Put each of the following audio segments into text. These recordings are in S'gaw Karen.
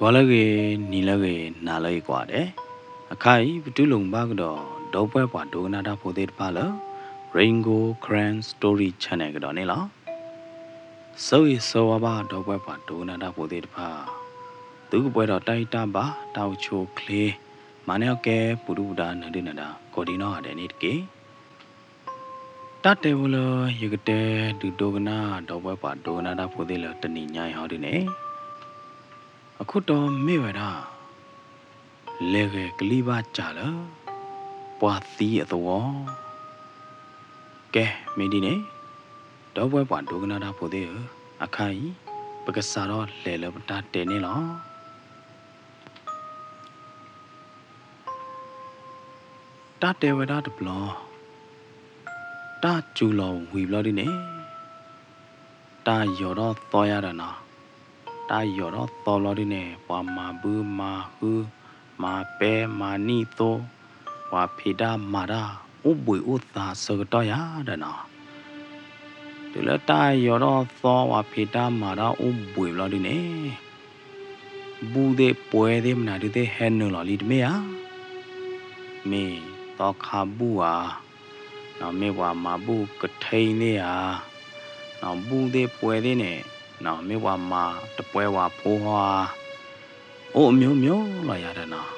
ဂီၤလၢအဂ့ၤ, နံၤလၢအဂ့ၤ, နၤလၢအဂ့ၤကိးဂၤဒဲး, အခါအံၤ ပတူၢ်လိာ်ဘၣ်ကဒီး ဒီပုၢ်ဝဲၢ်ပှၤဒိကနၣ်တၢ်ဖိသ့ၣ်တဖၣ်လၢ Rain Gold Karen Story Channel ကဒီးန့ၣ်လီၤ. ဆၢဂ့ၤဆၢဝါဘၣ် ဒီပုၢ်ဝဲၢ်ပှၤဒိကနၣ်တၢ်ဖိသ့ၣ်တဖၣ်, သုကပှဲၤဒီးတၢ်ဂံၢ်တၢ်ဘါ တၢ်အိၣ်ဆူၣ်အိၣ်ချ့, မၤန့ၢ်အီၣ်ကဲ ပူၤဒုၣ်ပူၤဒါနၢၤဒုၣ်နၢၤဒါ ကိးဒံနီၢ်ဂၤဒဲးန့ၣ်တက့ၢ်. တၢ်တဲဖိလၢယကတဲဒုးဒိကနၣ် ဒီပုၢ်ဝဲၢ်ပှၤဒိကနၣ်တၢ်ဖိသ့ၣ်လၢတနံၤညါအံၤဟီဒုန့ၣ်, အခိၣ်တီမ့ၢ်ဝဲဒၣ် လဲၤဂဲၤကလံၣ်ဘၣ်စၢ်လၢ ပှၤသံအသဝီ. ကဲ မ့ၢ်ဒ်န့ၣ်, ဒီပုၢ်ဝဲၢ်ပှၤဒိကနၣ်တၢ်ဖိသ့ၣ်ဧၢ, အခါအံၤ ပကစးထီၣ်လဲၤလၢပတၢ်တဲန့ၣ်လီၤ. တၢ်တဲဝဲဒၣ်တဘျီ, တၢ်စူၤလီၤဝံၤဘျီဒုန့ၣ်, တၢ်ယိာ်ထီၣ်သီယါဒီးနီၤ, တၢ်ယိာ်ထီၣ်သီဘျီဒုန့ၣ် ပှၤမၤဘုမၤဟု, မၤပဲမၤနံၣ်သိ, ပှၤဖံးတၢ်မၤတၢ် အိၣ်ဘှံးအိၣ်သါဆၢကတီၢ်ယါဒီးနီၤ. တုၤလၢတၢ်ယိာ်ထီၣ်သီ ပှၤဖံးတၢ်မၤတၢ်အိၣ်ဘှံးဘျီဒုန့ၣ်, ဘူၣ်သ့ၣ်ပှဲၤသ့ၣ်မနုၤဒုသ့ၣ်ဟဲနုာ်လီၤလံတမ့ၢ်ဧါ. မ့ၢ်သီခါဘူၣ်ဧါ, မ့ၢ်ပှၤမၤဘူၣ်ကထံသ့ၣ်ဧါ, ဘူၣ်သ့ၣ်ပှဲၤသ့ၣ်န့ၣ်, မ့ၢ်ပှၤမၤတပှဲၤဝဲဖိဟီဧါ, အိၣ်အမျိုးမျိုးလီၤယါဒီးနီၤ.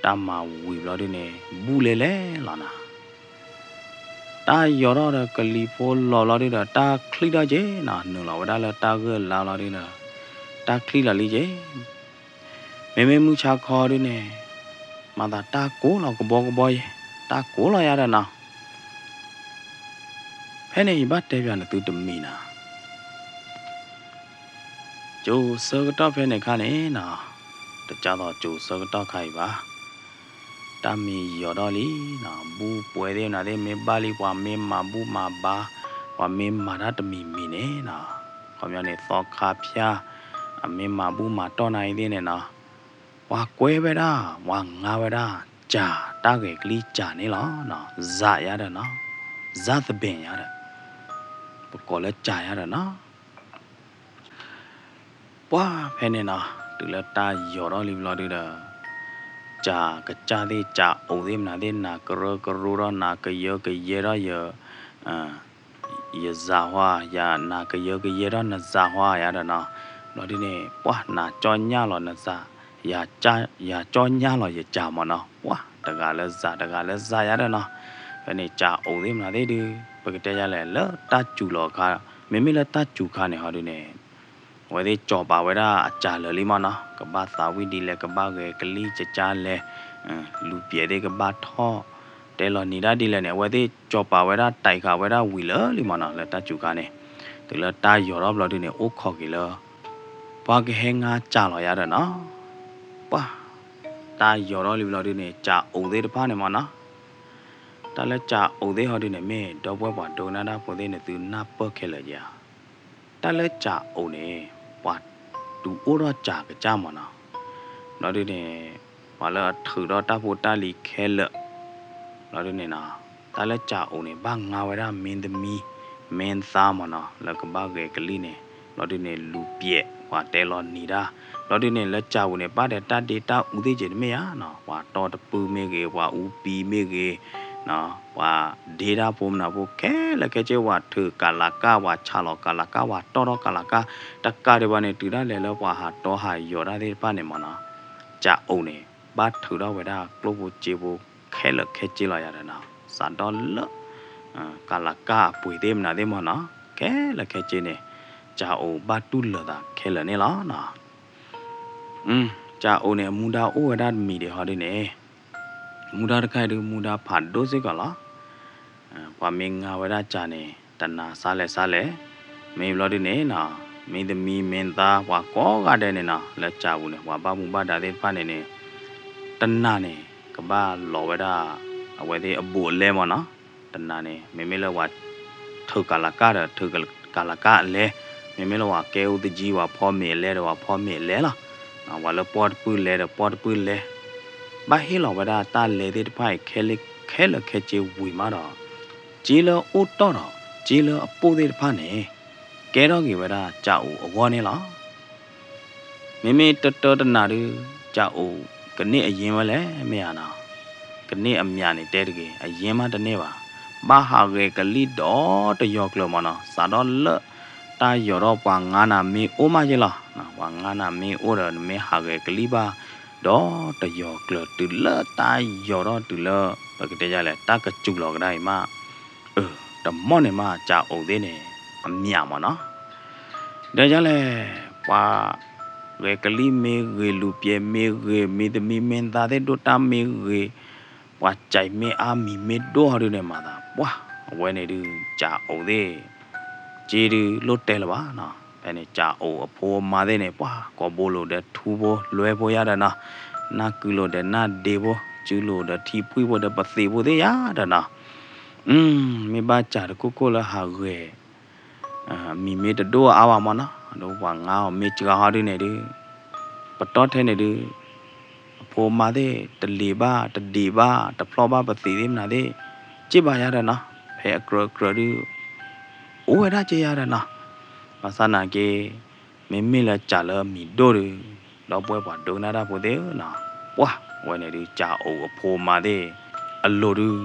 တၢ်မၤဝံၤဘျီဒုန့ၣ် ဘူၣ်လဲၤလဲၤလီၤနီၤ. တၢ်ယိာ်ထီၣ်ဒီးကလံၤဖိလီၤဘျီဒုဒီး တၢ်ချံၣ်ထီၣ်က့ၤနီၤ, နုာ်လီၤဝဲဒၣ်လၢတၢ်ဂၢၢ်လါလီၤဒုဒီး တၢ်ချံၣ်လီၤလံက့ၤ. မ့မ့ၢ်မုၢ်ဆါခီဒုန့ၣ်, မၤသးတၢ်ကိးလီၤကဘီကဘီယဲ, တၢ်ကိးလီၤယါဒီးနီၤ. ဖဲန့ၣ်ယဘၣ်တဲပၠးနသုတမံၤနီၤ. ကၠိဆၢကတီၢ်ဖဲန့ၣ်ခါန့ၣ်နီၤ, တကးသိးကၠိဆၢကတီၢ်ခါအံၤဘၣ်. တၢ်မ့ၢ်ယိာ်ထီၣ်လံနီၤ, ဘူၣ်ပှဲၤသ့ၣ်မနုၤသ့ၣ်မ့ၢ်ဘၣ်လံ ပှၤမ့ၢ်မၤဘူၣ်မၤဘါ, ပှၤမ့ၢ်မၤတၢ်တမံၤမံၤန့ၣ်နီၤ, ခီပညီန့ၣ် သီခါဖၠၣ်, အမ့ၢ်မၤဘူၣ်မၤတီၢ်နၤအံၤသ့ၣ်န့ၣ်နီၤ, ပှၤကွဲဝဲဒၣ်, ပှၤငါဝဲဒၣ်, စၢ်, တၢ်ဂဲၤကလံၣ်စၢ်န့ၣ်လီၤ. စၢ်ယါဒီးနီၤ, စၢ်သဘ့ၣ်ယါဒီး, ပကိးလၢစၢ်ယါဒီးနီၤ. ပှၢ်ဖဲန့ၣ်နီၤ, တုၤလၢတၢ်ယိာ်ထီၣ်လံဘျီဒုဒီး, စၢ်ကစၢ်သ့ၣ် စၢ်အိၣ်သ့ၣ်မနုၤသ့ၣ် နၤကရၢကရိထီၣ် နၤကယၢကယဲထီၣ်ယ ယစၢ်ဟီ, ယၤနၤကယၢကယဲထီၣ်နစၢ်ဟီယါဒီးနီၤ. ဘျီဒုန့ၣ် ပှၢ်နၤကၠီညၣ်လီၤနစၢ်, ယၤကၠီညၣ်လီၤယစၢ်မၢ်နီၤ. ပှၢ်တဂၤလၢစၢ် တဂၤလၢစၢ်ယါဒီးနီၤ. ဖဲန့ၣ် စၢ်အိၣ်သ့ၣ်မနုၤသ့ၣ်ဒု, ပကတဲယါလဲၣ် လၢတၢ်စူၤလီၤအခါ, မ့မ့ၢ်လၢတၢ်စူၤခါန့ၣ်ဟီဒုန့ၣ် အဝဲသ့ၣ်စီၤပၤဝဲဒၣ်အစၢ်လၢာ်လံမၢ်နီၤ, ကဘၣ်သးဝံၣ်ဒ်လဲၣ် ကဘၣ်ဂဲၤကလံၣ်ကကၢ်လဲၣ်, လူၤပျဲၣ်သ့ၣ်ကဘၣ်ထီၣ်, တဲလီၤနံၤဒၣ်ဒ်လဲၣ်န့ၣ် အဝဲသ့ၣ်စီၤပၤဝဲဒၣ် တၢ်အံၤဃာ်ဝဲဒၣ်ဝံၤလၢာ်လံမၢ်နီၤ, လၢတၢ်စူၤခါန့ၣ်, တုၤလၢတၢ်ယိာ်ထီၣ်ဘျီဒုန့ၣ် အိၣ်ခိးက့ၤလၢ ပှၤကဟဲငါစၢ်လီၤယါဒီးနီၤ. ပှၢ်တၢ်ယိာ်ထီၣ်လံဘျီဒုန့ၣ် စၢ်အိၣ်သ့ၣ်တဖၣ်န့ၣ်မၢ်နီၤ, တၢ်လၢစၢ်အိၣ်သ့ၣ်ဟီဒုန့ၣ် မ့ၢ်ဒီပုၢ်ဝဲၢ်ပှၤဒိကနၣ်တၢ်ဖိသ့ၣ်န့ၣ် သုနၢ်ပၢၢ်ခဲလၢာ်ဧါ. တၢ်လၢစၢ်အိၣ်န့ၣ် ပှၤတုၤအိၣ်ထီၣ်စၢ်ကစၢ်မၢ်နီၤ, ဘျီဒုန့ၣ် ပှၤလၢအထုးထီၣ်တၢ်ဖိတၢ်လံၤခဲလၢာ်, ဘျီဒုန့ၣ်နီၤ, တၢ်လၢစၢ်အိၣ်န့ၣ် ဘၣ်ငါဝဲဒၣ်မင်းသမီး မင်းသားမၢ်နီၤ လၢကဘၣ်ဂဲၤကလံၣ်န့ၣ်, ဘျီဒုန့ၣ် လူၤပျဲၣ် ပှၤတဲလီၤနံၤဒၣ်, ဘျီဒုန့ၣ် လၢစၢ်ပူၤန့ၣ် ဘၣ်ဒီးတၢ်ဒ့တၢ်အူသ့ၣ်က့ၤတမ့ၢ်ဧါနီၤ, ပှၤတီတပုၢ်မ့ၢ်ဂ့ၤ ပှၤအူပံမ့ၢ်ဂ့ၤ ပှၤဒ့တၢ်ဖိမနုၤဖိခဲလၢာ်ခဲဆ့ ပှၤထုးကလးကၢ် ပှၤဆးလီၤကလးကၢ် ပှၤတီၢ်ထီၣ်ကလးကၢ်, တကးဒံးဘၣ်န့ၣ် တုၤဒၣ်လဲာ်လၢပှၤဟးတီဟးယိာ်တၢ်သ့ၣ်တဖၣ်န့ၣ်မၢ်နီၤ, စၢ်အိၣ်န့ၣ် ဘၣ်ထုးထီၣ်ဝဲဒၣ်ကျိၣ်ဖိစ့ဖိခဲလၢာ်ခဲဆ့လီၤယါဒီးနီၤ, စးထီၣ်လၢ ကလးကၢ်အပှ့ၤသ့ၣ်မနုၤသ့ၣ်မၢ်နီၤ, ခဲလၢာ်ခဲဆ့န့ၣ် စၢ်အိၣ်ဘၣ်တူၢ်လိာ်သးခဲလၢာ်န့ၣ်လီၤ. စၢ်အိၣ်န့ၣ် အမူဒါအိၣ်ဝဲဒၣ်တမံၤဒံးဟီဒုန့ၣ်, မူဒါတခါအံၤဒု မူဒါဖးဒိၣ်စ့ၢ်ကီးလီၤ. ပှၤမ့ၢ်ငါဝဲဒၣ်စၢ်န့ၣ် တနၤစါလဲၣ်စါလဲၣ်, မ့ၢ်ဘျီဒုန့ၣ်နီၤ, မင်းသမီး မင်းသား ပှၤကိးဂၤဒဲးန့ၣ်နီၤ လၢစၢ်ပူၤန့ၣ် ပှၤဘၣ်မူဘၣ်ဒါသ့ၣ်တဖၣ်န့ၣ်န့ၣ်, တနၤန့ၣ် ကဘၣ်လီၤဝဲဒၣ် အဝဲသ့ၣ်အဘူးအလဲမၢ်နီၤ, တနၤန့ၣ် မ့မ့ၢ်လၢပှၤ ထုးကလးကၢ်ဒီး ထုးကလးကၢ်အလဲ, မ့မ့ၢ်လၢပှၤကဲအူသကၠံ ပှၤဖီမ့ၤအလဲဒီး ပှၤဖီမ့ၤအလဲလီၤ. ပှၤလၢပီၢ်တပုၢ်လဲဒီး ပီၢ်တပုၢ်လဲ, ဘၣ်ဟ့ၣ်လီၤဝဲဒၣ်တၢ်လဲသ့ၣ်တဖၣ်အံၤ ခဲလၢာ်ခဲဆ့ဝံၤမးဒီး, စ့လၢအအိၣ်တီၢ်ဒီး စ့လၢအပိၢ်သ့ၣ်တဖၣ်န့ၣ် ကဲထီၣ်က့ၤဝဲဒၣ်စၢ်အိၣ်အဂီၢ်န့ၣ်လီၤ. မ့မ့ၢ်တၢတၢတနၤဒုး ကၠၣ်အိၣ်ကန့ၢ်အယ့ၢ်ဝဲလဲၣ် မ့ၢ်ဧါနီၤ. ကန့ၢ်အမျးန့ၣ်တဲတဂ့ၤ, အယ့ၢ်မးတန့ၢ်ဘၣ်. ဘၣ်ဟးဂဲၤကလံၣ်ဒီတယီၤကျၢၤမးနီၤ, စးထီၣ်လၢတၢ်ယီၤထီၣ်ပှၤငါးနၤမ့ၢ်အိၣ်မးယ့ၢ်လီၤ. ပှၤငါးနၤမ့ၢ်အိၣ်ဒီး နမ့ၢ်ဟးဂဲၤကလံၣ်ဘၣ် ဒီတယီၤကျၢၤတုၤလၢတၢ်ယီၤထီၣ်တုၤလၢ ပကတဲယလဲၣ် တၢ်ကစူၤလီၤကဒါအံၤမး အၢ တမီၢ်န့ၣ်မး ကၠၣ်အိၣ်သ့ၣ်န့ၣ် အမျးမးနီၤ. ဒီးယလဲၣ် ပှၤဂဲၤကလံၣ်မ့ၢ်ဂ့ၤ လူၤပျဲမ့ၢ်ဂ့ၤ မင်းသမီးမင်းသားသ့ၣ်ဒိၣ်တၢ်မ့ၢ်ဂ့ၤ, ပှၤကၠဲးမ့ၢ်အါ မံၤမ့ၢ်ဒိၣ်ဟီဒုးန့ၣ်မၤသး ပှၢ် အဝဲန့ၣ်ဒုး ကၠၣ်အိၣ်သ့ၣ် က့ဒုးလိၣ်တဲလၢၤဘၣ်နီၤ. ဖဲန့ၣ် ကၠၣ်အိၣ်အဖိအမါသ့ၣ်န့ၣ် ပှၢ် ကိာ်ဘိလိာ်ဒီးထူဖိလွဲဖိယါဒီးနီၤ, နၢ်ကုလိာ်ဒီးနၢ်ဒ့ဖိ, စုလိာ်ဒီးထံဖှံဖိဒီးပသံးဖိသ့ၣ်ယါဒီးနီၤ. မ့ၢ်ဘၣ်ကၠၣ်တခိၣ်ခိၣ်လၢဟးဂဲၤ မံၤမ့ၢ်တဒိၣ်အါဘၣ်မးနီၤ, ဒီးပှၤငါအီၤမ့ၢ်စှၤဟီဒုးန့ၣ်ဒုး ပတီၢ်ထဲန့ၣ်ဒုး အဖိအမါသ့ၣ် တလ့ၤဘၣ် တဒံးဘၣ် တဖျီၣ်ဘၣ်ပသံးသ့ၣ်မနုၤသ့ၣ် က့ၢ်ဘၣ်ယါဒီးနီၤ, ဖဲအကြၢးအကြၢးဒုး အိၣ်ဝဲဒၣ်က့ၢ်ယါဒီးနီၤ. ဘၣ်ဆၣ်နာ်က့ မ့မ့ၢ်လၢကၠၣ်လၢအမံၤဒိၣ်ဒုး ဒီပုၢ်ဝဲၢ်ပှၤဒိကနၣ်တၢ်ဖိသ့ၣ်ဧၢနီၤ, ပှၢ် အဝဲန့ၣ်ဒုး ကၠၣ်အိၣ်အဖိအမါသ့ၣ် အလိၤဒုး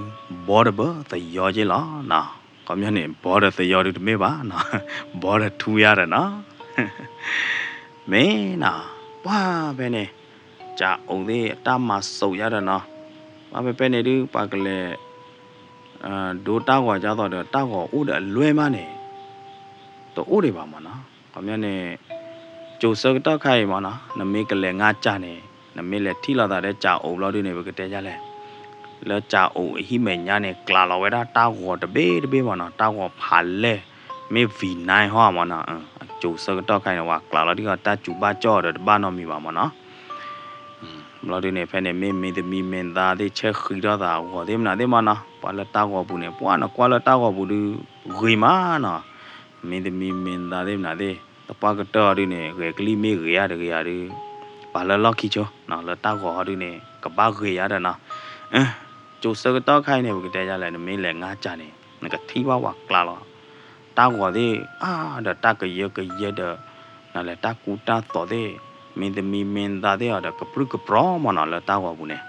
ဘီဒီးဘၢသယီက့ၢ်လီၤနီၤ. ခီပညီန့ၣ် ဘီဒီးသယီဒုးတမ့ၢ်ဘၣ်နီၤ, ဘီဒီးထူယါဒီးနီၤ. မ့ၢ်နီၤ, ပှၢ်ဖဲန့ၣ် ကၠၣ်အိၣ်သ့ၣ်အတၢ်မၤစိးယါဒီးနီၤ, ပှၢ်ဖဲဖဲန့ၣ်ဒုး ပှၤကလဲၤ ဒိတၢ်ဂီၤဒ်သိးဒီး တၢ်ဂီၤအိၣ်ဒီးအလွဲၢ်မးန့ၣ် တအိၣ်ဒံးဘၣ်မးနီၤ. ခီပညီန့ၣ် ကၠိၤဆၢကတီၢ်ခါအံၤမးနီၤ နမ့ၢ်ကလဲၤငါကၠၣ်န့ၣ် နမ့ၢ်လဲၤထံၣ်လိာ်သးဒီးကၠၣ်အိၣ်ဘျီဒုးန့ၣ် ပကတဲယါလဲၣ်, လၢကၠၣ်အိၣ်အဟံၣ်မဲာ်ညါန့ၣ် ကျးလီၤဝဲဒၣ်တၢ်ဂီၤတဘ့ၣ်တဘ့ၣ်မးနီၤ, တၢ်ဂီၤဖးလဲၢ် မ့ၢ် V nine ဟီမးနီၤ, ကၠိၤဆၢကတီၢ်ခါအံၤန့ၣ် ပှၤကျးလီၤတံၢ်ဃီတၢ်စူၤဘၣ်ကၠီၣ်ဒီးတဘၣ်နီတမံၤဘၣ်မးနီၤ. ဘျီဒုးန့ၣ် ဖဲန့ၣ်မ့ၢ်မင်းသမီးမင်းသားသ့ၣ် ဆဲဃံးထီၣ်သးအဂီၤသ့ၣ်မနုၤသ့ၣ်မးနီၤ, ပှၤလၢတၢ်ဂီၤပူၤန့ၣ် ပှၢ်နကွၢ်လၢတၢ်ဂီၤပူၤဒုး ဂ့ၤမးနီၤ, မင်းသမီးမင်းသားသ့ၣ်မနုၤသ့ၣ် သပှၢ်ကတၢၢ်ဟီဒုးန့ၣ် ဂဲၤကလံၣ်မ့ၢ်ဂ့ၤဧါတဂ့ၤဧါဒုး ပာ်လၢလီၢ်ခံဆိနီၤ, လၢတၢ်ဂီၤဟီဒုးန့ၣ် ကဘၣ်ဂ့ၤယါဒီးနီၤ. ကၠိၤဆၢကတီၢ်ခါအံၤန့ၣ် ပကတဲယါလဲၣ် နမ့ၢ်လဲၤငါကၠၣ်န့ၣ် နကထံၣ်ဘၣ်ပှၤကျးလီၤ တၢ်ဂီၤသ့ၣ် အါ ဒီးတၢ်ကယၢကယဲဒီး နလဲၤတၢ်ကူတၢ်သိးသ့ၣ် မင်းသမီးမင်းသားသ့ၣ်အီၤဒီး ကပြုၢ်ကပြီၤမးနီၤ လၢတၢ်ဂီၤပူၤန့ၣ်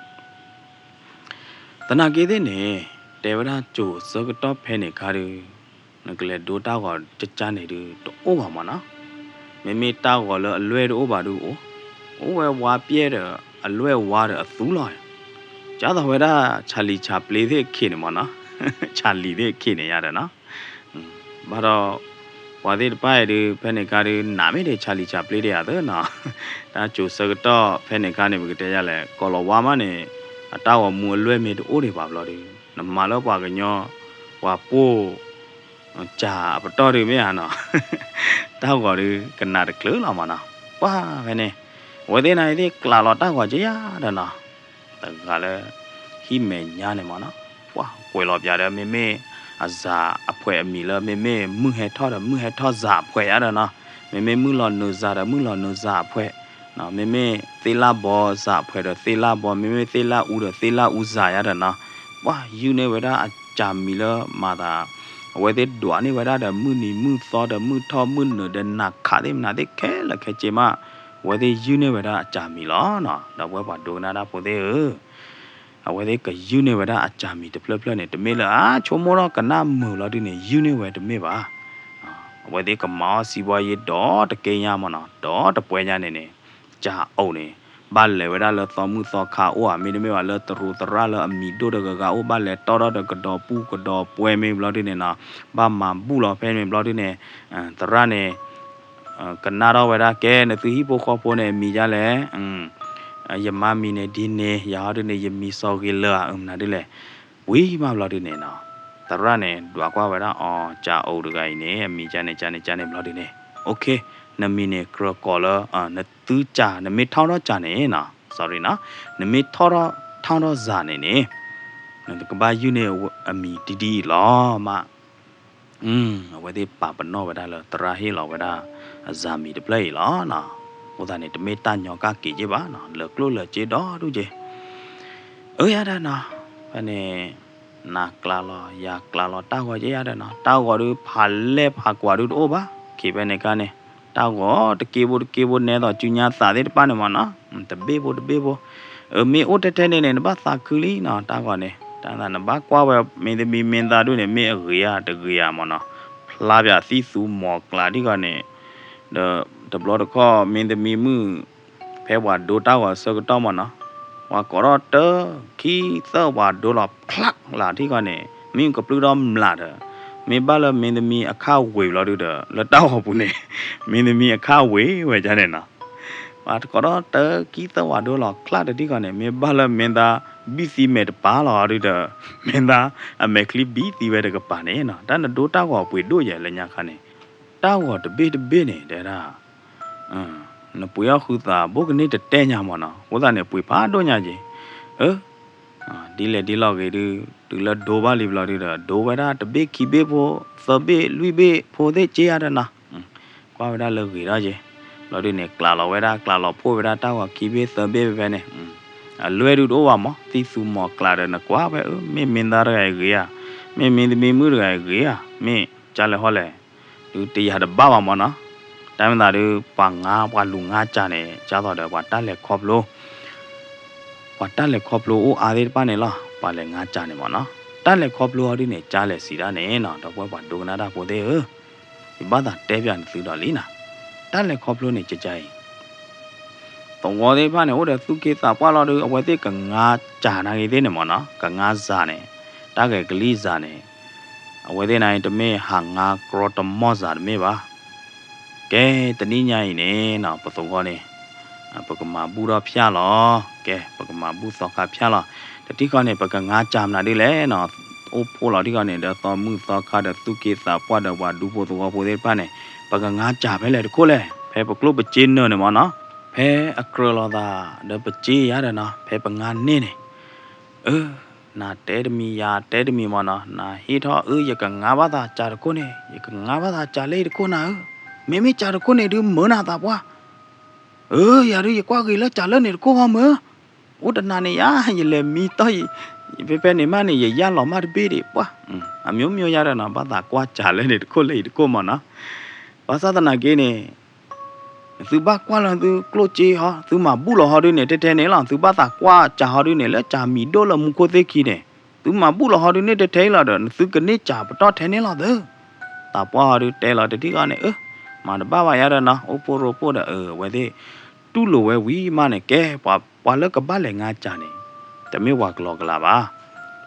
သနာ်က့သ့ၣ်န့ၣ် တဲဝဲဒၣ်ကၠိၤဆၢကတီၢ်ဖဲန့ၣ်ခါဒုး နကလဲၤဒိတၢ်ဂီၤကၠၢ်ကၠၢ်န့ၣ်ဒုး တအိၣ်ဘၣ်မးနီၤ. မ့မ့ၢ်တၢ်ဂီၤလၢအလွဲၢ်တအိၣ်ဘၣ်ဒုးအိၣ်, အိၣ်ဝဲဝါပျဲၢ်ဒီး အလွဲၢ်ဝါဒီးအသူလီၤ. ကၢ်သိးဝဲဒၣ် ဆၣ်လံၣ်ဆၣ်ပျ့သ့ၣ်အခ့န့ၣ်မးနီၤ, ဆၣ်လံၣ်သ့ၣ်အခ့န့ၣ်ယါဒီးနီၤ. ဘၣ်ဒီး ပှၤသ့ၣ်တဖၣ်အံၤဒုး ဖဲန့ၣ်ခါဒုး နးမ့ၢ်ဒ်ဆၣ်လံၣ်ဆၣ်ပျ့ဒံးဧါသၢနီၤ, တၢ်ကၠိၤဆၢကတီၢ်ဖဲန့ၣ်ခါန့ၣ် ပကတဲယါလဲၣ် ကီၤလီၤဝါမးန့ၣ် အတၢ်ဂီၤမူအလွဲၢ်မ့ၢ်တအိၣ်ဒံးဘၣ်ဘျီဒုး နမၤလၢပှၤကညီ ပှၤပိၢ် ကၢ်အပတီၢ်ဒုးမ့ၢ်ဧါနီၤ, တၢ်ဂီၤဒုးကနၣ်တချုးလီၤမးနီၤ. ပှၢ်ဖဲန့ၣ် အဝဲသ့ၣ်နၤအံၤသ့ၣ်ကျးလီၤတၢ်ဂီၤက့ယါဒီးနီၤ, တဂၤလၢ ဟံၣ်မဲာ်ညါန့ၣ်မးနီၤ, ပှၢ်ကွဲးလီၤပၠးဒီး မ့မ့ၢ်အစၢ်အဖှဲးအမံၤလၢ မ့မ့ၢ်မုၢ်ဟဲထီၣ်ဒီး မုၢ်ဟဲထီၣ်စၢ်အဖှဲးယါဒီးနီၤ, မ့မ့ၢ်မုၢ်လီၤနုာ်စၢ်ဒီး မုၢ်လီၤနုာ်စၢ်အဖှဲး မ့မ့ၢ်သ့ၣ်လၣ်ဘီစၢ်အဖှဲးဒီး သ့ၣ်လၣ်ဘီ, မ့မ့ၢ်သ့ၣ်လၣ်အူဒီး သ့ၣ်လၣ်အူစၢ်ယါဒီးနီၤ, ပှၢ်ယုၢ်န့ၢ်ဝဲဒၣ်အစၢ်မံၤလၢမၤသး အဝဲသ့ၣ်ဒွးန့ၢ်ဝဲဒၣ်ဒီး မုၢ်နံၤမုၢ်သီဒီး မုၢ်ထီၣ်မုၢ်နုာ်ဒီး နၤခးသ့ၣ်မနၤသ့ၣ်ခဲလၢာ်ခဲဆ့မး, အဝဲသ့ၣ်ယုၢ်န့ၢ်ဝဲဒၣ်အစၢ်မံၤလီၤနီၤ. ဒီပုၢ်ဝဲၢ်ပှၤဒိကနၣ်တၢ်ဖိသ့ၣ်ဧၢ, အဝဲသ့ၣ်ကယုၢ်န့ၢ်ဝဲဒၣ်အစၢ်မံၤတဖျၢၣ်ဖျၢၣ်န့ၣ် တမ့ၢ်လၢအဆိကမိၣ်ထီၣ်ကနၣ်မုာ်လီၤဒုးန့ၣ် ယုၢ်န့ၢ်ဝဲတမ့ၢ်ဘၣ်. အဝဲသ့ၣ်ကမၤအီၣ်စံးဘီယ့ဒီတက့ညါမးနီၤ, ဒီတပှဲၤညါန့ၣ်န့ၣ် ကၠၢ်အိၣ်န့ၣ် ဘၣ်လဲၤဝဲဒၣ်လၢသီမုၣ်သီခါအိၣ်ဧါ, မ့တမ့ၢ်ဘၣ်လၢတရူးသရၣ်လၢအမံၤဒိၣ်တဂၤဂၤအိၣ် ဘၣ်လဲၤတီၣ်ထီၣ်ဒီးကဒီးပူၣ်ကဒီးပှဲၤမ့ၢ်ဘျီဒုးန့ၣ်နီၤ, ဘၣ်မၤဘူၣ်လီၤဖဲန့ၣ်ဘျီဒုးန့ၣ် သရၣ်န့ၣ် ကနၣ်ထီၣ်ဝဲဒၣ် ကဲ နသုဟံၣ်ဖိဃီဖိန့ၣ် အမံၤဒ်လဲၣ်, ယမါမံၤန့ၣ်ဒ်န့ၣ် ယၤဟီဒုးန့ၣ် ယမံၤစီၤဂ့ၤလၢာ်ဧါ မနုၤဒ်လဲၣ်, ဝံၤမးဘျီဒုးန့ၣ်နီၤ, သရၣ်န့ၣ် ဒွးကွၢ်ဝဲဒၣ် အီၤ ကၠၢ်အိၣ်တဂၤအံၤန့ၣ် အမံၤကၠၢ်န့ၣ် ကၠၢ်န့ၣ် ကၠၢ်န့ၣ်ဘျီဒုးန့ၣ် okay, နမံၤန့ၣ် ကြၢးကိးလၢ နသုကၠၢ် နမ့ၢ်ထီၣ်ထီၣ်ကၠၢ်န့ၣ်နီၤ, sorry နီၤ, နမ့ၢ်ထီၣ်ထီၣ် ထီၣ်ထီၣ်စၢ်န့ၣ်န့ၣ် နကဘၣ်ယုၢ်န့ၢ်အမံၤဒ်ဒ်အံၤလီၤမး အဝဲသ့ၣ်ပာ်ပနီၣ်ဝဲဒၣ်လၢသရၣ်ဟ့ၣ်လီၤဝဲဒၣ် အစၢ်မံၤတဖျၢၣ်အံၤလီၤနီၤ. အဃိသတးန့ၣ် တမ့ၢ်တၢ်ညီကၣ်က့ၤက့ဘၣ်နီၤ, လၢာ်ကျိၣ်လၢာ်စ့ဒီဒူၣ်က့, အၢယါဒၣ်နီၤ, ဖဲန့ၣ် နၤကျးလီၤ ယၤကျးလီၤ တၢ်ဂီၤက့ယါဒၣ်နီၤ, တၢ်ဂီၤဒုးဖးလဲၢ်ဖးကွၢ်ဒုးတအိၣ်ဘၣ်, ခံဖဲန့ၣ်ခါန့ၣ် တၢ်ဂီၤတက့ဖိတက့ဖိ နဲသိးစုညါသးသ့ၣ်တဖၣ်န့ၣ်မ့ၢ်နီၤ, တဘ့ၣ်ဖိတဘ့ၣ်ဖိ, အမ့ၢ်အိၣ်ထဲထဲန့ၣ်န့ၣ် နဘၣ်သးခုလံနီၤ တၢ်ဂီၤန့ၣ်, တၢ်သးနဘၣ်ကွၢ်ဝဲ မ့ၢ်သမံမ့ၢ်သါဒုန့ၣ် မ့ၢ်အဂ့ၤဧါတဂ့ၤဧါမ့ၢ်နီၤ, ဖျါပၠးသံၣ်သူမီၤကျးဒ်ဂီၤန့ၣ်, ဒီးတဘျီတခီၣ် မ့ၢ်သမံမုၣ် ဖဲပှၤဒိတၢ်ဂီၤဆၢကတီၢ်မ့ၢ်နီၤ, ပှၤကိးထီၣ်တၢ ခံ သၢ ပှၤဒိလီၤ ဖျးလၢ်ထံဂီၤန့ၣ် မ့ၢ်ကပျုၢ်ထီၣ်မျးဒီး, မ့ၢ်ဘၣ်လၢမ့ၢ်သမံအခၣ်ဝ့ၤဘျီဒုဒီး လၢတၢ်ဂီၤပူၤန့ၣ် မ့ၢ်သမံအခၣ်ဝ့ၤဝဲဒ်န့ၣ်နီၤ, ပှၤကိးထီၣ်တၢ ခံ သၢ ပှၤဒိလီၤ ဖျးတထံဂီၤန့ၣ် မ့ၢ်ဘၣ်လၢမ့ၢ်သါ ဘံၣ်သံမဲာ်တပၤလီၤဒုဒီး မ့ၢ်သါအမဲာ်ချံဘံၣ်သံဝဲတကပၤန့ၣ်နီၤ, တၢ်နဒိတၢ်ဂီၤပှ့ၤဒိၣ်ယဲလၢညါခါန့ၣ်, တၢ်ဂီၤတဘ့ၣ်တဘ့ၣ်န့ၣ် တဲဒၣ် နပှ့ၤအီၣ်ဃုသး ဘိကန့ၢ်တတဲညါမ့ၢ်နီၤ, အဃိသတးန့ၣ် ပှ့ၤဖးဒိၣ်ညါက့ၤ, အၢ, ဒ်လဲၣ်ဒ်လဲၣ်ဂ့ၤဒု, တုၤလၢဒိဘၣ်လံဘျီဒုဒီး ဒိဝဲဒၣ်တဘ့ၣ်ခံဘ့ၣ်ဖိ သၢဘ့ၣ်လွံၢ်ဘ့ၣ်ဖိသ့ၣ်က့ယါဒီးနီၤ, ကွၢ်ဝဲဒၣ်လၢဂ့ၤထီၣ်က့ၤ, ဘျီဒုန့ၣ် ကျးလီၤဝဲဒၣ် ကျးလီၤဖှိၣ်ဝဲဒၣ်တၢ်ဂီၤခံဘ့ၣ်သၢဘ့ၣ်ဖဲဖဲန့ၣ်, အလွဲၢ်ဒုတအိၣ်ဘၣ်မ့ၢ် သံၣ်သူမီၤကျးဒီး နကွၢ်ဝဲ အၢ မ့ၢ်မ့ၢ်သါတဂၤအံၤဂ့ၤဧါ, မ့ၢ်မ့ၢ်သမံမုၣ်တဂၤအံၤဂ့ၤဧါ, မ့ၢ်ကၢ်လဲၣ်ဟီလဲၣ်, ဒုတယၤတဘၣ်ဘၣ်မ့ၢ်နီၤ, တၢ်မ့ၢ်သးဒု ပှၤငါ ပှၤလူၤငါစၢ်န့ၣ် ကၢ်သိးဒီးပှၤတၢ်လဲၤခီဖျိ ပှၤတၢ်လဲၤခီဖျိအိၣ်အါသ့ၣ်တဖၣ်န့ၣ်လီၤ ပှၤလဲၤငါစၢ်န့ၣ်မ့ၢ်နီၤ, တၢ်လဲၤခီဖျိအီၤဒုန့ၣ် ကၢ်လဲၣ်စံးဒၣ်န့ၣ်နီၤ ဒီပုၢ်ဝဲၢ်ပှၤဒိကနၣ်တၢ်ဖိသ့ၣ်ဧၢ, ယဘၣ်သးတဲပၠးနသုဒီးလံနီၤ, တၢ်လဲၤခီဖျိန့ၣ် ကကါအံၤ သဝီသ့ၣ်တဖၣ်န့ၣ် အိၣ်ဒီးသူၣ်က့သးပှၢ်လီၤဒု အဝဲသ့ၣ်ကငါစၢ်နာ်ဂ့ၤသ့ၣ်န့ၣ်မ့ၢ်နီၤ, ကငါစၢ်န့ၣ်, တၢ်ဂဲၤကလံၣ်စၢ်န့ၣ်, အဝဲသ့ၣ်န့ၣ် တမ့ၢ်ဟးငါကြီတမီၢ်စၢ်တမ့ၢ်ဘၣ်. ကဲ, တနံၣ်ညါအံၤန့ၣ်နီၤ ပသဝီန့ၣ် ပကမၤဘူၣ်ထီၣ်ဖၠၣ်လီၤ. ကဲ, ပကမၤဘူၣ်သီခါဖၠၣ်လီၤ. တထံၣ်ဃီန့ၣ် ပကငါစၢ်မနုၤဒ်လဲၣ်နီၤ, အိၣ်ဖှိၣ်လီၤထံၣ်ဃီန့ၣ် ဒီးသီမုၣ်သီခါဒီးသူၣ်က့သးပှၢ်ဒီးပှၤဒူဖိသဝီဖိသ့ၣ်တဖၣ်န့ၣ် ပကငါစၢ်ဖဲလဲၣ်တခိၣ်လဲၣ်. ဖဲပကျိၣ်ပစ့နၢၤန့ၣ်မ့ၢ်နီၤ, ဖဲအကြၢးလိာ်သးဒီးပစ့ယါဒီးနီၤ, ဖဲပငါန့ၢ်န့ၣ် အၢ, နတဲတမံၤယၤတဲတမံၤမ့ၢ်နီၤ, နဟ့ၣ်ထီၣ်အၢ ယကငါဘၣ်သးစၢ်တခိၣ်န့ၣ်, ယကငါဘၣ်သးစၢ်လၢအံၤတခိၣ်နၤဧၢ, မ့မ့ၢ်စၢ်တခိၣ်န့ၣ်ဒုးမၢနၤသးပှၢ်, အၢ ယၤဒုးယကွၢ်ဂ့ၤလၢစၢ်လၢန့ၣ်တခိၣ်ဃီမၢ, အိၣ်တနၤန့ၣ်ယၤ ယလဲၤမံတီၢ်, ဖဲဖဲန့ၣ်မးန့ၣ် ယယၢ်လီၤမၢ်တဘ့ၣ်ဒံးပှၢ်, အမျိုးမျိုးယါဒီးနီၤ, ဘၣ်သးကွၢ်စၢ်လၢန့ၣ်တခိၣ်လၢအံၤတခိၣ်မ့ၢ်နီၤ, ဘၣ်ဆၣ်သနာ်က့န့ၣ် သုဘၣ်ကွၢ်လၢသုကျိၣ်စ့ဟီ, သုမၤဘူၣ်လီၤဟီဒုန့ၣ် ထဲထဲန့ၣ်လီၤ. သုဘၣ်သးကွၢ်စၢ်ဟီဒုန့ၣ် လၢစၢ်မံၤဒိၣ်လၢမူခိၣ်သ့ၣ်ခံန့ၣ်, သုမၤဘူၣ်လီၤဟီဒုန့ၣ် ထဲထဲအံၤလီၤဒီး နသုကန့ၢ်စၢ်ပတီၢ်ထဲန့ၣ်လီၤသု. သးပှၢ်ဟီဒုတဲလီၤတထံၣ်ဃီန့ၣ်, အၢ, မၤတဘၣ်ဘၣ်ယါဒီးနီၤ, အိၣ်ဖှိၣ်ရိဖှိၣ်ဒီး အဝဲသ့ၣ် တူၢ်လိာ်ဝဲဝံၤမးန့ၣ် ကဲ, ပှၤလၢကဘၣ်လဲၤငါစၢ်န့ၣ် တမ့ၢ်ပှၤကလီကလီဘၣ်.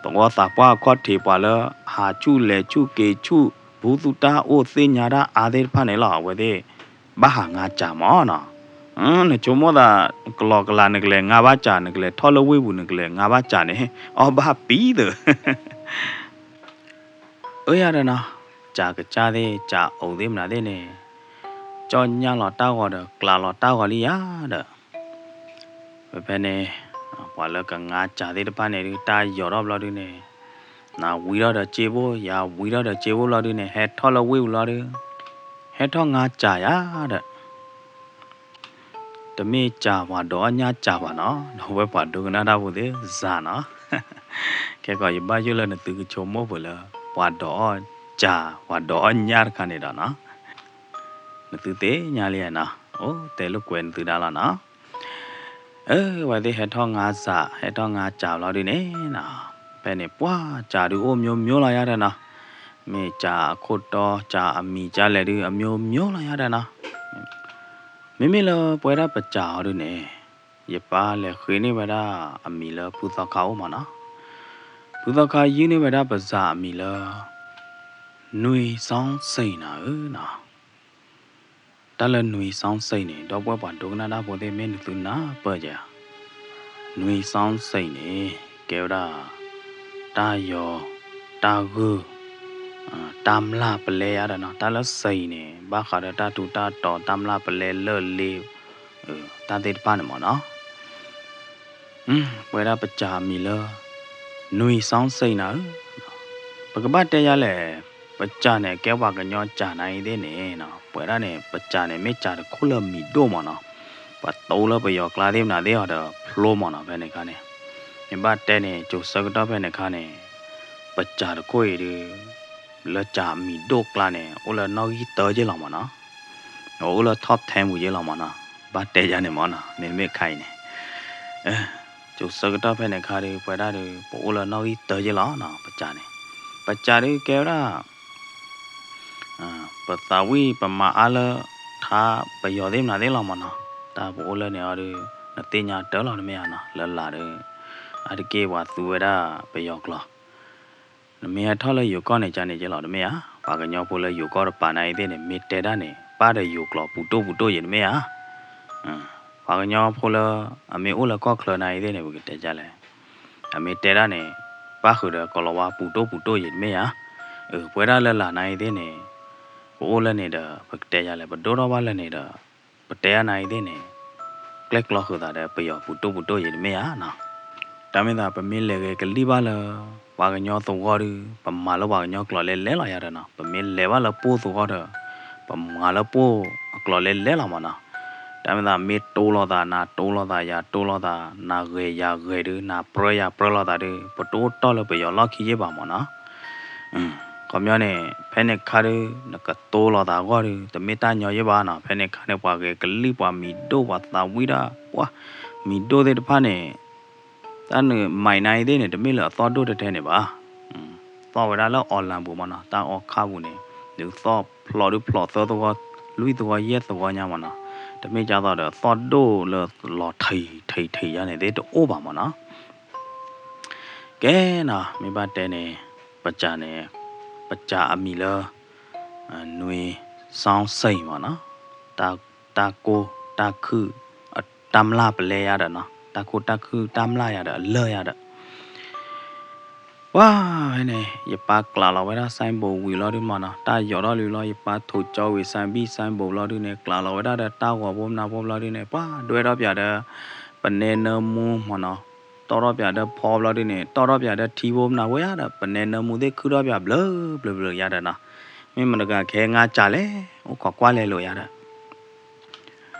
သဝီသးပှၢ်အခီၣ်ထံး ပှၤလၢဟးဆူၣ်လဲၤဆူၣ်က့ၤဆူၣ် ဘူၣ်သူၣ်တၢ်အိၣ်သ့ၣ်ညါတၢ်အါသ့ၣ်တဖၣ်န့ၣ်လီၤ. အဝဲသ့ၣ် ဘၣ်ဟးငါစၢ်မ့ၢ်နီၤ. နဆိကမိၣ်သး ကလီကလီ နကလဲၤငါဘၣ်စၢ်, နကလဲၤထီၣ်လၢဝ့ၢ်ပူၤ နကလဲၤငါဘၣ်စၢ်န့ၣ် အီၣ်ဘၣ်ပံသၢ အၢ ယၤဒီးနီၤ, စၢ်ကစၢ်သ့ၣ် စၢ်အိၣ်သ့ၣ်မနုၤသ့ၣ်န့ၣ် ကၠီၣ်ညၣ်လီၤတၢ်ဂီၤဒီး ကျးလီၤတၢ်ဂီၤလံယၤဒီး ဖဲဖဲန့ၣ် ပှၤလၢကငါစၢ်သ့ၣ်တဖၣ်န့ၣ်ဒုး တၢ်ယီၤထီၣ်ဘျီဒုန့ၣ် နၤဝံထီၣ်ဒီးစ့ဖိ, ယၤဝံထီၣ်ဒီးစ့ဖိဘျီဒုန့ၣ် ဟဲထီၣ်လၢဝ့ၢ်ပူၤလီၤဒု ဟဲထီၣ်ငါစၢ်ယၤဒီး တမ့ၢ်စၢ်ပှၤဒိးအီၣ်ညၣ်စၢ်ဘၣ်နီၤ, ဒီးဝဲပှၤဒိကနၣ်တၢ်ဖိသ့ၣ်စၢ်နီၤ. ခဲကီး ယဘၣ်ယိၣ်လၢနသုကဆိကမိၣ်ပှဲၤလၢ ပှၤဒိးအီၣ်စၢ် ပှၤဒိးအီၣ်ညၣ်တခါန့ၣ်ဒီးနီၤ, နသုသ့ၣ်ညါလံနီၤ, အိၣ်တဲလိာ်ကွဲနသုဒၣ်လီၤနီၤ. အၢ ဝဲသ့ၣ်ဟဲထီၣ်ငါစၢ် ဟဲထီၣ်ငါစၢ်ဘျီဒုန့ၣ်နီၤ, ဖဲန့ၣ်ပှၢ်စၢ်ဒုးအိၣ်မျိုးမျိုးလီၤယၤဒီးနီၤ, မ့ၢ်စၢ်အခိၣ်တီ စၢ်အမံၤ ကၢ်လဲၣ်ဒုး အမျိုးမျိုးလီၤယၤဒီးနီၤ. မ့မ့ၢ်လၢပဝဲဒၣ်ပစၢ်အီၤဒုန့ၣ် ယပၢ်လဲၤဃ့န့ၢ်ဝဲဒၣ်အမံၤလၢဖုသီခါအိၣ်မးနီၤ. ဖုသီခါယုၢ်န့ၢ်ဝဲဒၣ်ပစၢ်အမံၤလၢ နွံစီစ့နၤဧၢနီၤ. တၢ်လၢနွံစီစ့န့ၣ် ဒီပုၢ်ဝဲၢ်ပှၤဒိကနၣ်တၢ်ဖိသ့ၣ် မ့ၢ်နသုနၢ်ပၢၢ်ကဲဧါ. နွံစီစ့န့ၣ် ကဲဝဲဒၣ် တၢ်ယီၤ တၢ်ဂုၢ် တၢ်မျၢ်ပလဲယါဒီးနီၤ, တၢ်လၢစ့န့ၣ် ဘၣ်ဃးဒီးတၢ်ထူးတၢ်တီၤ တၢ်မျၢ်ပလဲလၢၢ်လ့ တၢ်သ့ၣ်တဖၣ်န့ၣ်မးနီၤ. ပဝဲဒၣ်ပစၢ်အမံၤလၢ နွံစီစ့နၤဧၢ, ပကဘၣ်တဲယါလဲၣ်, ပစၢ်န့ၣ် ကဲပှၤကညီစၢ်နၤအံၤသ့ၣ်န့ၣ်နီၤ, ပဝဲဒၣ်န့ၣ် ပစၢ်န့ၣ် မ့ၢ်စၢ်တခိၣ်လၢမံၤဒိၣ်မးနီၤ, ပှၤတိလၢပယီၤကျါသ့ၣ်မနုၤသ့ၣ်အီၤဒီးဖျိမးနီၤ, ဖဲန့ၣ်အခါန့ၣ် မ့ၢ်ဘၣ်တဲန့ၣ် ကၠိၤဆၢကတီၢ်ဖဲန့ၣ်အခါန့ၣ် ပစၢ်တခိၣ်အံၤဒုး လၢစၢ်မံၤဒိၣ်ကျါန့ၣ် အိၣ်လၢနီၣ်ဂံၢ်တၢက့လီၤမးနီၤ. အိၣ်လၢ top ten ပူၤယ့လီၤမၢ်နီၤ, ဘၣ်တဲယၤန့ၣ်မၢ်နီၤ, မ့မ့ၢ်ခါအံၤန့ၣ်, ကၠိၤဆၢကတီၢ်ဖဲန့ၣ်ခါဒီး ပဝဲဒၣ်ဒီး ပအိၣ်လၢနီၣ်ဂံၢ်တၢယ့လီၤနီၤ, ပစးန့ၣ်, ပစးဒီးကဲဝဲဒၣ် ပသးဝံၣ်ပမၤအါလၢ ထါပယီၤသ့ၣ်မနုၤသ့ၣ်လီၤမၢ်နီၤ, တၢ်ပအိၣ်လၢန့ၣ်အီၤဒီး နသ့ၣ်ညါတၢ်လီၤတမ့ၢ်ဧါနီၤ, လၢလာ်ဒီး အါတက့ၢ်ပှၤသူဝဲဒၣ်ပယီၤကျိာ် နမ့ၢ်ဟဲထီၣ်လၢယိၤကီၢ်န့ၣ် ကန့ၣ်က့လီၤ တမ့ၢ်ဧါ, ပှၤကညီဖိလၢယိၤကီၢ်တပၤနၤအံၤသ့ၣ်န့ၣ် မ့ၢ်တဲတၢ်န့ၣ် ပၢ်ဒီးယိၤကျိာ်ပူၤတိၢ်ပူၤတိၢ်ယံၤတမ့ၢ်ဧါ, ပှၤကညီဖိလၢ အမ့ၢ်အိၣ်လၢကီၢ်ချၢနၤအံၤသ့ၣ်န့ၣ် ပကတဲဒ်လဲၣ်, အမ့ၢ်တဲတၢ်န့ၣ် ပၢ်ဃုာ်ဒီးကိၤလၤဝါပူၤတိၢ်ပူၤတိၢ်ယံၤတမ့ၢ်ဧါ, အၢ ပဝဲဒၣ်လၢလာ်နၤအံၤသ့ၣ်န့ၣ် ပအိၣ်လၢန့ၣ်ဒီး ပကတဲဒ်လဲၣ် ပဒိၣ်ထီၣ်ဘၣ်လၢန့ၣ်ဒီး ပတဲအါနၤအံၤသ့ၣ်န့ၣ် ကျဲၣ်ကျီဃုာ်သးဒီး ပယီၤပူၤတိၢ်ပူၤတိၢ်ယံၤတမ့ၢ်ဧါနီၤ, တၢ်မ့ၢ်သး ပမ့ၢ်လဲၤဂဲၤကလံၣ်ဘၣ်လၢ ပှၤကညီသဝီဒီး ပမၤလၢပှၤကညီကျိာ်လဲၤလဲၤလီၤယၤဒီးနီၤ, ပမ့ၢ်လဲၤဘၣ်လၢပှိၢ်သဝီဒီး ပမၤလၢပှိၢ်အကျိာ်လဲၤလဲၤလီၤမၢ်နီၤ, တၢ်မ့ၢ်သး မ့ၢ်တိလိာ်သး နၤတိလိာ်သး ယၤတိလိာ်သး နၤဂဲၤယၤဂဲၤဒီး နၤပြၢယၤပြၢလိာ်သးဒီး ပတအိၣ်တီၢ်လၢပယီၤလီၢ်ခံယ့ၢ်ဘၣ်မၢ်နီၤ ခီပညီန့ၣ် ဖဲန့ၣ်ခါဒီး နကတိလိာ်သးအဂီၢ်ဒီး တမ့ၢ်တၢ်ညီယ့ၢ်ဘၣ်နီၤ, ဖဲန့ၣ်ခါန့ၣ် ပှၤဂဲၤကလံၣ် ပှၤမံၤဒိၣ် ပှၤသးဝံၣ်ဒၣ် ပှၤ မံၤဒိၣ်သ့ၣ်တဖၣ်န့ၣ် တၢ်နမံၤနၤအံၤသ့ၣ်န့ၣ် တမ့ၢ်လၢအသီၣ်ဒိၣ်ထဲထဲန့ၣ်ဘၣ်, သီၣ်ဝဲဒၣ်လၢ online ပူၤမၢ်နီၤ, တၢ်အီၣ်ခါပူၤန့ၣ် ဒုးသီၣ်ဖျိးဒုးဖျိးသၢသဝီ လွံၢ်သဝီယဲၢ်သဝီညါမၢ်နီၤ, တမ့ၢ်ကၢ်သိးဒီး သီၣ်ဒိၣ်လၢလီၤထံးထံးထံးယါန့ၣ်သ့ၣ်တအိၣ်ဘၣ်မၢ်နီၤ ကဲနီၤ မ့ၢ်ဘၣ်တဲန့ၣ် ပစးန့ၣ် ပစးအမံၤလၢ နွံ စီစ့ၣ်မၢ်နီၤ, တၢ်ကိၢ်တၢ်ခုၣ် တၢ်မျၢ်ပလဲယါဒီးနီၤ, တၢ်ကိၢ်တၢ်ခုၣ်တၢ်မျၢ်ယါဒီးအလၢၢ်ယါဒီး ပှၤဖဲန့ၣ် ယပၢ်ကျးလီၤဝဲဒၣ် ဆိုင်းဘုတ် ဝံၤလီၤဒုးမၢ်နီၤ, တၢ်ယိးထီၣ်လံလီၤ ယပၢ်ထိးကၠီဝံၤ ဆိုင်းဘုတ် ဆိုင်းဘုတ် လီၤဒုးန့ၣ် ကျးလီၤဝဲဒၣ်ဒီးတၢ်ဂီၤဖိမနၤဖိလီၤဒုးန့ၣ် ပှၤဒွဲၣ်ထီၣ်ပၠးဒီး ပနဲနၢမူမၢ်နီၤ, တီၢ်ထီၣ်ပၠးဒီးဖီဘျီဒုးန့ၣ် တီၢ်ထီၣ်ပၠးဒီးထံဖိမနၤဖိယါဒီး ပနဲနၢမူသ့ၣ်ခုၣ်ထီၣ်ပၠးဘျၢဘျၢဘျၢယါဒီးနီၤ, မ့ၢ်မတၤတဂၤခဲငါစးလဲၣ် အိၣ်ခိးကွၢ်လဲၤလိာ်ယါဒီး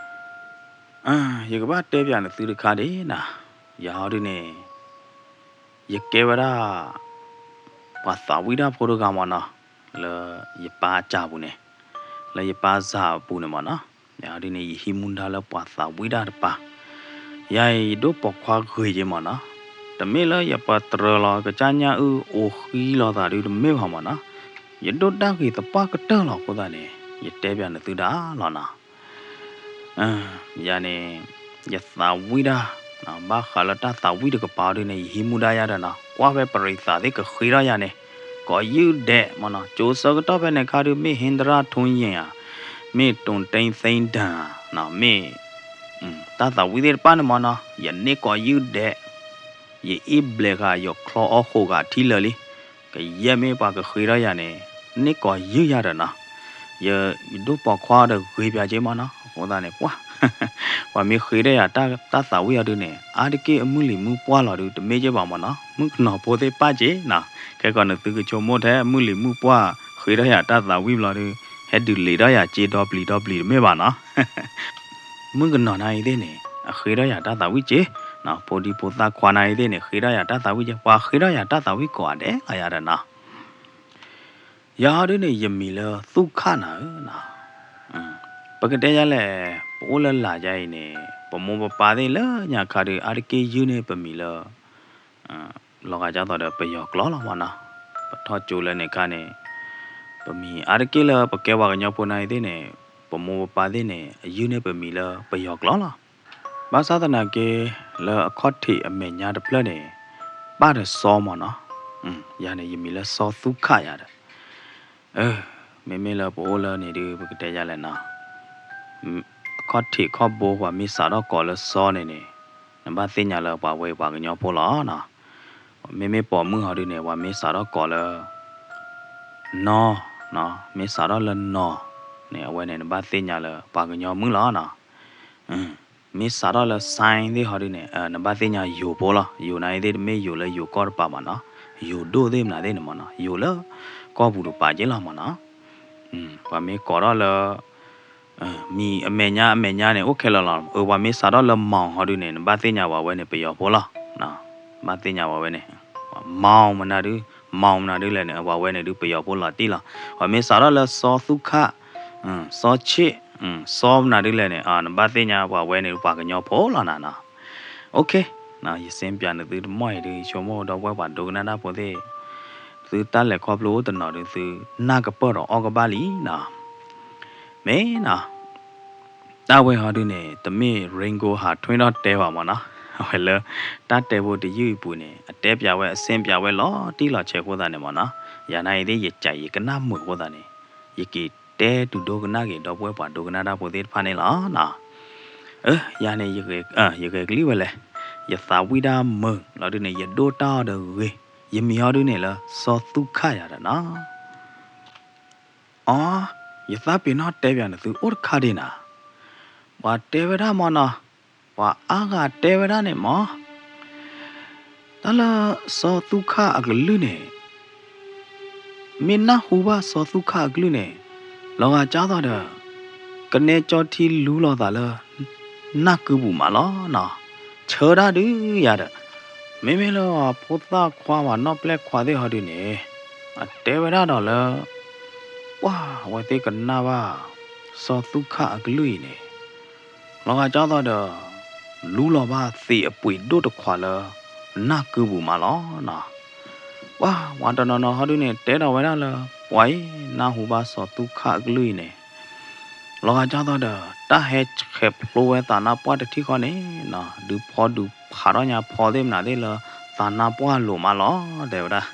ယကဘၣ်တဲပၠးနသုတခါဒ်နီၤ, ယၤဟီဒုးန့ၣ် ယကဲဝဲဒၣ် ပှၤသးဝံၣ်တၢ်ဖိတဂၤမၢ်နီၤ, လၢယပၢ်အစၢ်ပူၤန့ၣ်, လၢယပၢ်စၢ်အပူၤန့ၣ်မၢ်နီၤ, ယၤဟီဒုးန့ၣ် ယဟံးမူဒါလၢပှၤသးဝံၣ်တၢ်တပၤ, ယၤအံၤ ယဒိၣ်ပိာ်ခွါဂ့ၤက့မၢ်နီၤ, တမ့ၢ်လၢယပတြၢၤလီၤ ကစၢ်ညါအုၣ်အိၣ်ဃံလီၤသးဒုးတမ့ၢ်ဘၣ်မၢ်နီၤ, ယဒိၣ်တၢ်ဂ့ၤသပှၢ်ကတၢၢ်လီၤအဃိသတးန့ၣ် ယတဲပၠးနသုဒၣ်လီၤနီၤ ယၤန့ၣ် ယသးဝံၣ်တၢ် ဘၣ်ဃးလၢတၢ်သးဝံၣ်တကပၤဒုးန့ၣ် ယဟံးမူဒါယါဒီးနီၤ, ကွၢ်ဖဲပရံးသးသ့ၣ်ကဃ့ထီၣ်ယၤန့ၣ် ကိးယုၢ်ဒဲးမၢ်နီၤ, ကၠိၤဆၢကတီၢ်ဖဲန့ၣ်ခါဒုး မ့ၢ်ဟ့ဒရၣ်ထူယ့ၣ်ဧါ, မ့ၢ်တိၢ်တ့သ့ဒၢၣ်ဧါ, မ့ၢ် တၢ်သးဝံၣ်သ့ၣ်တဖၣ်န့ၣ်မၢ်နီၤ ယန့ၢ်ကိးယုၢ်ဒဲး, ယအ့ၣ်ဘျဲးဃာ် ယချီအီၣ်ဃိးဃာ်ထံလၢာ်လံ, ကယဲၢ်မ့ၢ်ပှၤကဃ့ထီၣ်ယၤန့ၣ် န့ၢ်ကိးယုၢ်ယၤဒီးနီၤ, ယ ယဒိၣ်ပိာ်ခွါအီၤဒီးဂ့ၤပၠးက့မၢ်နီၤ, အဃိသတးန့ၣ် ပှၤ ပှၤမ့ၢ်ဃ့ထီၣ်ယၤတၢ်သးဝံၣ်အီၤဒုးန့ၣ် အါတက့ၢ်အမုၢ်လံၤမုၢ်ပှၢ်လီၤဒုး တမ့ၢ်က့ဘၣ်မၢ်နီၤ, မုၣ်ကနီၤဖိသ့ၣ်ပၢ်က့နီၤ, ခဲကီးနသုကဆိကမိၣ်ထဲ မုၢ်လံၤမုၢ်ပှၢ် ဃ့ထီၣ်ယၤတၢ်သးဝံၣ်ဘျီဒုး ဟဲဒုးလံာ်ထီၣ်ယၤက့ဒီပျံၤဒီပျံၤတမ့ၢ်ဘၣ်နီၤ မုၣ်ကနီၤနၤအံၤသ့ၣ်န့ၣ် အဃ့ထီၣ်ယၤတၢ်သးဝံၣ်က့, ဖိဒံဖိသၣ်ခွါနၤအံၤသ့ၣ်န့ၣ် ဃ့ထီၣ်ယၤတၢ်သးဝံၣ်က့, ပှၤဃ့ထီၣ်ယၤတၢ်သးဝံၣ်ကိးဂၤဒဲးလီၤယၤဒီးနီၤ, ယၤဟီဒုးန့ၣ် ယမံၤလၢသူၣ်ခၣ်နၤဧၢနီၤ, ပကတဲယၤလဲၣ်, ပအိၣ်လၢလာ်ယၤအံၤန့ၣ် ပမိၢ်ပပၢ်သ့ၣ်လၢညါခါဒုး အါတက့ၢ်ယုၢ်န့ၢ်ပမံၤလၢ လီၤဂာ်ဒ်သိးဒီးပယီၤကျိာ်လီၤမၢ်နီၤ, ပထီၣ်ကၠိလၢန့ၣ်ခါန့ၣ် ပမံၤအါတက့ၢ်လၢပကဲပှၤကညီဖိနၤအံၤသ့ၣ်န့ၣ် ပမိၢ်ပပၢ်သ့ၣ်န့ၣ် အယုၢ်န့ၢ်ပမံၤလၢပယီၤကျိာ်လီၤ. ဘၣ်ဆၣ်သနာ်က့ လၢအခီၣ်ထံးအမဲာ်ညါတဖျၢၣ်န့ၣ် ပၢ်ဒီးစီမၢ်နီၤ, ယၤန့ၣ် ယမံၤလၢစီသူၣ်ခၣ်ယၤဒီး မ့မ့ၢ်လၢပအိၣ်လၢန့ၣ်ဒုး ပကတဲယၤလဲၣ်နီၤ, အခီၣ်ထံးခီၣ်ဘိ ပှၤမ့ၢ်စးထီၣ်ကိးလၢစီန့ၣ်န့ၣ် နဘၣ်သ့ၣ်ညါလၢပှၤဝဲအံၤပှၤကညီဖိလီၤနီၤ. မ့မ့ၢ်ပိာ်မုၣ်ဟီဒုးန့ၣ် ပှၤမ့ၢ်စးထီၣ်ကိးလၢ နီၤ, မ့ၢ်စးထီၣ်လၢနီၤန့ၣ် အဝဲန့ၣ် နဘၣ်သ့ၣ်ညါလၢပှၤကညီမုၣ်လီၤနီၤ. မ့ၢ်စးထီၣ်လၢ sign သ့ၣ်ဟီဒုးန့ၣ် နဘၣ်သ့ၣ်ညါယိၤဖိလီၤ. ယိၤနၤအံၤသ့ၣ်တမ့ၢ်ယိၤလၢယိၤကီၢ်တပၤဘၣ်နီၤ, ယိၤဒိၣ်သ့ၣ်မနုၤသ့ၣ်န့ၣ်မၢ်နီၤ, ယိၤလၢကီၢ်ပူၤတပၤက့လီၤမၢ်နီၤ. ပှၤမ့ၢ်ကိးထီၣ်လၢ မံၤအမဲာ်ညါအမဲာ်ညါန့ၣ် အိၣ်ခဲလၢာ်လီၤ. အၢ ပှၤမ့ၢ်စးထီၣ်လၢ မောင် ဟီဒုးန့ၣ် နဘၣ်သ့ၣ်ညါပှၤဝဲန့ၣ် ပယီၤဖိလီၤ. ဘၣ်သ့ၣ်ညါပှၤဝဲန့ၣ် မောင် မနုၤဒုး မောင် မနုၤဒုးလဲၣ်န့ၣ် ပှၤဝဲန့ၣ်ဒုးပယီၤဖိလီၤတံၢ်လီၤ. ပှၤမ့ၢ်စးထီၣ်လၢ စီသူၣ်ခၣ် စီဆ့ၣ် စီမနၤဒ်လဲၣ်န့ၣ် နဘၣ်သ့ၣ်ညါပှၤဝဲန့ၣ် ပှၤကညီဖိလီၤနၤနီၤ. OK, ယစ့ပၠးနသုတမီၢ်အံၤဒုး ယဆိကမိၣ်ဒီပုၢ်ဝဲၢ်ပှၤဒိကနၣ်တၢ်ဖိသ့ၣ် သုတၢ်လဲၤခီဖျိအိၣ်တနီၤဒုး သုနၢ်ကပၢၢ်ဒီးအီၣ်ကဘၣ်လံနီၤ. မ့ၢ်နီၤ တၢ်ဝဲဟီဒုးန့ၣ် တမ့ၢ် Ringo ဟးထွဲထီၣ်တဲဘၣ်မၢ်နီၤ. အဝဲလၢ တၢ်တဲဖိတယုၢ်အံၤပူၤန့ၣ် အတဲပၠးဝဲအစ့ပၠးဝဲလီၤတံၢ်လီၤဆဲးအဃိသတးန့ၣ်မၢ်နီၤ. ယၤနာ်အံၤသ့ၣ်ယကးယကနၣ်မုာ်အဃိသတးန့ၣ် ယက့ၤတဲတုၤဒိကနၣ်က့ၤ ဒီပုၢ်ဝဲၢ်ပှၤဒိကနၣ်တၢ်ဖိသ့ၣ်တဖၣ်န့ၣ်လီၤ. အၢ ယၤန့ၣ် ယဂဲၤကလံၣ်ဝဲလဲၣ်. ယသးဝံၣ်တၢ်မုာ်လီၤဒုးန့ၣ် ယဒိၣ်တၢ်အီၤဒီးဂ့ၤ, ယမံၤဟီဒုးန့ၣ်လၢ စီၤသူခၣ်ယၤဒီးနီၤ. အီ, ယသးပ့ၤနီၣ်တဲပၠးနသုအိၣ်တခါဒံးနၤ. ပှၤတဲဝဲဒၣ်မၢ်နီၤ, ပှၤအါဂၤတဲဝဲဒၣ်န့ၣ်မၢ်, တၢ်လၢစီၤသူခၣ်အကလုၢ်န့ၣ် မ့ၢ်နၢ်ဟူဘၣ်စီၤသူခၣ်အကလုၢ်န့ၣ် လီၤဂာ်ကၢ်သိးဒီး ကနဲကၠီထံလူလီၤသးလၢ နၢ်ကုပူၤမးလီၤနီၤ. ဆၢတၢ်ဒုးယၤဒီး မ့မ့ၢ်လၢပှၤဖိသၣ်ခွါပှၤနီၣ်ပျဲၢ်ခွါသ့ၣ်ဟီဒုးန့ၣ် အတဲဝဲဒၣ်ဒီးလၢ ပှၤအဝဲသ့ၣ်ကနၣ်ဘၣ် စီၤသူခၣ်အကလုၢ်အံၤန့ၣ် လီၤဂာ်ကၢ်သိးဒီး လူလီၤဘၣ်သ့ၣ်အပှ့ၤဒိၣ်တခွးလၢ နၢ်ကုပူၤမးလီၤနီၤ. ပှၤ ပှၤတနီၤနီၤဟီဒုးန့ၣ် တဲဒီးဝဲဒၣ်လၢ ပှၤအံၤနၢ်ဟူဘၣ်စီၤသူခၣ်အကလုၢ်အံၤန့ၣ် လီၤဂာ်ကၢ်သိးဒီး တၢ်ဟဲဆဲးဖျိဝဲသးနါပှၢ်တထံၣ်ဃီန့ၣ်နီၤ ဒုးဖီဒုးဖးထီၣ်ညါဖီသ့ၣ်မနုၤသ့ၣ်လၢ သးနါပှၢ်လိၤမးလီၤ တဲဝဲဒၣ်.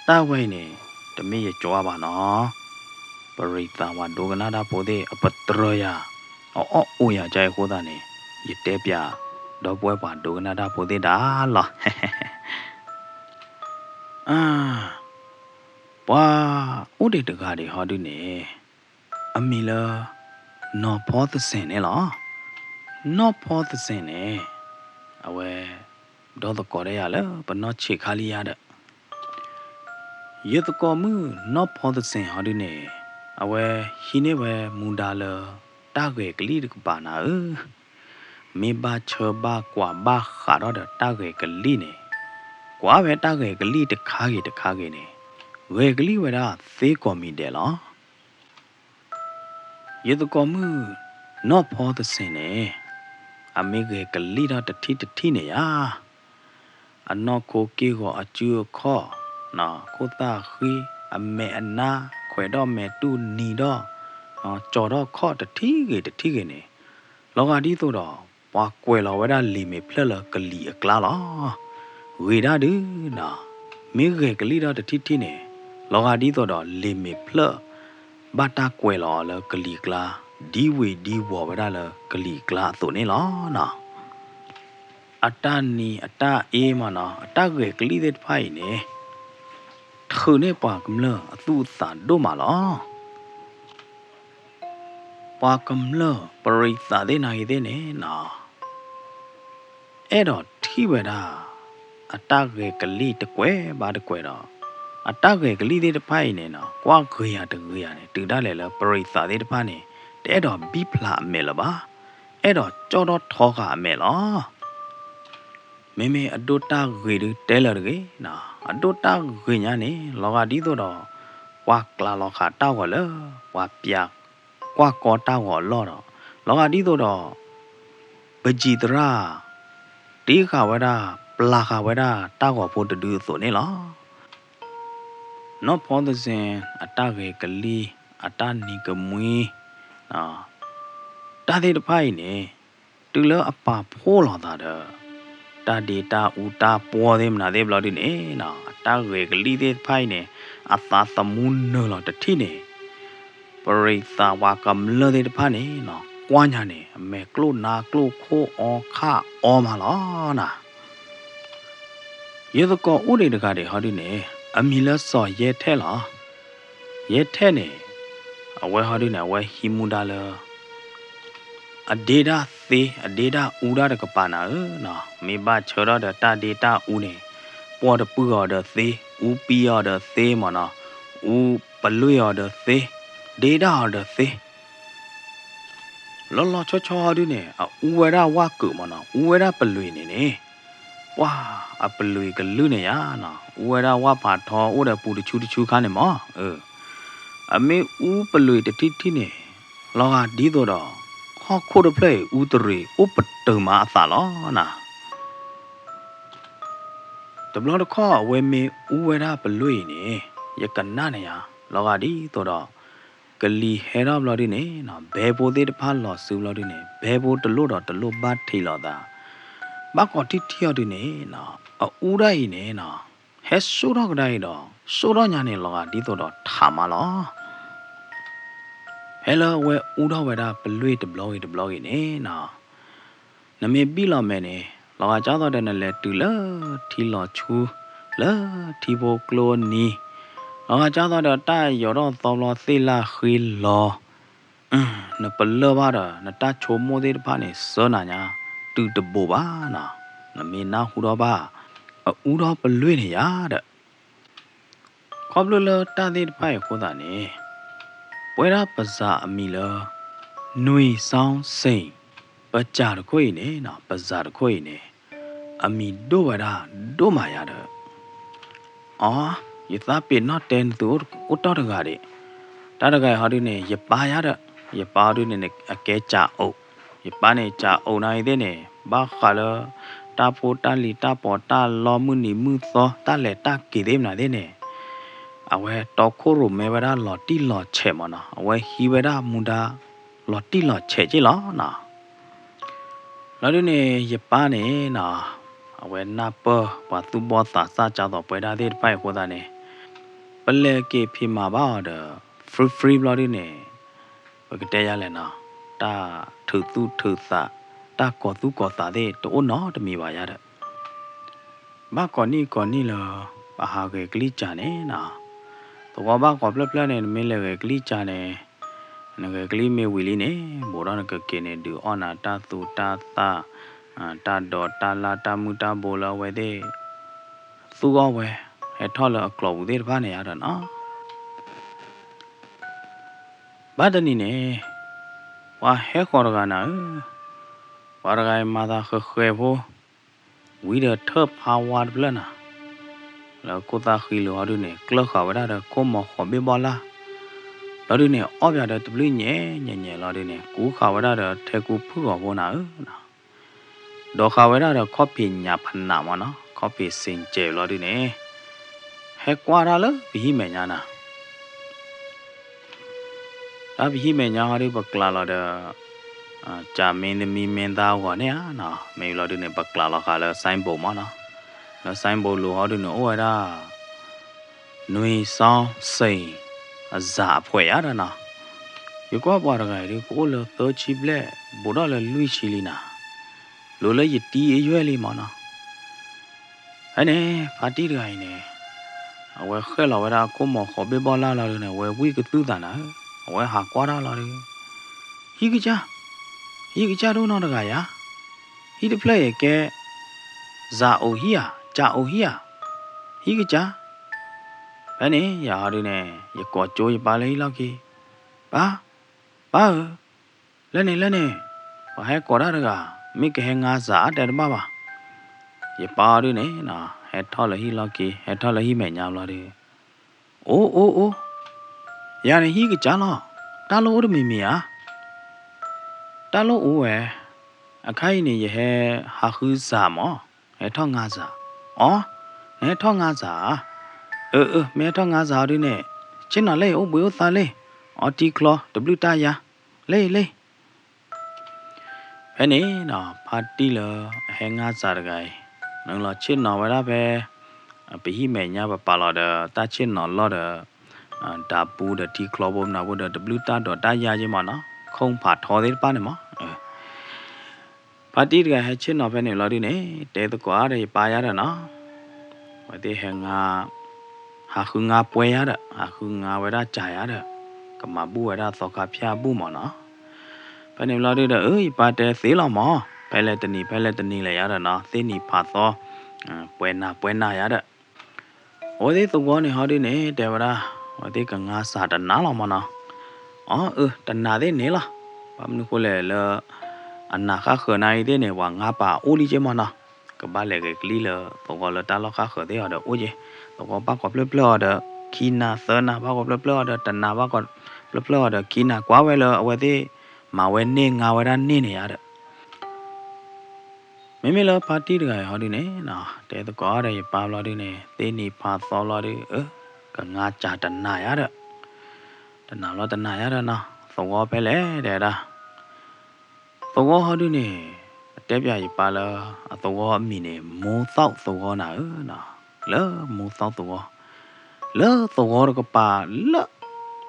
တၢ်ဝဲအံၤန့ၣ် တမ့ၢ်ယကၠီဘၣ်နီၤ, ပရံးသးပှၤဒိကနၣ်တၢ်ဖိသ့ၣ် အပတြၢၤယၤ အအီၣ်အိၣ်ယၤကအံၤအဃိသတးန့ၣ် ယတဲပၠး ဒီပုၢ်ဝဲၢ်ပှၤဒိကနၣ်တၢ်ဖိသ့ၣ်ဒၣ်လီၤ. ပှၤအိၣ်ဒံးတဂၤဒံးဟီဒုးန့ၣ် အမံၤလၢ နီၢ်ဖီသစ့ၣ်န့ၣ်လီၤ. နီၢ်ဖီသစ့ၣ်န့ၣ် အဝဲ ဒီသကိးဒီးယၤလၢပနီၢ်ဆံးခါလံယါဒီး ယသကိးမုၣ်နီၢ်ဖီသစ့ၣ်ဟီဒုးန့ၣ် အဝဲဟံးန့ၢ်ဝဲမူဒါလၢ တၢ်ဂဲၤကလံၣ်တကပၤနၤဧၢ, မ့ၢ်ဘၣ်ဆၢဘၣ်ကွၢ်ဘၣ်ဃးထီၣ်ဒီးတၢ်ဂဲၤကလံၣ်န့ၣ်, ကွၢ်ဝဲတၢ်ဂဲၤကလံၣ်တခါဂ့ၤတခါဂ့ၤန့ၣ် ဂဲၤကလံၣ်ဝဲဒၣ်သ့ကိးမံၤဒဲးလီၤ. ယသကိးမုၣ်နီၢ်ဖီသစ့ၣ်န့ၣ် အမ့ၢ်ဂဲၤကလံၣ်ထီၣ်တထံၣ်တထံၣ်န့ၣ်ယါ အနီၢ်ခိက့ၢ်ဂီၤအစုအခီၣ်, ခိၣ်သၣ်ဃံ, အမဲာ်အနါ, ခွဲးထီၣ်မဲာ်တူၢ်နံၤထီၣ်, ကၠီၤထီၣ်ခီၣ်တထံၣ်ဂ့ၤတထံၣ်ဂ့ၤန့ၣ်, လီၤဂာ်ဒ်သိးဒီး ပှၤကွဲးလီၤဝဲဒၣ်လံာ်မ့ၢ်ဖျၢၣ်လၢကလံၤအကျါလီၤ. ဂ့ၤဒၣ်ဒုးနီၤ, မ့ၢ်ဂဲၤကလံၣ်ထီၣ်တထံၣ်ထံၣ်န့ၣ်, လီၤဂာ်ဒ်သိးဒီးလံာ်မ့ၢ်ဖျၢၣ် ဘၣ်တၢ်ကွဲးလီၤအီၤလၢကလံၤအကျါ, ဒံဝ့ၤဒံဝီၤဝဲဒၣ်လၢကလံၤအကျါအသိးန့ၣ်လီၤ. အတၢ်နံၤအတၢ်အ့မးနီၤ, အတၢ်ဂဲၤကလံၣ်သ့ၣ်တဖၣ်အံၤန့ၣ်, ထုးန့ၢ်ပှၤကမျၢၢ်အသူၣ်အသးဒိၣ်မးလီၤ. ပှၤကမျၢၢ်ပရံးသးသ့ၣ်နၤဂ့ၤသ့ၣ်န့ၣ်နီၤ, အဲၣ်ဒိးထံၣ်ဝဲဒၣ် အတၢ်ဂဲၤကလံၣ်တကွဲးဘၣ်တကွဲးဒီး, အတၢ်ဂဲၤကလံၣ်သ့ၣ်တဖၣ်အံၤန့ၣ်နီၤ, ကွၢ်ဂ့ၤယၤတဂ့ၤယၤန့ၣ် တုၤဒၣ်လဲာ်လၢပရံးသးသ့ၣ်တဖၣ်န့ၣ် တအဲၣ်ဒိးဘံၣ်ဖျါအမဲာ်လၢၤဘၣ်, အဲၣ်ဒိးကၠီၣ်ထီၣ်ထီဃာ်အမဲာ်လီၤ. မ့မ့ၢ်အဒိၣ်တၢ်ဂ့ၤဒုးတဲလၢၤတဂ့ၤ, အဒိၣ်တၢ်ဂ့ၤညါန့ၣ် လီၤဂာ်ဒ်သိးဒီး ပှၤကျးလီၤဃာ်တၢ်ဂီၤလၢ ပှၤပျးကွၢ်ကီတၢ်ဂီၤအလီၢ်ဒီး, လီၤဂာ်ဒ်သိးဒီး ပယံၤသရၣ် တ့ဃာ်ဝဲဒၣ် ပျးဃာ်ဝဲဒၣ်တၢ်ဂီၤဖိတဒုအသိးန့ၣ်လီၤ. နီၢ်ဖီသစ့ၣ် အတၢ်ဂဲၤကလံၣ် အတၢ်နံၤကမှံ တၢ်သ့ၣ်တဖၣ်အံၤန့ၣ် တုၤလၢအပာ်ဖှိၣ်လိာ်သးဒီး တၢ်ဒ့တၢ်အူတၢ်ပှီၢ်သ့ၣ်မနုၤသ့ၣ်ဘျီဒုန့ၣ် အတၢ်ဂဲၤကလံၣ်သ့ၣ်တဖၣ်အံၤန့ၣ် အသးသမူနုာ်လီၤတထံၣ်န့ၣ် ပရံးသးဝၤကမျၢၢ်သ့ၣ်တဖၣ်န့ၣ် ကွၢ်ညါန့ၣ် အမဲာ်ကျိၣ်နါကျိၣ်ခိၣ်အီခၣ်အီမးလီၤနၤ. ယသကိးအိၣ်ဒံးတဂၤဒံးဟီဒုန့ၣ် အမံၤလၢစီၤယဲထဲလီၤ. ယဲထဲန့ၣ် အဝဲဟီဒုန့ၣ် အဝဲဟံးမူဒါလၢ အဒ့ဒၣ်သ့ အဒ့ဒၣ်အူဒၣ်တကပၤနၤဧၢ, မ့ၢ်ဘၣ်ဆၢထီၣ်ဒီးတၢ်ဒ့တၢ်အူန့ၣ် ပှီၢ်တပုၢ်အီၤဒီးသ့, အူပံအီၤဒီးသ့မ့ၢ်နီၤ, အူပလွံၢ်အီၤဒီးသ့, ဒ့ဒၣ်အီၤဒီးသ့ လီၤလီၤဆီဆီဟီဒုန့ၣ် အအူဝဲဒၣ်ဝၣ်ကုာ်မ့ၢ်နီၤ, အူဝဲဒၣ်ပလွံၢ်န့ၣ်န့ၣ်, ပှၤအပလွံၢ်ကလုၢ်န့ၣ်ယါနီၤ, အူဝဲဒၣ်ဝၣ်ဖးထီအိၣ်ဒီးပူၤတဆူတဆူခါန့ၣ်မ့ၢ်, အမ့ၢ်အူပလွံၢ်တထံၣ်ထံၣ်န့ၣ် လီၤဂာ်ဒ်သိးဒီး ဟီၣ်ခိၣ်တဖျၢၣ်အံၤ အူတရံးအိၣ်ပတုာ်မးအသးလီၤနၤ. တဘျီတခီၣ်အဝဲမ့ၢ်အူဝဲဒၣ်ပလွ့ၢ်အံၤန့ၣ် ယကနၣ်န့ၣ်ယါ လီၤဂာ်ဒ်သိးဒီး ကလံၤဟဲထီၣ်ဘျီဒုန့ၣ်နီၤ ဘဲဖိသ့ၣ်တဖၣ်လီၤစုဘျီဒုန့ၣ် ဘဲဖိတလိၣ်ဒီးတလိၣ်ဘၣ်ထံးလိာ်သး ဘၣ်ကိးထံၣ်ထံၣ်အီၤဒုန့ၣ်နီၤ အအူဒၣ်အံၤန့ၣ်နီၤ ဟဲစိၣ်ထီၣ်ကဒါအံၤဒီး စိၣ်ထီၣ်ညါန့ၣ် လီၤဂာ်ဒ်သိးဒီးထးမးလီၤ. ဖဲလၢအဝဲအူထီၣ်ဝဲဒၣ်ပလွ့ၢ်တဘျီဂ့ၤတဘျီဂ့ၤန့ၣ်နီၤ နမ့ၢ်ဘံၣ်လီၤမဲာ်န့ၣ် လီၤဂာ်ကၢ်သိးဒီးနလဲၤတုၤလၢထံလီၤဆူ လၢထံဖိကျိအနံၤ, လီၤဂာ်ကၢ်သိးဒီးတၢ်ယီၤထီၣ်သီဘျီသ့ၣ်လၢဃ့လီၤ နပလၢၢ်ဘၣ်ဒီး နတၢ်ဆိကမိၣ်သ့ၣ်တဖၣ်န့ၣ် စၢနၤညါ တုၤတဘိးဘၣ်နီၤ, နမ့ၢ်နၢ်ဟူထီၣ်ဘၣ် အအူထီၣ်ပလွ့ၢ်န့ၣ်ယါဒီး ခီဖျိလၢတၢ်သ့ၣ်တဖၣ်အံၤအဃိသတးန့ၣ် ပဝဲဒၣ်ပစၢ်အမံၤလၢ နွံစီစ့ၣ် ပစၢ်တခိၣ်အံၤန့ၣ်နီၤ ပစၢ်တခိၣ်အံၤန့ၣ် အမံၤဒိၣ်ဝဲဒၣ်ဒိၣ်မးယါဒီး အီ ယသးပ့ၤနီၣ်တဲနသုအိၣ်တီၢ်တဂၤဒံး, တၢ်တဂၤအံၤဟီဒုန့ၣ် ယပၢ်ယါဒီး ယပၢ်အီၤဒုန့ၣ် အကဲကၠးအိၣ်, ယပၢ်န့ၣ်ကၠးအိၣ်နၤအံၤသ့ၣ်န့ၣ် ဘၣ်ဃးလၢ တၢ်ဖိတၢ်လံၤတၢ်ပီးတၢ်လီမုၢ်နံၤမုၢ်သီ တၢ်လဲၤတၢ်က့ၤသ့ၣ်မနုၤသ့ၣ်န့ၣ် အဝဲတီခိၣ်ရိၣ်မဲဝဲဒၣ်လီၤတံၢ်လီၤဆဲးမးနီၤ, အဝဲဟံးဝဲဒၣ်မူဒါ လီၤတံၢ်လီၤဆဲးက့ၢ်လီၤနီၤ. လီၤဒုန့ၣ် ယပၢ်န့ၣ်နီၤ အဝဲနၢ်ပၢၢ်ပှၤသူၣ်ဘီၣ်သးစၢ်ကၢ်သိးပဝဲဒၣ်သ့ၣ်တဖၣ်အံၤအဃိသတးန့ၣ် ပလဲၤက့ၤဖံးမၤဘၣ်အီၤဒီး free free ဘျီဒုန့ၣ် ပကတဲယါလဲၣ်နီၤ တၢ်ထုးသူၣ်ထုးသး တၢ်ကိးသူၣ်ကိးသးသ့ၣ်တအိၣ်နီတမံၤဘၣ်ယါဒီး ဘၣ်ကိးနံၣ်ကိးနံၣ်လၢ ပဟးဂဲၤကလံၢ်ကၢ်န့ၣ်နီၤ, သဝီဘၣ်ကိးဖျၢၣ်ဖျၢၣ်န့ၣ် နမ့ၢ်လဲၤဂဲၤကလံၢ်ကၢ်န့ၣ် နဂဲၤကလံၢ်မ့ၢ်ဝံၤလံန့ၣ် ဘူးဒီးနကက့ၤန့ၣ် ဒုးအီၣ်နၤတၢ်သူတၢ်သၣ် တၢ်ဒိးတၢ်လၣ်တၢ်မုၢ်တၢ်ဘိလၢအဝဲသ့ၣ် သူၣ်ဂီၢ်ဝဲ ဟဲထီၣ်လၢအကျိာ်ပူၤသ့ၣ်တဖၣ်န့ၣ်ယါဒီးနီၤ ဘၣ်တနံၤန့ၣ် ပှၤဟဲဃီၤတဂၤနၤဧၢ, ပှၤတဂၤအံၤမၤသးဃဲၤဃဲၤဖိ, ဝံၤဒီးထၢၣ်ဖးဝါတဖျၢၣ်နၤ, လၢခိၣ်သၣ်ဃံလိာ်ဟီဒုန့ၣ် ကျၢၢ်ဃာ်ဝဲဒၣ်ဒီးခိၣ်မီၤဃိးဘ့ၣ်ဘီလၢ်, လီၤဒုန့ၣ် အီၣ်ပၠးဒီးတဘျုးညဲၣ်ညဲၣ်လီၤဒုန့ၣ် ကူဃာ်ဝဲဒၣ်ဒီးထဲကူဖုၣ်ဂီၤဖိနၤဧၢ ဒီးဃာ်ဝဲဒၣ်ဒီးခီၣ်ဖံးညၣ်ဖနးမးနီၤ, ခီၣ်ဖံးစ့ၣ်ကဲးလီၤဒုန့ၣ်, ဟဲကွၢ်တၢ်လၢပဟံၣ်မဲာ်ညါနၤ, တၢ်ပဟံၣ်မဲာ်ညါဟီဒု ပကျးလီၤဒီး ကၢ်မ့တမံၤမ့သးအဂီၢ်န့ၣ်ဧါနီၤ, မ့ၢ်လီၤဒုန့ၣ် ပကျးလီၤဃာ်လၢ signboard မးနီၤ, လၢ signboard လိၤဟီဒုန့ၣ် အိၣ်ဝဲဒၣ် နွံစီစ့ၣ် အစၢ်အဖှဲးယါဒီးနီၤ, ယကွၢ်ပှၤတဂၤအံၤဒု ကအိၣ်လၢသၢဆံဘျဲၣ် ဘူးထီၣ်လၢလွံၢ်ဆံလံနၤ, လိၤလၢယတံၤအယွဲၢ်လံမးနီၤ ဖဲန့ၣ် ဖါတံၢ်တဂၤအံၤန့ၣ် အဝဲဃဲၣ်လီၤဝဲဒၣ်အခိၣ်မီၤဃိးဘ့ၣ်ဘီလၢ်လီၤဒုန့ၣ် အဝဲဝံၣ်ကသုၣ်သးနၤဧၢ, အဝဲဟးကွၢ်တၢ်လီၤဒု, ဟံၣ်ကစၢ်, ဟံၣ်ကစၢ်ဒိၣ်နီၢ်တဂၤယါ, ဟံၣ်တဖျၢၣ်အံၤကဲ စၢ်အိၣ်ဟံၣ်ဧါ, ကၢ်အိၣ်ဟံၣ်ဧါ, ဟံၣ်ကစၢ်, ဖဲန့ၣ် ယၤဟီဒုန့ၣ် ယကိးကၠိယပၢ်လၢဟံၣ်လီၢ်ခံ, ပၢ်, ပၢ်ဧၢ လၢန့ၣ်လၢန့ၣ်, ပှၤဟဲကိးတၢ်တဂၤ, မ့ၢ်ကဟဲငါစၢ်အါတဲတဘၣ်ဘၣ်. ယပၢ်အီၤဒုန့ၣ်နီၤ, ဟဲထီၣ်လၢဟံၣ်လီၢ်ခံ, ဟဲထီၣ်လၢဟံၣ်မဲာ်ညါဘျီဒု, အိၣ်အိၣ်အိၣ်, ယၤန့ၣ်ဟံၣ်ကစၢ်လီၤ, တၢ်လိၣ်အိၣ်တမံၤမံၤဧါ. တၢ်လိၣ်အိၣ်ဝဲ, အခါအံၤန့ၣ် ယဟဲဟးဃုစၢ်မး, ဟဲထီၣ်ငါစၢ်. အိ, နဟဲထီၣ်ငါစၢ်ဧါ. အၢ အၢ မ့ၢ်ဟဲထီၣ်ငါစၢ်အီၤဒုန့ၣ်, ဆ့ၣ်နီၤလၢအအိၣ်ဘှံးအိၣ်သါလံ, အီထံချီ တဘျုးတၢ်ယါ, လၢအံၤလၢ ဖဲန့ၣ်နီၤ ဖါတံၢ်လၢအဟဲငါစၢ်တဂၤအံၤ, နုာ်လီၤဆ့ၣ်နီၤဝဲဒၣ်ဖဲ ပဟံၣ်မဲာ်ညါ ပပာ်လီၤဒီး တၢ်ဆ့ၣ်နီၤလီၢ်ဒီး တၢ်ပူဒီးထံချီဖိမနုၤဖိဒီး တဘျုးတၢ်ဒိးတၢ်ယါက့မးနီၤ, ခိၣ်ဖးထီသ့ၣ်တဖၣ်န့ၣ်မး. ဖါတံၢ်တဂၤဟဲဆ့ၣ်နီၤဖဲန့ၣ်လီၤဒုန့ၣ် တဲသကိးအါဒီးယပၢ်ယါဒီးနီၤ, ဝဲသ့ၣ်ဟဲ ဟးဃုငါပှဲၤယါဒီး ဟးဃုငါဝဲဒၣ်စၢ်ယါဒီး ကမၤဘူၣ်ဝဲဒၣ်သီခါဖၠၣ်ဘူၣ်မးနီၤ. ဖဲန့ၣ်ဘျီဒုဒီး အၢ ယပၢ်တဲသ့လီၤမး, ဖဲလဲၣ်တနံၤ ဖဲလဲၣ်တနံၤလဲၣ်ယါဒီးနီၤ, သ့ၣ်နံၤဖးသီ ပှဲၤနၤပှဲၤနၤယါဒီး အဝဲသ့ၣ်သဝီန့ၣ်ဟီဒုန့ၣ် တဲဝဲဒၣ် အဝဲသ့ၣ်ကငါစၢ်တနၤလီၤမးနီၤ. အီ အၢ တနၤသ့ၣ်န့ၣ်လီၤ. ဘၣ်မနုၤဃိလဲၣ်လၢ အနၢ်ဃၣ်ဃၢၤနၤအံၤသ့ၣ်န့ၣ် ပှၤငါပာ်အိၣ်လံက့မးနီၤ. ကဘၣ်လဲၤဂဲၤကလံၢ်လၢသဝီလၢတၢ်လီၢ်ဃၣ်ဃၢၤသ့ၣ်အီၤဒီးအိၣ်က့, သဝီဘၣ်ကိးဖျၢၣ်ဖျၢၣ်အီၤဒီး ခံနၤသၢနၤ ဘၣ်ကိးဖျၢၣ်ဖျၢၣ်အီၤဒီး တနၤဘၣ်ကိး ဖျၢၣ်ဖျၢၣ်အီၤဒီးခံနၤ ကွၢ်ဝဲလၢအဝဲသ့ၣ်မၤဝဲန့ၢ်ငါဝဲဒၣ်န့ၢ်န့ၣ်ယါဒီး မ့မ့ၢ်လၢဖါတံၢ်တဂၤအံၤဟီဒုန့ၣ်နီၤ တဲသကိးဒီးယပၢ်ဘျီဒုန့ၣ် သ့ၣ်နံၤဖးသီဘျီဒု အၢ ကငါစၢ်တနၤယါဒီး တနၤလီၤတနၤယါဒီးနီၤ သဝီဖဲလဲၣ်တဲဒၣ် သဝီဟီဒုန့ၣ် အတဲပၠးယပၢ်လၢ အသဝီအမံၤန့ၣ် မိၢ်သီၣ်သဝီနၤဧၢနီၤ လၢမိၢ်သီၣ်သဝီ လၢသဝီတကပၤလၢ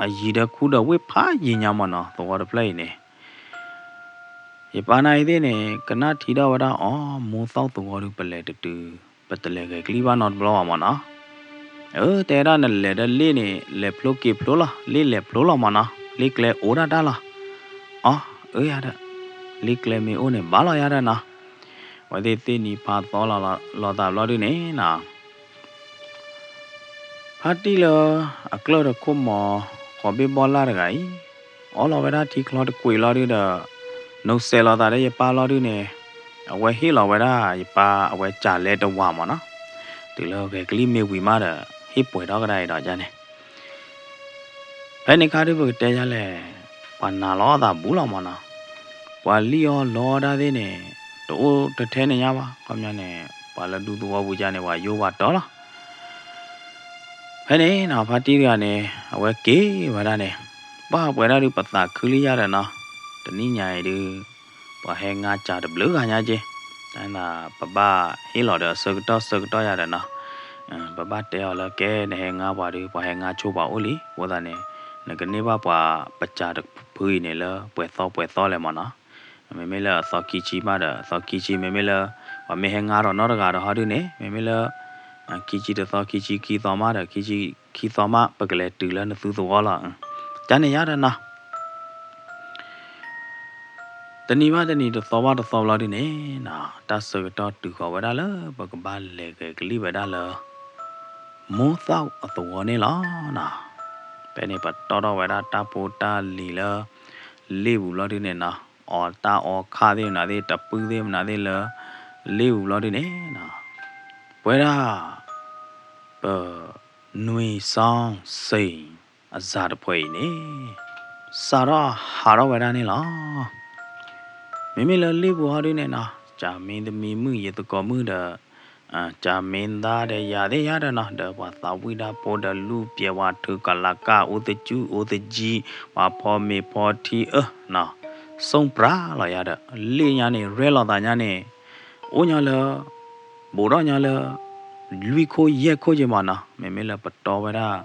အယံၤဒီးခူဒီးဝ့ၢ်ဖးယံၤညါမ့ၢ်နီၤ သဝီတဖျၢၣ်အံၤန့ၣ် ယပၢ်နၤအံၤသ့ၣ်န့ၣ် ကနၣ်ထံဒီးဝဲဒၣ်အီၤ မိၢ်သီၣ်သဝီဒု ပလဲၤတတုၤ ပတလဲၤဂဲၤကလံၣ်ဘၣ်နီတဘျီဘၣ်မ့ၢ်နီၤ အၢ တဲဒၣ်နလဲၤဒီးလ့ၣ်န့ၣ် လဲၤဖျိက့ၤဖျိလီၤ လ့ၣ်လဲၤဖျိလီၤမ့ၢ်နီၤ လ့ၣ်ကျဲအိၣ်ဒၣ်တၢ်လီၤ အီ အၢယါဒီး လ့ၣ်ကျဲမ့ၢ်အိၣ်န့ၣ် ဘၣ်လီၤယါဒီးနီၤ အဝဲသ့ၣ်သ့ၣ်နံၤဖးသီလီၤသးဘျီဒုန့ၣ်နီၤ ဖါတံၢ်လၢ အကျၢၢ်တခိၣ်မီၤ ဃီၤဘ့ၣ်ဘီလၣ်တဂၤအံၤ အီလီၤဝဲဒၣ်ထံချီတကွံာ်လီၤဒုဒီး နိးစဲးလီၤသးဒီးယပၢ်လီၤဒုန့ၣ် အဝဲဟ့ၣ်လီၤဝဲဒၣ်ယပၢ်အဝဲစၢ်လဲတဝၤမ့ၢ်နီၤ တုၤလၢဂဲၤကလံၣ်မ့ၢ်ဝံၤမးဒီး ဟ့ၣ်ပှဲၤထီၣ်ကဒါအံၤဒီးယါန့ၣ် ဖဲန့ၣ်ခါဒုပကတဲယါလဲၣ် ပှၤနာ်လီၤအသးဘူးလီၤမ့ၢ်နီၤ ပှၤလံၣ်အီၣ်လီအီၣ်ဒၣ်သ့ၣ်န့ၣ် တအိၣ်တထဲန့ၣ်ညါဘၣ် ခီပညီန့ၣ် ပှၤလၢဒူသဝီပူၤကါန့ၣ် ပှၤယိၣ်ပှၤတီလီၤ ဖဲန့ၣ်နီၤ ဖါတံၢ်တဂၤန့ၣ် အဝဲက့ၤဝဲဒၣ်န့ၣ် ဘၣ်ပှဲၤဒၣ်ဒုပသးခုလံယါဒီးနီၤ တနံၣ်ညါအံၤဒု ပှၤဟဲငါစၢ်တဘျုးဂၤညါက့ တၢ်ပဘၣ်ဟ့ၣ်လီၤဒီးအဆၢကတီၢ်ဆၢကတီၢ်ယါဒီးနီၤ ပဘၣ်တဲအီၤလၢကဲ နဟဲငါပှၤဒု ပှၤဟဲငါဆိပှၤအိၣ်လံ အဃိသတးန့ၣ် နကန့ၢ်ဘၣ်ပှၤပစၢ်တဖုအံၤန့ၣ်လၢပှဲၤသီပှဲၤသီလဲၣ်မ့ၢ်နီၤ မ့မ့ၢ်လၢအသီခံဆံမးဒီး အသီခံဆံ မ့မ့ၢ်လၢ ပှၤမ့ၢ်ဟဲငါဒီးနီတဂၤဒီးဟီဒုန့ၣ် မ့မ့ၢ်လၢ ခံဆံတသီ ခံဆံခံသီမးဒီး ခံဆံခံသီမး ပကလဲၤတုၤလၢနသုသဝီလီၤ ကန့ၣ်ယါဒီးနီၤ တနံၤဘၣ်တနံၤ တသီဘၣ်တသီဘျီဒုန့ၣ်နီၤ တၢ်ဆၢကတီၢ်တုၤဃီၤဝဲဒၣ်လၢ ပကဘၣ်လဲၤဂဲၤကလံၣ်ဝဲဒၣ်လၢ မိၢ်သီၣ်အသဝီန့ၣ်လီၤနီၤ ဖဲန့ၣ်ပတီၢ်ထီၣ်ဝဲဒၣ်တၢ်ဖိတၢ်လံၤလၢ လ့ၣ်ပူၤဘျီဒုန့ၣ်နီၤ အီၣ်တၢ်အီခါသ့ၣ်မနုၤသ့ၣ် တပုၢ်သ့ၣ်မနုၤသ့ၣ်လၢ လ့ၣ်ပူၤဘျီဒုန့ၣ်နီၤ ပဝဲဒၣ် ပ နွံစီဆံ အစၢ်တဖှဲးအံၤန့ၣ် စးထီၣ်ဟးထီၣ်ဝဲဒၣ်န့ၣ်လီၤ. မ့မ့ၢ်လၢလ့ၣ်ပူၤဟီဒုန့ၣ်နီၤ ကၠၤမ့သမံမုၣ် ယသကိးမုၣ်ဒီး ကၠၤမ့သါဒီးယၤသ့ၣ်ယါဒီးနီၤ ဒီးပှၤသးဝံၣ်တၢ်ဖိဒီးလူၢ်ပျဲၤ ပှၤထုးကလးကၢ် အိၣ်သကုၣ်အိၣ်သကံ ပှၤဖီမ့ၤဖီထံအၢနီၤ စိၣ်ပြးလီၤယါဒီး လ့ၣ်ညါန့ၣ် ရဲၣ်လီၤသးညါန့ၣ် အိၣ်ညီလၢ ဘူးထီၣ်ညီလၢ လွံၢ်ခိၣ်ယဲၢ်ခိၣ်က့မးနီၤ မ့မ့ၢ်လၢပတီၢ်ဝဲဒၣ်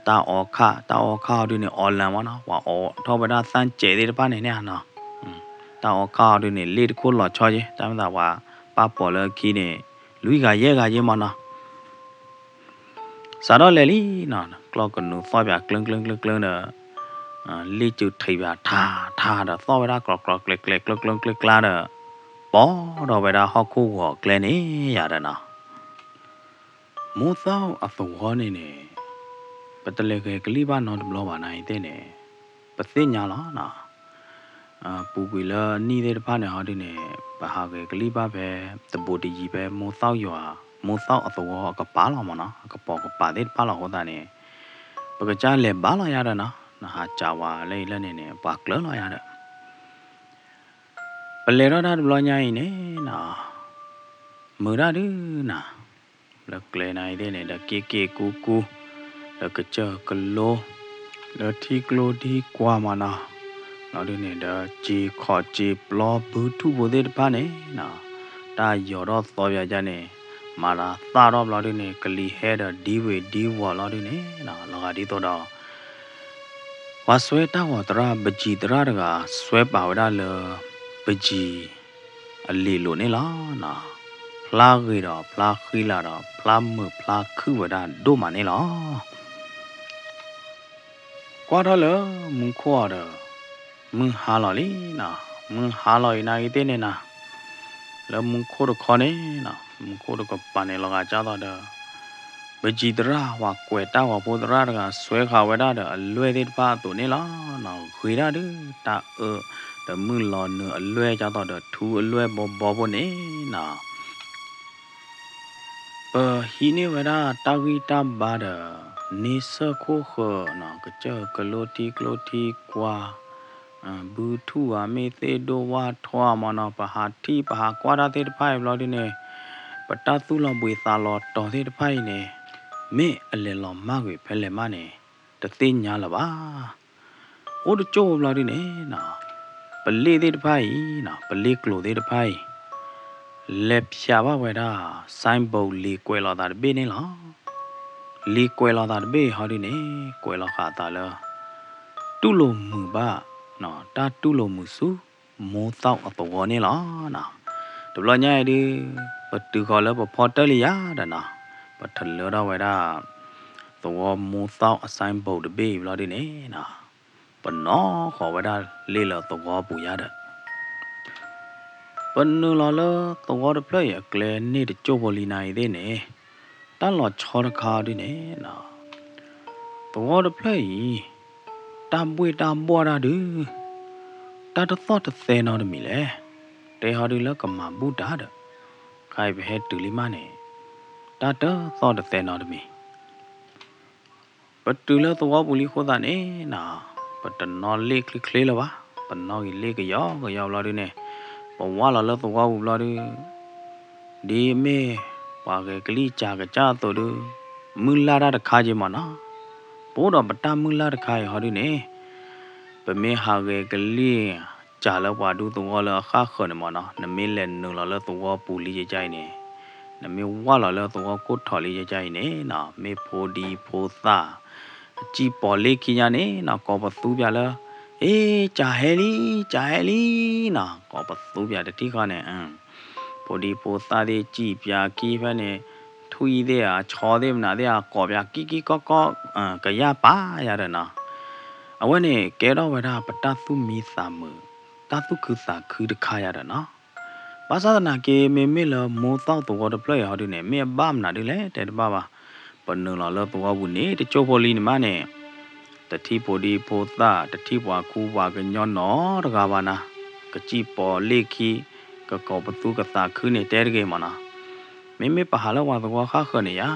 တၢ်အီခါ တၢ်အီခါဟီဒုန့ၣ် အီလၢမးနီၤ ပှၤအီထီၣ်ဝဲဒၣ်သၣ်စဲးသ့ၣ်တဖၣ်န့ၣ်န့ၣ်နီၤ တၢ်အီခါဟီဒုန့ၣ် လ့ၣ်တခိၣ်လီၤဆီက့ တၢ်မ့ၢ်သးပှၤပာ်ပိာ်လၢခံန့ၣ် လွံၢ်ဂၤယဲၢ်ဂၤက့မးနီၤ စးထီၣ်လဲၤလံနီၤ ကျီၢ်ကနူၤသီၣ်ပၠးကျၢၢ်ကျၢၢ်ကျၢၢ်ကျၢၢ်ဒီး လ့ၣ်စူၤထံးပၠးထးထးဒီး သီၣ်ဝဲဒၣ်ကျီးကျီးကျဲကျဲကျၢၢ်ကျၢၢ်ကျဲကျၢ်ကျဲဒီး ပိာ်ထီၣ်ဝဲဒၣ်ဟီၣ်ခိၣ်ဂီၤကျဲန့ၣ်ယါဒီးနီၤ မိၢ်သီၣ်အသဝီန့ၣ်န့ၣ် ပတလဲၤဂဲၤကလံၣ်ဘၣ်နီတဘျီဘၣ်နၤအံၤသ့ၣ်န့ၣ် ပသ့ၣ်ညါလီၤနီၤ ပူၤကွံာ်လၢနံၣ်သ့ၣ်တဖၣ်န့ၣ်ဟီဒုန့ၣ် ပဟးဂဲၤကလံၣ်ဘၣ်ဖဲ တဘူးတယံၤဖဲမိၢ်သီၣ်ယွၤ မိၢ်သီၣ်အသဝီအကပၤလီၤမးနီၤ အကပိာ်ကပၤသ့ၣ်တဖၣ်လီၤအဃိသတးန့ၣ် ပကစၢ်လဲၤဘၣ်လီၤယါဒီးနီၤ နဟးစံးဝဲလၢအံၤလၢန့ၣ်န့ၣ် ပှၤကျၢၤလီၤယါဒီး ပလဲၤထီၣ်တၢ်တဘျီညါအံၤန့ၣ်နီၤ မုာ်တၢ်ဒုးနၤ လၢကျဲနၤအံၤသ့ၣ်န့ၣ် ဒီးက့ၣ်က့ၣ်ကူကူ ဒီးကစၢၢ်ကလိ လၢထံကျိထံကွၢ်မးနီၤ လီၤဒုးန့ၣ် ဒီးစ့ခီၣ်စ့ပျီဘုထူၣ်ဖိသ့ၣ်တဖၣ်န့ၣ်နီၤ တၢ်ယီၤထီၣ်သီပၠးယါန့ၣ် မၤလၤသၣ်ထီၣ်ဘျီဒုးန့ၣ် ကလံၤဟဲဒီးဒံဝ့ၤဒံဝီၤလီၤဒုးန့ၣ်နီၤ လီၤဂာ်ဒ်သိးဒီး ပှၤစွဲတၢ်ဂီၤသရၣ် ပကံသရၣ်တဂၤ စွဲပာ်ဝဲဒၣ်လၢ ပကံ အလံာ်လိၤန့ၣ်လီၤ. ဖျါဂ့ၤဒီးဖျါဃံလၤဒီး ဖျါမုာ်ဖျါခုၣ်ဝဲဒၣ်ဒိၣ်မးန့ၣ်လီၤ. ကွၢ်ထီၣ်လၢမူခိၣ်အီၤဒီး မုၢ်ဟါလီၤလံနီၤ. မုၢ်ဟါလီၤအံၤနၤဂ့ၤသ့ၣ်န့ၣ်နၤ, လၢမူခိၣ်တခီန့ၣ်နီၤ, မူခိၣ်တကပၤန့ၣ်လီၤဂာ်ကၢ်သိးဒီး ပကံသရၣ် ပှၤကွဲးတၢ်ဂီၤဖိသရၣ်တဂၤ စွဲဃာ်ဝဲဒၣ်ဒီးအလွဲၢ်သ့ၣ်တဖၣ်အသိးန့ၣ်လီၤ. ဂ့ၤဒၣ်ဒုး တၢ်အၢ ဒီးမုၢ်လီၤနုာ်အလွဲၢ်ကၢ်သိးဒီးထူအလွဲၢ်ဘီဘီဖိန့ၣ်နီၤ. ပဟံးန့ၢ်ဝဲဒၣ်တၢ်ဂံၢ်တၢ်ဘါဒီး န့ဆၢၣ်ခိၣ်ဃၢၤနီၤ ကစၢၢ်ကလိထံကျိထံကွၢ် ဘုထူၣ်ဧါ မ့ၢ်သ့ၣ်ဒိၣ်ဝၣ်ထွါမးနီၤ ပဟးထံၣ် ပဟးကွၢ်တၢ်သ့ၣ်တဖၣ်အံၤဘျီဒုန့ၣ် ပတၢ်သူၣ်လီၤဘှံးသးလီၤတီၤသ့ၣ်တဖၣ်အံၤန့ၣ် မ့ၢ်အလဲၤလီၤမၢ်ကွံာ်ဖဲလဲၣ်မးန့ၣ် တသ့ၣ်ညါလၢၤဘၣ်. အိၣ်တကၠိၢ်ဘျီဒုန့ၣ်နီၤ ပလ့ၣ်သ့ၣ်တဖၣ်အံၤနီၤ ပလ့ၣ်ကျိၤသ့ၣ်တဖၣ်အံၤ လဲၤဖျါဘၣ်ဝဲဒၣ် signboard လံာ်ကွဲးလိာ်သးတဘ့ၣ်န့ၣ်လီၤ. လံာ်ကွဲးလိာ်သးတဘ့ၣ်အံၤဟီဒုန့ၣ် ကွဲးလီၤဃာ်အသးလၢ တူၢ်လိာ်မုာ်ဘၣ် တၢ်တူၢ်လိာ်မုာ်ဆူ မိၢ်သီၣ်အသဝီန့ၣ်လီၤ. တဘျီညါအံၤဒု ပတုၤဃီၤလၢပဖီတၢၢ်လံယၤဒီးနီၤ ပထလၢထီၣ်ဝဲဒၣ် သဝီမိၢ်သီၣ်အ signboard တဘ့ၣ်အံၤဘျီဒုန့ၣ်နီၤ ပနီၣ်ဃီၤဝဲဒၣ်လ့ၣ်လၢသဝီပူၤယၤဒီး ပနုာ်လီၤလၢသဝီတဖျၢၣ်အံၤအကျဲန့ၣ်တကၠိၢ်ဖိလံနၤအံၤသ့ၣ်န့ၣ် တၢ်လီၤဆီတခါဒုန့ၣ်နီၤ သဝီတဖျၢၣ်အံၤ တၢ်ဘှ့ၣ်တၢ်ဘှီၣ်တၢ်ဒု တၢ်တသီၣ်တသဲနီတမံၤလဲၣ်. တဲဟီဒုလၢကမၤဘူၣ်တၢ်ဒီး ခါအံၤပဟဲတုၤလံမးန့ၣ် တၢ်တသီၣ်တသဲနီတမံၤ ပတုၤလၢသဝီပူၤလံအဃိသတးန့ၣ်နီၤ ပတနီၣ်လ့ၣ်ချ့ချ့လၢၤဘၣ်. ပနီၣ်ဂံၢ်လ့ၣ်ကယီကယီဘျီဒုန့ၣ် ပဝၢ်လီၤလၢသဝီပူၤဘျီဒု ဒ်မ့ၢ်ပှၤဂဲၤကလံၣ်စၢ်ကစၢ်အသိးဒု မုၢ်လၢ်တၢ်တခါက့မးနီၤ. ပအိၣ်ဒီးပတၢ်မုၢ်လၢ်တခါအံၤဟီဒုန့ၣ် ပမ့ၢ်ဟးဂဲၤကလံၣ်စၢ်လၢပှၤဒူသဝီလၢအဃၣ်ဃၢၤန့ၣ်မးနီၤ နမ့ၢ်လဲၤနုာ်လီၤလၢသဝီပူၤလံယကါအံၤန့ၣ် နမ့ၢ်ဝၢ်လီၤလၢသဝီခိၣ်ထီၣ်လံယကါအံၤန့ၣ်နီၤ မ့ၢ်ဖိဒံဖိသၣ် အစံၣ်ပိာ်လ့ၣ်ခံညါန့ၣ်နီၤ ကိးပသူပၠးလၢ အ့ ကၢ်ဟဲလံ ကၢ်ဟဲလံနီၤ ကိးပသူပၠးတထံၣ်ဃီန့ၣ် ဖိဒံဖိသၣ်သ့ၣ်စံၣ်ပၠးခံဖဲန့ၣ် ထွံၣ်သ့ၣ်ဧါ ဆီသ့ၣ်မနုၤသ့ၣ်ဧါ ကိးပၠးကံကံကီကီ ကယၢ်ပာ်ယၤဒီးနီၤ အဝဲန့ၣ်ကဲထီၣ်ဝဲဒၣ်ပတၢ်သူၣ်မံသးမုာ် တၢ်သူၣ်ခုသးခုတခါယၤဒီးနီၤ ဘၣ်ဆၣ်သနာ်က့ မ့မ့ၢ်လၢမိၢ်သီၣ်သဝီတဖျၢၣ်အံၤဟီဒုန့ၣ် မ့ၢ်အဘၣ်မနုၤဒုလဲၣ် တဲတဘၣ်ဘၣ်. ပနုာ်လီၤလၢသဝီပူၤန့ၣ် တကၠိၢ်ဖိလံန့ၣ်မးန့ၣ် တထံၣ်ဖိဒံဖိသၣ် တထံၣ်ပှၤကူပှၤကညီနီတဂၤဘၣ်နၤ, ကစံၣ်ပိာ်လ့ၣ်ခံ ကကိးပသူကသးခုန့ၣ် တဲတဂ့ၤမးနီၤ. မ့မ့ၢ်ပဟးလၢပှၤသဝီဃၣ်ဃၢၤန့ၣ်ယါ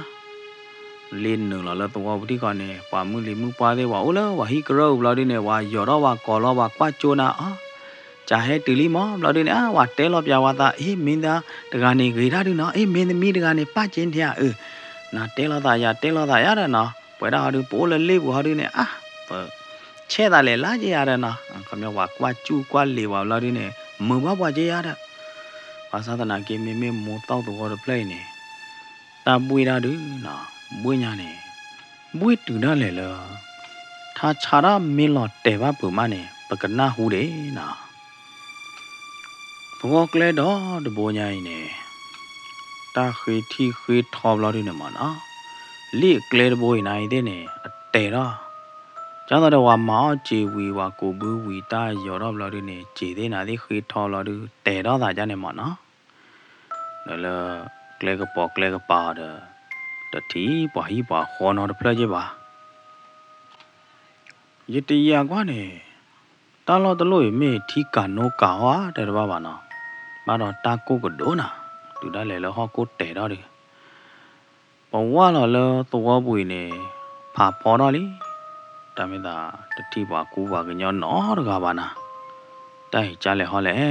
လ့ၣ်နုာ်လီၤလၢသဝီပူၤထံၣ်ဃီန့ၣ် ပှၤမုၢ်လံၤမုၢ်ပှၢ်သ့ၣ် ပှၤအိၣ်လၢပှၤဟံၣ်ကရၢၢ်ပူၤဘျီဒုန့ၣ် ပှၤယီၤထီၣ်ပှၤကိးလီၤပှၤကွၢ်ကၠိနၤအီၤ, ကၢ်ဟဲတုၤလံမးဘျီဒုန့ၣ် အါ ပှၤတဲလီၤပၠးဝဲသး အ့ မ့ၢ်သၢတဂၤန့ၣ်ဂ့ၤဒၣ်ဒုနီၤ, အ့ မ့ၢ်သမံသဂၤန့ၣ် ပၢ်က့ၤထံဧါအု, နတဲလီၤသးယၤ တဲလီၤသးယၤဒီးနီၤ, ပဝဲဒၣ်ဟီဒု ပအိၣ်လၢလ့ၣ်ပူၤဟီဒုန့ၣ် အါ ပ ဆဲးသးလဲၤလၢက့ၤယၤဒီးနီၤ, ခီပညီပှၤကွၢ်စူၣ်ကွၢ်လ့ၤပှၤဘျီဒုန့ၣ် မုာ်ဘၣ်ပှၤက့ၤယၤဒီး, ဘၣ်ဆၣ်သနာ်က့ မ့မ့ၢ်မိၢ်သီၣ်သဝီတဖျၢၣ်အံၤန့ၣ် တၢ်ဘှ့ၣ်တၢ်ဒုနီၤ, ဘှ့ၣ်ညါန့ၣ် ဘှ့ၣ်တုၤဒၣ်လဲာ်လၢ ထါဆါတၢ်မ့ၢ်လီၤတဲာ်ဘၣ်ဖုးမးန့ၣ် ပကနၢ်ဟူဒံးနီၤ. သဝီကျဲဒီတဘိညါအံၤန့ၣ် တၢ်ဃ့ထံၣ်ဃ့ထီဘျီဒုန့ၣ်မးနီၤ, လ့ၣ်အကျဲတဘိအံၤနၤအံၤသ့ၣ်န့ၣ် အတဲာ်ထီၣ်, ကၢ်သိးဒီးပှၤမၤအီၣ်စ့ဝံၤ ပှၤကူးဘုဝံၤတၢ်ယီၤထီၣ်ဘျီဒုန့ၣ် စ့သ့ၣ်နၤသ့ၣ်ဃ့ထီဘျီဒု တဲာ်ထီၣ်သးဒ်န့ၣ်မးနီၤ. ဒီးလၢကျဲကပီၤကျဲကပၤအီၤဒီး တထံၣ်ပှၤဟံၣ်ပှၤဃီနီတဖျၢၣ်က့ဘၣ်. ယတယာ်ကွၢ်န့ၣ် တၢ်လီၢ်တလီၢ်အံၤမ့ၢ်ထံကၤနိကၤအီၤဧါ တဲတဘၣ်ဘၣ်နီၤ, ဘၣ်ဒီးတၢ်ကိၢ်ကဒိၣ်နၤ, တုၤဒၣ်လဲာ်လၢဟီၣ်ခိၣ်တဲာ်ထီၣ်ဒုး ပဝၢ်လီၤလၢသဝီပူၤအံၤန့ၣ် ဖးဖီထီၣ်လံ, တၢ်မ့ၢ်သး တထံၣ်ပှၤကူပှၤကညီနီတဂၤဘၣ်နၤ, တၢ်အံၤကၢ်လဲၣ်ဟီလဲၣ်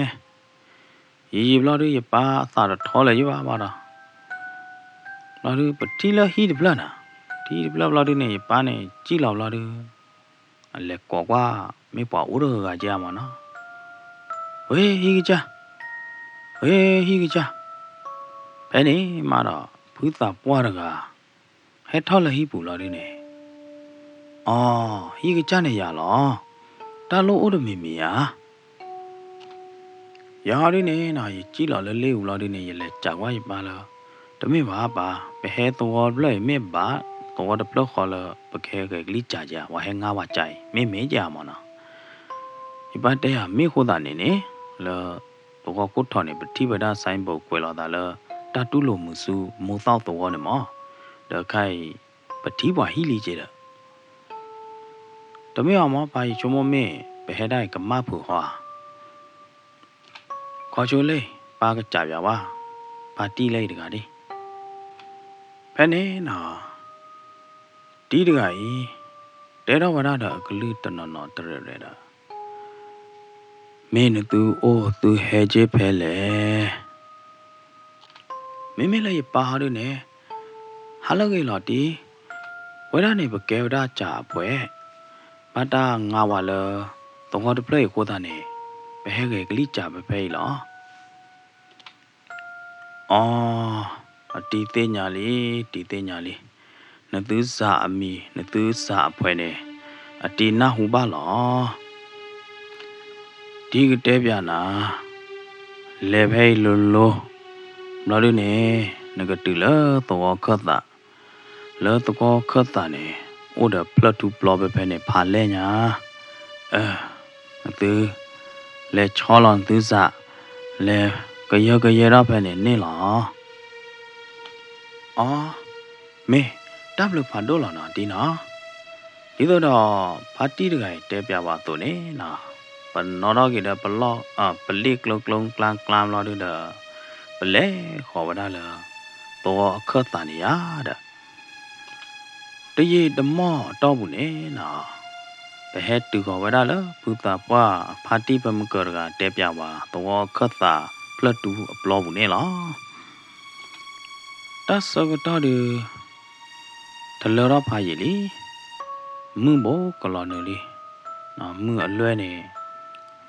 ယံာ်ယံာ်ဘျီဒု ယပၢ်အသးတထီလၢၤယဘၣ်ဘၣ်ဒီး, ဘျီဒု ပထံၣ်လၢဟံၣ်တဖျၢၣ်နၤ, ထံၣ်တဖျၢၣ်ဘျီဒုန့ၣ် ယပၢ်န့ၣ် စံၣ်လီၤဘျီဒု, အလဲၤကိးကွၢ် မ့ၢ်ပှၤအိၣ်တဂၤဂၤက့မးနီၤ, ဝ့ ဟံၣ်ကစၢ်, ဝ့ ဟံၣ်ကစၢ်, ဖဲန့ၣ်မးဒီး ဖုသးပှၢ်တဂၤ ဟဲထီၣ်လၢဟံၣ်ပူၤဘျီဒုန့ၣ် အီ, ဟံၣ်ကစၢ်န့ၣ်ယၤလီၤ, တၢ်လိၣ်အိၣ်တမံၤမံၤဧါ. ယၤဒုန့ၣ်နီၤ ယစံၣ်လီၤလၢလ့ၣ်ပူၤဘျီဒုန့ၣ် ယလဲၤစံးကွၢ်ယပၢ်လၢ တမ့ၢ်ဘၣ်ပၢ်, ပဟဲသဝီတဖျၢၣ်အံၤ မ့ၢ်ဘၣ်သဝီတဖျၢၣ်ဃီလၢ ပကဟဲဂဲၤကလံၣ်စၢ်က့ဧါ, ပှၤဟဲငါပှၤစၢ်အံၤ မ့မ့ၢ်က့ဧါမးနီၤ. ယပၢ်တဲယၤ မ့ၢ်အဃိသတးန့ၣ်န့ၣ် လၢသဝီခိၣ်ထီၣ်န့ၣ် ပထံၣ်ဝဲဒၣ် signboard ကွဲးလီၤသးလၢ တၢ်တူၢ်လိာ်မုာ်ဆူ မိၢ်သီၣ်သဝီန့ၣ်မး, ဒီးခဲအံၤ ပထံၣ်ပှၤဟံၣ်လံက့ဒီး တမ့ၢ်အီၤမး ပၢ်ယဆိကမိၣ်မ့ၢ် ပဟဲဒၣ်အံၤကမၣ်ဖုးဃီဧါ. ခီဆိလ့ၣ် ပၢ်ကစံးပၠးဝဲ, ပၢ်တံၢ်လၢအံၤတဂၤဒၣ်. ဖဲန့ၣ်နီၤ တံၤတဂၤအံၤ တဲထီၣ်ဝဲဒၣ်ဒီးအကလုၢ်တနီၤနီၤတရဲၣ်ရဲၣ်ဒီး, မ့ၢ်နသုအိၣ်သုဟဲက့ၤဖဲလဲၣ်. မ့မ့ၢ်လၢယပၢ်ဟီဒုန့ၣ်, ဟါလၢအဂ့ၤလီၤတံၤ, ဝဲဒၣ်န့ၣ်ပကဲဝဲဒၣ်စၢ်အဖှဲး, ဘၣ်တၢ်ငါဝဲလၢ သဝီတဖျၢၣ်အံၤအဃိသတးန့ၣ်, ပဟဲဂဲၤကလံၣ်စၢ်ဖဲဖဲအံၤလီၤ. အီ, အတံၤသ့ၣ်ညါလံ, တံၤသ့ၣ်ညါလံ, နသုစၢ်အမံၤ နသုစၢ်အဖှဲးန့ၣ် အတံၤနၢ်ဟူဘၣ်လီၤ. တံၤကတဲပၠးနၤ, လဲၤဖဲအံၤလိၤလိၤ, ဘျီဒုန့ၣ် နကတုၤလၢသဝီခၢၣ်သး, လၢသဝီခၢၣ်သးန့ၣ် အိၣ်ဒီးဖျၢၣ်ထူပျီဖဲဖဲန့ၣ်ဖးလဲၢ်ညါ, အၢ, နသု လဲၤဆီလီၤနသုစၢ်, လဲၤကယၢကယဲထီၣ်ဖဲန့ၣ်န့ၣ်လီၤ. အီ, မ့ၢ်တၢ်ဘျုးဖးဒိၣ်လီၤနီၤတံၤနီၤ. ဒ်သိးဒီး ဖါတံၢ်တဂၤအံၤတဲပၠးဝဲအသိးန့ၣ်နီၤ, ပနီၣ်ထီၣ်က့ၤဒီးပလီၢ်, ပလ့ၣ်ကျိကျိကျါကျါဘျီဒုဒီး, ပလဲၤဃီၤဝဲဒၣ်လၢ သဝီအခၢၣ်သးန့ၣ်ယါဒီး တယံာ်တမီၢ်အတီၢ်ပူၤန့ၣ်နီၤ, ပဟဲတုၤဃီၤဝဲဒၣ်လၢဖုသးပှၢ်ဖါတံၢ်ဖဲမုၢ်ကၢၤတဂၤတဲပၠးဝဲ သဝီအခၢၣ်သးဖျၢၣ်ထူအပျီပူၤန့ၣ်လီၤ. တၢ်ဆၢကတီၢ်ဒု တလၢထီၣ်ဖးယံာ်လံ, မုၢ်ဘိးကလီၤနုာ်လံ. မုၢ်အလွဲၢ်န့ၣ်,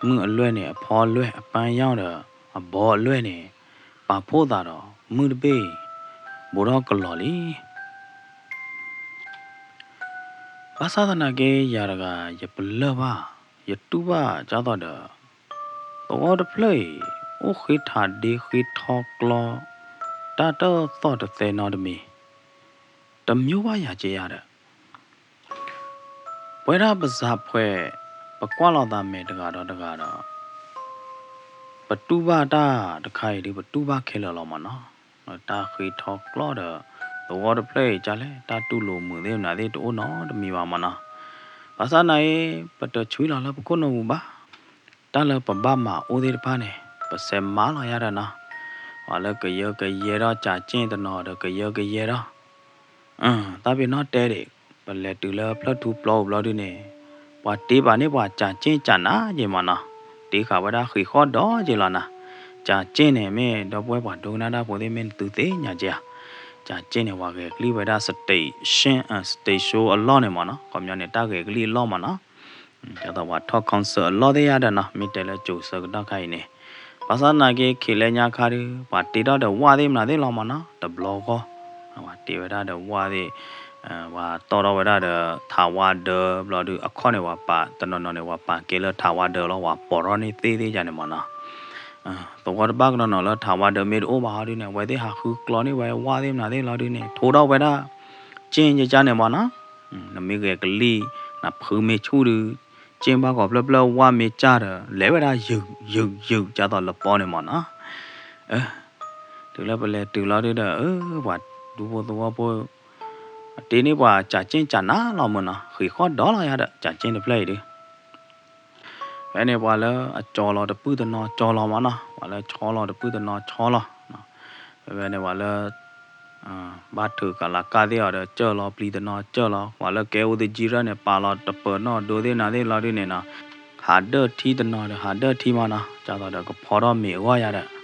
မုၢ်အလွဲၢ်န့ၣ် အဖီအလွဲၢ် အပန်းရောင်ဒီး အဘီအလွဲၢ်န့ၣ် ပာ်ဖှိၣ်သးဒီး မုၢ်တဘ့ၣ် ဘိးထီၣ်ကလီၤလံ. ဘၣ်ဆၣ်သနာ်က့ ယၤတဂၤ ယပလၢၢ်ဘၣ်, ယတူၢ်ဘၣ်ဒ်သိးဒီး သဝီတဖျၢၣ်အံၤ အိၣ်ဃ့ထးဒ့ဃ့ထီကျီ တၢ်တၢၣ်သီၣ်တသဲနီတမံၤ, တမျိုးဘၣ်ယၤက့ယၤဒီး ပဝဲဒၣ်ပစၢ်ဖှဲး ပကွၢ်လီၤသးမဲာ်တဂၤဒီးတဂၤဒီး ပတူၢ်ဘၣ်တၢ်တခါအံၤဒု ပတူၢ်ဘၣ်ခဲလၢာ်လီၤမးနီၤ. တၢ်ဃ့ထီကျီဒီး သဝီတဖျၢၣ်အံၤကလဲၣ် တၢ်တူၢ်လိာ်မုာ်သ့ၣ်မနုၤသ့ၣ်တအိၣ်နီတမံၤဘၣ်မးနီၤ. ဘၣ်ဆၣ်သနာ်က့ ပတဆှံလီၤလၢပခိၣ်နူာ်ပူၤဘၣ်. တၢ်လၢပဘၣ်မၤအိၣ်သ့ၣ်တဖၣ်န့ၣ် ပဆဲးမၤလီၤယၤဒီးနီၤ. ပှၤလၢကယၢကယဲထီၣ် ကၠးက့ၣ်တနီၤဒီးကယၢကယဲထီၣ် တၢ်ပ့ၤနီၣ်တဲဒံး ပလဲၤတုၤလၢဖျၢၣ်ထူပျီပူၤဘျီဒုန့ၣ် ပှၤတ့ပာ်န့ၢ်ပှၤကၠးက့ၣ်ကၠးနးက့ၤမးနီၤ. တ့ဃာ်ဝဲဒၣ်ဃံးဃီဒီးက့ၤလီၤနၤ. ကၠးက့ၣ်န့ၣ် မ့ၢ်ဒီပုၢ်ဝဲၢ်ပှၤဒိကနၣ်တၢ်ဖိသ့ၣ် မ့ၢ်နသုသ့ၣ်ညါက့ၤဧါ. ကၠးက့ၣ်န့ၣ် ပှၤဂဲၤကလံၣ်ဝဲဒၣ် station, station အလီၢ်န့ၣ်မးနီၤ. ခီပညီန့ၣ် တၢ်ဂဲၤကလံၣ်အလီၢ်မးနီၤ. ဒ်သိးပှၤထီၣ် concert အလီၢ်သ့ၣ်ယါဒီးနီၤ မ့ၢ်တဲလၢကၠိၤဆၢကတီၢ်ခါအံၤန့ၣ်. ဘၣ်ဆၣ်သနာ်က့ ခံးလၢညါခါဒု ပှၤတ့ထီၣ်ဒီးဝၣ်သ့ၣ်မနုၤသ့ၣ်လီၤမးနီၤ တဘျီဂီၢ်. ပှၤတ့ဝဲဒၣ်ဒီးဝၣ်သ့ၣ်, ပှၤတီၣ်ထီၣ်ဝဲဒၣ်ဒီးထးဝါဒၢဘျီဒု အခီၣ်န့ၣ် ပှၤပာ်တနီၤနီၤန့ၣ် ပှၤပာ်ကဲလၢထးဝါဒၢလီၤ ပှၤပိာ်ထီၣ်န့ၢ်သ့ၣ်သ့ၣ်ယါန့ၣ်မးနီၤ. သဝီတဘၣ်ကနီၤနီၤလၢထးဝါဒၢမ့ၢ်တအိၣ်ဘၣ်ဟီဒုန့ၣ် အဝဲသ့ၣ်ဟးဃုကျီန့ၢ်ဝဲဝၣ်သ့ၣ်မနုၤသ့ၣ်လီၤဒုန့ၣ် ထိထီၣ်ဝဲဒၣ် ကၠ့ၣ်ယါန့ၣ်မးနီၤ. နမ့ၢ်ဂဲၤကလံၣ် နဖုမ့ၢ်ဆူၣ်ဒု ကၠ့ၣ်ဘၣ်ဂီၤဖျၢၣ်ဖျၢၣ် ဝၣ်မ့ၢ်ကၠၢ်ဒီး လဲၤဝဲဒၣ်ယုၢ်ယုၢ်ယုၢ် ကၠၢ်သိးလပီန့ၣ်မးနီၤ. တုၤလၢပလဲၤတုၤလီၤဒုဒီး ပှၤဒူဖိသဝီဖိ တ့န့ၢ်ပှၤကၠးကၠ့ၣ်ကၠးနးလီၤမးနီၤ ဃံးဃီဒီးလီၤယါဒီး ကၠးကၠ့ၣ်တဖျၢၣ်အံၤဒု ဖဲန့ၣ်ပှၤလၢအကၠီလီၤတပုၢ်တနီၤကၠီလီၤမးနီၤ ပှၤလၢဆီလီၤတပုၢ်တနီၤဆီလီၤ. ဖဲဖဲန့ၣ်ပှၤလၢ ဘၣ်ထုးကလးကၢ်သ့ၣ်အီၤဒီး ကၢၢ်လီၤပျံၤတနီၤကၢၢ်လီၤ ပှၤလၢကဲအိၣ်သယံၤရၢၣ်န့ၣ် ပာ်လီၤတပၢၤနီၣ်ဒိသ့ၣ်နၤသ့ၣ်လီၤဒုန့ၣ်နီၤ ဟးဒၢၣ်ထံတနီၤဒီး ဟးဒၢၣ်ထံမးနီၤ ကၠၢ်သိးဒီးကဖီထီၣ်မ့ၤအဂီၢ်ယါဒီး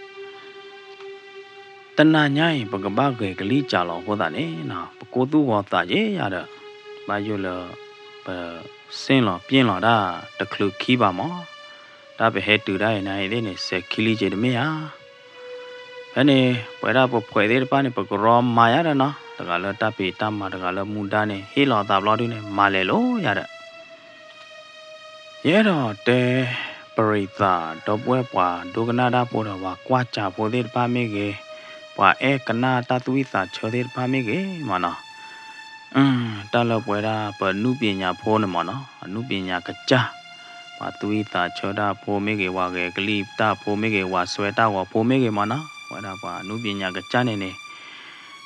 တနၤညါအံၤ ပကဘၣ်ဂဲၤကလံၣ်ကၠးလီၤအဃိသတးန့ၣ်နီၤ ပကိၢ်သူၣ်ဂီၤသးက့ယါဒီး ဘၣ်ယိၣ်လၢ ပစ့ၣ်လီၤပျ့ၣ်လီၤတၢ်တချုးခံဘၣ်မး တၢ်ပဟဲတုၤတၢ်အံၤနၤအံၤသ့ၣ်န့ၣ် စဲးခံလံက့တမ့ၢ်ဧါ. ဖဲန့ၣ် ပဝဲဒၣ်ပဖှဲးသ့ၣ်တဖၣ်န့ၣ် ပကရီမၤယါဒီးနီၤ တဂၤလၢတၢ်ဖံးတၢ်မၤ တဂၤလၢမူဒါန့ၣ် ဟ့ၣ်လီၤသးဘျီဒုန့ၣ် မၤလဲၤလိာ်ယါဒီး ယအဲၣ်ဒိးတဲ ပရံးသး ဒီပုၢ်ဝဲၢ်ပှၤဒိကနၣ်တၢ်ဖိဒီး ပှၤကွၢ်စၢ်ဖိသ့ၣ်တဖၣ်မ့ၢ်ဂ့ၤ, ပှၤအဲၣ်ကနၣ်တၢ်သူၣ်ဝံၣ်သးဆၢသ့ၣ်တဖၣ်မ့ၢ်ဂ့ၤမးနီၤ တၢ်လၢပဝဲဒၣ်ပနုပညာဖိန့ၣ်မးနီၤ အနုပညာကစၢ် ပှၤသူၣ်ဝံၣ်သးဆၢတၢ်ဖိမ့ၢ်ဂ့ၤ ပှၤဂဲၤကလံၣ်တၢ်ဖိမ့ၢ်ဂ့ၤ ပှၤစွဲတၢ်ဂီၤဖိမ့ၢ်ဂ့ၤမးနီၤ ပဝဲဒၣ်ပှၤနုပညာကစၢ်န့ၣ်န့ၣ်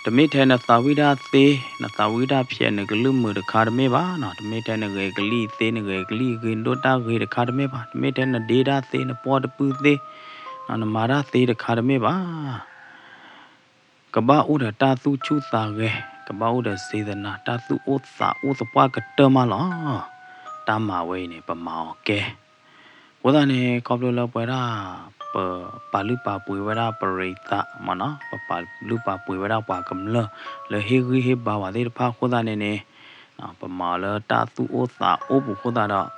တမ့ၢ်ထဲနသးဝံၣ်တၢ်သ့ နသးဝံၣ်တၢ်ဖျဲး နကလုၢ်မုာ်တခါတမ့ၢ်ဘၣ်နီၤ တမ့ၢ်ထဲနဂဲၤကလံၣ်သ့ နဂဲၤကလံၣ်ဂ့ၤဒိၣ်တၢ်ဂ့ၤတခါတမ့ၢ်ဘၣ် တမ့ၢ်ထဲနဒ့တၢ်သ့ နပီၢ်တပုၢ်သ့ နမၤတၢ်သ့တခါတမ့ၢ်ဘၣ် ကဘၣ်အိၣ်ဒီးတၢ်သူၣ်ဆူၣ်သးဂဲၤ ကဘၣ်အိၣ်ဒီး စေတနာ တၢ်သူၣ်အိၣ်သးအိၣ်သပှၢ်ကတၢၢ်မးလီၤ. တၢ်မၤဝဲအံၤန့ၣ် ပမၤအီၤကဲ. အဃိသတးန့ၣ် ခီဖျိလၢပဝဲဒၣ် ပပာ်လုၢ်ပာ်ပှ့ၤဝဲဒၣ်ပရံးသးမ့ၢ်နီၤ, ပပာ်လုၢ်ပာ်ပှ့ၤဝဲဒၣ်ပှၤကမျၢၢ် လၢဟ့ၣ်ဂံၢ်ဟ့ၣ်ဘါဝဲသ့ၣ်တဖၣ်အဃိသတးန့ၣ်န့ၣ် ပမၤအီၤလၢတၢ်သူၣ်အိၣ်သးအိၣ်ပူၤအဃိသတးဒီး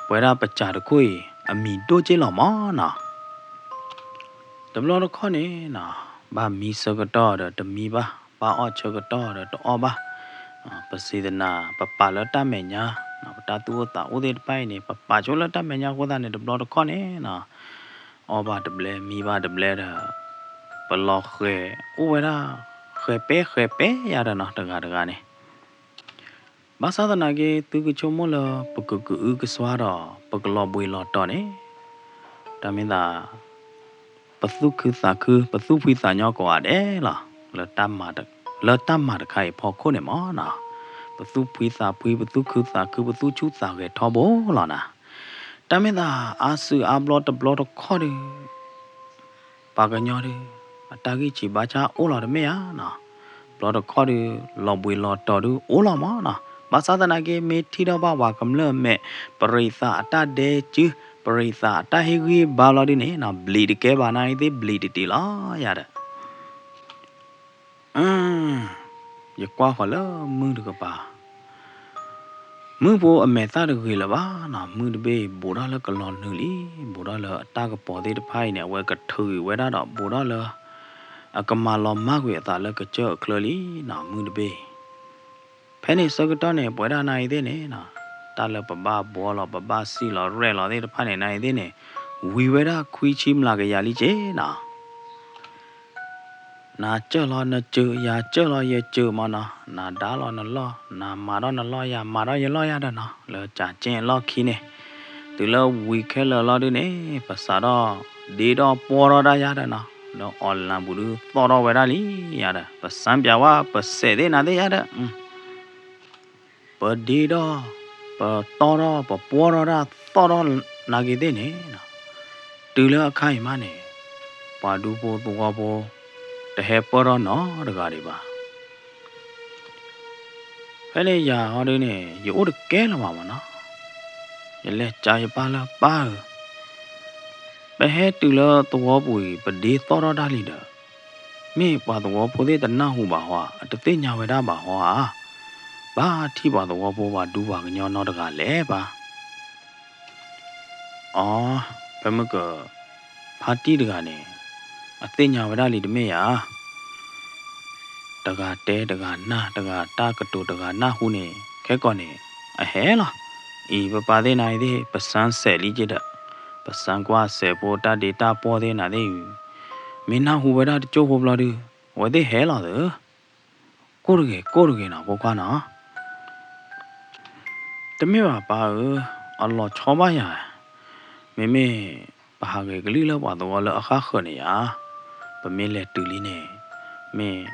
ပဝဲဒၣ်ပစၢ်တခိၣ်အံၤ အမံၤဒိၣ်က့လီၤမ့ၢ်နီၤ. တဘျီတခီၣ်န့ၣ်နီၤ, ဘၣ်မံဆၢကတီၢ်ဒီးတမံဘၣ်, ဘၣ်အီၣ်ဆၢကတီၢ်ဒီးတအီၣ်ဘၣ်. ပစေတနာ ပပာ်လၢတၢ်မဲာ်ညါ, ပတၢ်သူၣ်အိၣ်သးအိၣ်သ့ၣ်တဖၣ်အံၤန့ၣ် ပပာ်ဆိလၢတၢ်မဲာ်ညါအဃိသတးန့ၣ် တဘျီတခီၣ်န့ၣ်နီၤ, အီၣ်ဘၣ်တဘျဲ မံဘၣ်တဘျဲဒီး ပလီၤဃဲၤအိၣ်ဝဲဒၣ် ဃဲၤပဲဃဲၤပဲယါဒီးနီၤ တဂၤတဂၤန့ၣ် ဘၣ်ဆၣ်သနာ်က့ သုကဆိကမိၣ်လၢ ပကကအုကစွါဒီး ပကလီၤဘှံးလီၤတီၤန့ၣ် တၢ်မ့ၢ်သး ပသူၣ်ခုသးခု ပသူၣ်ဖှံသးညီကိးဂၤဒဲးလီၤ. လၢတၢ်မၤတခါအံၤဖီခိၣ်န့ၣ်မ့ၢ်နီၤ, ပသူၣ်ဖှံသးဖှံ ပသူၣ်ခုသးခု ပသူၣ်ဆူၣ်သးဂဲၤထီဘိလီၤနီၤ. တၢ်မ့ၢ်သး အါစုအါဘျီတဘျီတခီၣ်ဒီး ပှၤကညီဒီး အတၢ်ဂံၢ်ဆံးဘါစၢ်အိၣ်လီၤတမ့ၢ်ဧါနီၤ, ဘျီတခီၣ်ဒီး လီၤဘှံးလီၤတီၤဒီးအိၣ်လီၤမ့ၢ်နီၤ. ဘၣ်ဆၣ်သနာ်က့ မ့ၢ်ထံၣ်ထီၣ်ဘၣ်ပှၤကမျၢၢ်အမဲာ် ပရံးသးအတၢ်ဒဲကု, ပရံးသးအတၢ်ဟ့ၣ်ဂံၢ်ဘါလီၤဒုန့ၣ်နီၤ, ဘျံးတကဲဘၣ်နၤအံၤသ့ၣ် ဘျံးတတံးလီၤယၤဒီး ယကွၢ်ဃီၤလၢမုၢ်တကပၤ, မုၢ်ဖိအမဲာ်သၣ်တဂ့ၤလၢၤဘၣ်နီၤ, မုၢ်တဘ့ၣ်အံၤ ဘူးထီၣ်လၢကလီၤနုာ်လံ, ဘူးထီၣ်လၢအတၢ်ကပီၤသ့ၣ်တဖၣ်အံၤန့ၣ် အဝဲကထုးကွံာ်ဝဲဒၣ်ဒီး ဘူးထီၣ်လၢ အကမၤလီၤမၢ်ကွံာ်အသးလၢကစၢၢ်အချၢလံနီၤ, မုၢ်တဘ့ၣ်အံၤ ဖဲန့ၣ်ဆၢကတီၢ်န့ၣ် ပဝဲဒၣ်နၤအံၤသ့ၣ်န့ၣ်နီၤ, တၢ်လၢပဘၣ်ဘှီလီၤ ပဘၣ်စံၣ်လီၤရဲၣ်လီၤသ့ၣ်တဖၣ်န့ၣ် နၤအံၤသ့ၣ်န့ၣ် ဝံၤဝဲဒၣ်ခွံဆံမျးကယၤလံက့နီၤ. နၤစၢၢ်လီၤနစၢၢ်, ယၤစၢၢ်လီၤယစၢၢ်မ့ၢ်နီၤ, နၤဒါလီၤနလီၢ်, နၤမၤထီၣ်နလီၢ်, ယၤမၤထီၣ်ယလီၢ်ယၤဒီးနီၤ, လၢကၠးကဲအလီၢ်ခံန့ၣ်, တုၤလၢဝံၤခဲလၢာ်လီၤဒုန့ၣ် ပစးထီၣ်ဒ့ထီၣ်ပှီၢ်ထီၣ်ဒၣ်ယၤဒီးနီၤ, လၢ online ပူၤဒုးသီၣ်ထီၣ်ဝဲဒၣ်လံယၤဒီး ပစံးပၠးဝဲ ပစဲးသ့ၣ်နၤသ့ၣ်ယၤဒီး ပဒ့ထီၣ်, ပတီၢ်ထီၣ်, ပပှီၢ်ထီၣ်ဒၣ်သီၣ်ထီၣ်နၤက့ၤသ့ၣ်န့ၣ်, တုၤလၢအခါအံၤမးန့ၣ် ပှၤဒူဖိသဝီဖိ တဟဲပၢၢ်ထီၣ်နီတဂၤဒံးဘၣ်. ဖဲန့ၣ်ယၤဟီဒုန့ၣ် ယအိၣ်တကဲလၢၤဘၣ်မ့ၢ်နီၤ, ယလဲၤကးယပၢ်လၢပၢ်ဧၢ, ပဟဲတုၤလၢသဝီပူၤအံၤ ပဒ့သီၣ်ထီၣ်တၢ်လံဒီး မ့ၢ်ပှၤသဝီဖိသ့ၣ်တနၢ်ဟူဘၣ်ဟီဧါ, တသ့ၣ်ညါဝဲဒၣ်ဘၣ်ဟီဧါ, ဘၣ်ထံၣ်ပှၤသဝီဖိပှၤဒူပှၤကညီနီတဂၤလဲၣ်ပၢ်. အီ, ဖဲမ့ၢ်က ဖါတံၢ်တဂၤန့ၣ် အသ့ၣ်ညါဝဲဒၣ်လံတမ့ၢ်ဧါ, တဂၤတဲတဂၤနၢ် တဂၤတၢ်ကတိၤတဂၤနၢ်ဟူန့ၣ် ခဲကိာ်န့ၣ် အဟဲလီၤ. အံၤပပၢ်သ့ၣ်နၤအံၤသ့ၣ် ပစံးစဲးလံက့ဒီး ပစံးကွၢ်စဲးဖိ တၢ်ဒ့တၢ်ပှီၢ်သ့ၣ်နၤသ့ၣ်အံၤ မ့ၢ်နၢ်ဟူဝဲဒၣ်တကၠိၢ်ဖိဘျီဒု အဝဲသ့ၣ်ဟဲလီၤသၢ ကိၢ်တဂ့ၤ ကိၢ်တဂ့ၤနီၤ ဖိခွါနီၤ. တမ့ၢ်ဘၣ်ပၢ်ဧၢ, အလီၤဆီဘၣ်ယၤ, မ့မ့ၢ်ပဟးဂဲၤကလုၢ်လၢပှၤသဝီလၢအဃၣ်ဃၢၤန့ၣ်ယၤ, ပမ့ၢ်လဲၤတုၤလံန့ၣ် မ့ၢ်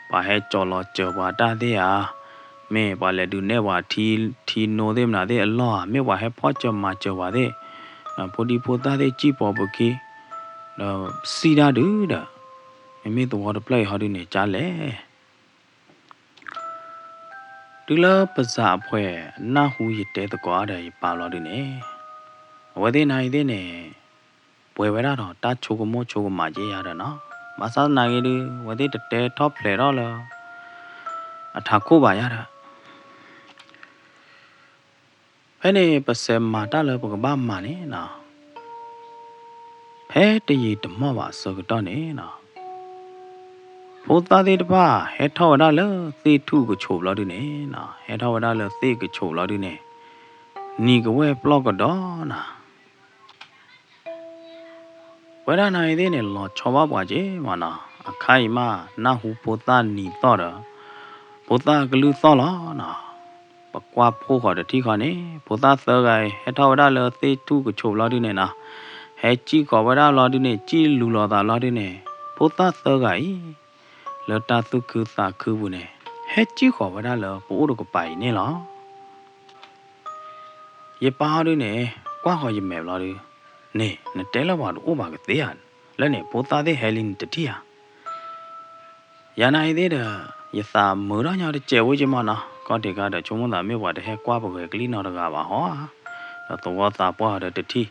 ပှၤဟဲကၠီၤလီၤစၢၤပှၤတၢ်သ့ၣ်ဧါ, မ့ၢ်ပှၤလဲၤဒုးနဲၣ်ပှၤထံ ထံနိသ့ၣ်မနုၤသ့ၣ်အလီၢ်ဧါ, မ့ၢ်ပှၤဟဲဖီၣ်စၢၤမၤစၢၤပှၤသ့ၣ်, ဖိဒံဖိသၣ်သ့ၣ်စံၣ်ပိာ်ပခံ ဒီးစံၣ်တၢ်ဒုးဒီး မ့မ့ၢ်သဝီတဖျၢၣ်အံၤဟီဒုန့ၣ် ကၢ်လဲၣ် တုၤလၢပစံးအဖှဲးနၢ်ဟူယတဲသကိးဒီး ယပၢ်ဘျီဒုန့ၣ် အဝဲသ့ၣ်နၤအံၤသ့ၣ်န့ၣ် ပှဲၤဝဲဒၣ်ဒီးတၢ်ဆိကမိၣ်ဆိကမးက့ယၤဒီးနီၤ, ဘၣ်ဆၣ်သနာ်က့ဒု အဝဲသ့ၣ်တတဲထီၣ်ဖျဲးထီၣ်လၢ အထးခိၣ်ဘၣ်ယၤဒီး ဖဲန့ၣ်ပစံးမၤတၢ်လၢပကဘၣ်မၤန့ၣ်နီၤ, ဖဲတယံာ်တမီၢ်ဘၣ်အဆၢကတီၢ်န့ၣ်နီၤ, ဖိသၣ်သ့ၣ်တဖၣ်ဟဲထီၣ်ဝဲဒၣ်လၢသ့ၣ်ထူၣ်ကဆိးဘျီဒုန့ၣ်နီၤ, ဟဲထီၣ်ဝဲဒၣ်လၢသ့ၣ်ကဆိးဘျီဒုန့ၣ် နံၤကဝဲၢ်ပျီၢ်ကဒီးနီၤ ပဝဲဒၣ်နၤအံၤသ့ၣ်န့ၣ် လီၤဆီဘၣ်ပှၤက့မးနီၤ, အခါအံၤမး နၢ်ဟူဖိသၣ်နံၤသီၣ်ဒီး ဖိသၣ်ကလုၢ်သီၣ်လီၤနီၤ, ပကွၢ်ဖှိၣ်ဃီၤတထံၣ်ဃီန့ၣ် ဖိသၣ်သၢဂၤအံၤ ဟဲထီၣ်ဝဲဒၣ်လၢသ့ၣ်ထူၣ်ကဆိးဘျီဒုန့ၣ်နီၤ, ဟဲစံၣ်ဃီၤဝဲဒၣ်ဘျီဒုန့ၣ် စံၣ်လူၤလိာ်သးဘျီဒုန့ၣ် ဖိသၣ်သၢဂၤအံၤ လၢတၢ်သူၣ်ခုသးခုပူၤန့ၣ် ဟဲစံၣ်ဃီၤဝဲဒၣ်လၢပအိၣ်တကပၤအံၤန့ၣ်လီၤ. ယပၢ်ဟီဒုန့ၣ် ကွၢ်ဃီၤယမဲာ်ဘျီဒု, န့ၣ် နတဲလၢပှၤတအိၣ်ဘၣ်ကသ့ဧါ, လၢန့ၣ် ဖိသၣ်သ့ၣ်ဟဲလံနတထံၣ်ဧါ, ယၤနၤအံၤသ့ၣ်ဒီး ယသးမုာ်ထီၣ်ညီတစဲးဖိက့မးနီၤ, ခီၣ်ထံးခါဒီး ဆိကမိၣ်သးမ့ၢ်ပှၤတဟဲကွၢ်ပဂဲၤကလံၣ်နီတဂၤဘၣ်ဟီဧါ, ဒီးသဝီသးပှၢ်ဒီးတထံၣ်, ဒီး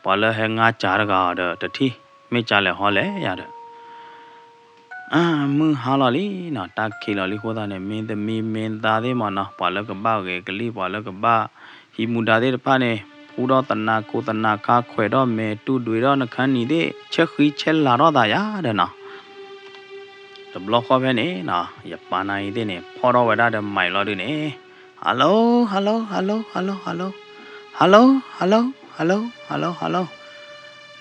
ပှၤလၢဟဲငါစၢ်တဂၤဒီးတထံၣ်, မ့ၢ်ကလဲၤဟီလဲၣ်ယၤဒီး မုၢ်ဟါလီၤလံနီၤ, တၢ်ခံးလီၤလံအဃိသတးန့ၣ် မ့ၢ်သမံမ့ၢ်သါသ့ၣ်မးနီၤ, ပှၤလၢကဘၣ်ဂဲၤကလံၣ် ပှၤလၢကဘၣ်ဟံးမူဒါသ့ၣ်တဖၣ်န့ၣ် ဖှူထီၣ်သနးခိၣ်သနးခါ ခွဲးထီၣ်မဲာ်တူၢ်ဒွဲထီၣ်နခါနံၤသ့ၣ် ဆဲးဃံဆဲးလၤထီၣ်သးယၤဒီးနီၤ, တဘျီဃီဖဲန့ၣ်နီၤ ယပၢ်နၤအံၤသ့ၣ်န့ၣ် ဖီၣ်ထီၣ်ဝဲဒၣ်ဒီးမံၤလီၤဒုန့ၣ်, hello hello hello hello hello hello hello hello hello hello hello hello hello,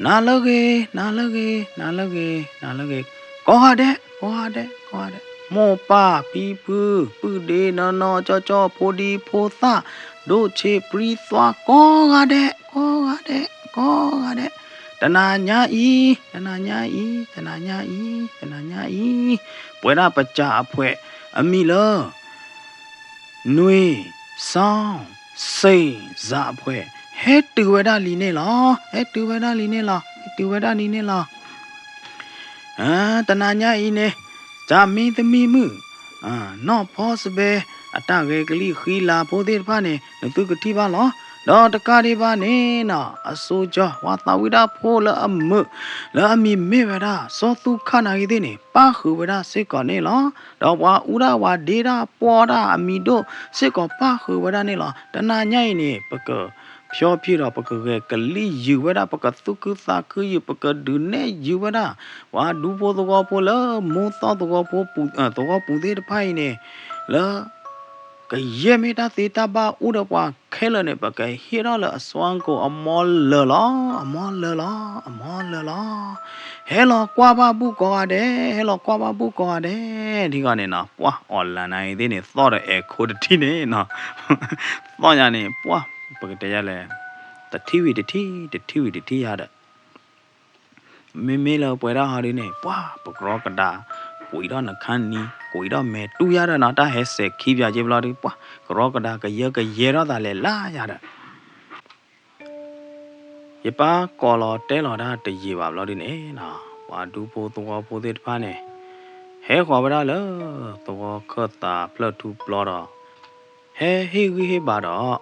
နၤလၢဂ့ၤ နၤလၢဂ့ၤ နၤလၢဂ့ၤ နၤလၢဂ့ၤ, ကိးဂၤဒဲး ကိးဂၤဒဲး ကိးဂၤဒဲး, မိၢ်ပၢ်ဖံဖု ပုၢ်ဒ့နီၢ်နီၢ်ကၠီကၠီ ဖိဒံဖိသၣ် ဒိၣ်ဆံးပြံသွါ ကိးဂၤဒဲး ကိးဂၤဒဲး ကိးဂၤဒဲး, တနၤညါအံၤ တနၤညါအံၤ တနၤညါအံၤ တနၤညါအံၤ ပဝဲဒၣ်ပစၢ်အဖှဲး အမံၤလၢ နွံ စီ စ့ စၢ်အဖှဲး ဟဲတုၤဝဲဒၣ်လံန့ၣ်လီၤ. ဟဲတုၤဝဲဒၣ်လံန့ၣ်လီၤ. ဟဲတုၤဝဲဒၣ်လံန့ၣ်လီၤ. တနၤညါအံၤန့ၣ် ကၢ်မံသမံမုၣ် နီၢ်ဖီစဘဲ အတၢ်ဂဲၤကလံၣ်ဃံလၤဖိသ့ၣ်တဖၣ်န့ၣ် နသုကထံၣ်ဘၣ်လီၤ. ဒီးတကးဒံးဘၣ်န့ၣ်နီၤ အစိကၠီ ပှၤသးဝံၣ်တၢ်ဖိလၢအမုာ် လၢအမံၤမ့ၢ်ဝဲဒၣ် စီၤသူခၣ်နၤဂ့ၤသ့ၣ်န့ၣ် ပၣ်ဃုာ်ဝဲဒၣ်စ့ၢ်ကီးန့ၣ်လီၤ. ဒီးပှၤအူဒၣ်ပှၤဒ့တၢ်ပှီၢ်တၢ်အမံၤဒိၣ်စ့ၢ်ကီးပၣ်ဃုာ်ဝဲဒၣ်န့ၣ်လီၤ. တနၤညါအံၤန့ၣ် ပကဖျီဖျိဒီး ပကဂဲၤကလံၣ်ယုာ်ဝဲဒၣ် ပကသူၣ်ခုသးခုယုာ် ပကဒုးနဲၣ်ယုာ်ဝဲဒၣ် ပှၤဒူဖိသဝီဖိလၢ မိၢ်သီၣ်သဝီဖိပူၤ သဝီပူၤသ့ၣ်တဖၣ်အံၤန့ၣ် လၢ ကယဲၢ်မ့ၢ်တၢ်သ့တၢ်ဘၣ်အိၣ်ဒီးပှၤခဲလၢာ်န့ၣ် ပကဟ့ၣ်ထီၣ်လၢအစွမ်းကုန် အမီလၢာ်လီၤ. အမီလၢာ်လီၤ. အမီလၢာ်လီၤ. ဟဲလီၤကွၢ်ဘၣ်ဘူၣ်ကိးဂၤဒဲး, ဟဲလီၤကွၢ်ဘၣ်ဘူၣ်ကိးဂၤဒဲး. ထံဂီၤန့ၣ်နီၤ ပှၢ် online နၤအံၤသ့ၣ်န့ၣ် သီၣ်ဒီးအဲၣ်ခိတထံၣ်န့ၣ်နီၤ သီၣ်ညါန့ၣ် ပှၢ် ပကတဲယၤလဲၣ် တထံၣ်ဝံၤတထံၣ် တထံၣ်ဝံၤတထံၣ်ယၤဒီး မ့မ့ၢ်လၢပဝဲဒၣ်ဟီဒုန့ၣ် ပှၢ် ပကရီကဒါ ကွံာ်ထီၣ်နခါနံၤ ကွံာ်ထီၣ်မဲာ်တူၢ်ယၤဒီးနီၤ တၢ်ဟဲစဲးခံပၠးက့ဘျီဒု ပှၢ် ကရီကဒါကယၢကယဲထီၣ်သးလဲၤလၢယၤဒီး ယပၢ်ကိးလီၤတဲလီၤတၢ်တယံာ်ဘၣ်ဘျီဒုန့ၣ်နီၤ ပှၤဒူဖိသဝီဖိသ့ၣ်တဖၣ်န့ၣ် ဟဲဃီၤဝဲဒၣ်လၢ သဝီခၢၣ်သးဖျၢၣ်ထူပျီဒီး ဟဲဟ့ၣ်ဂံၢ်ဟ့ၣ်ဘါဒီး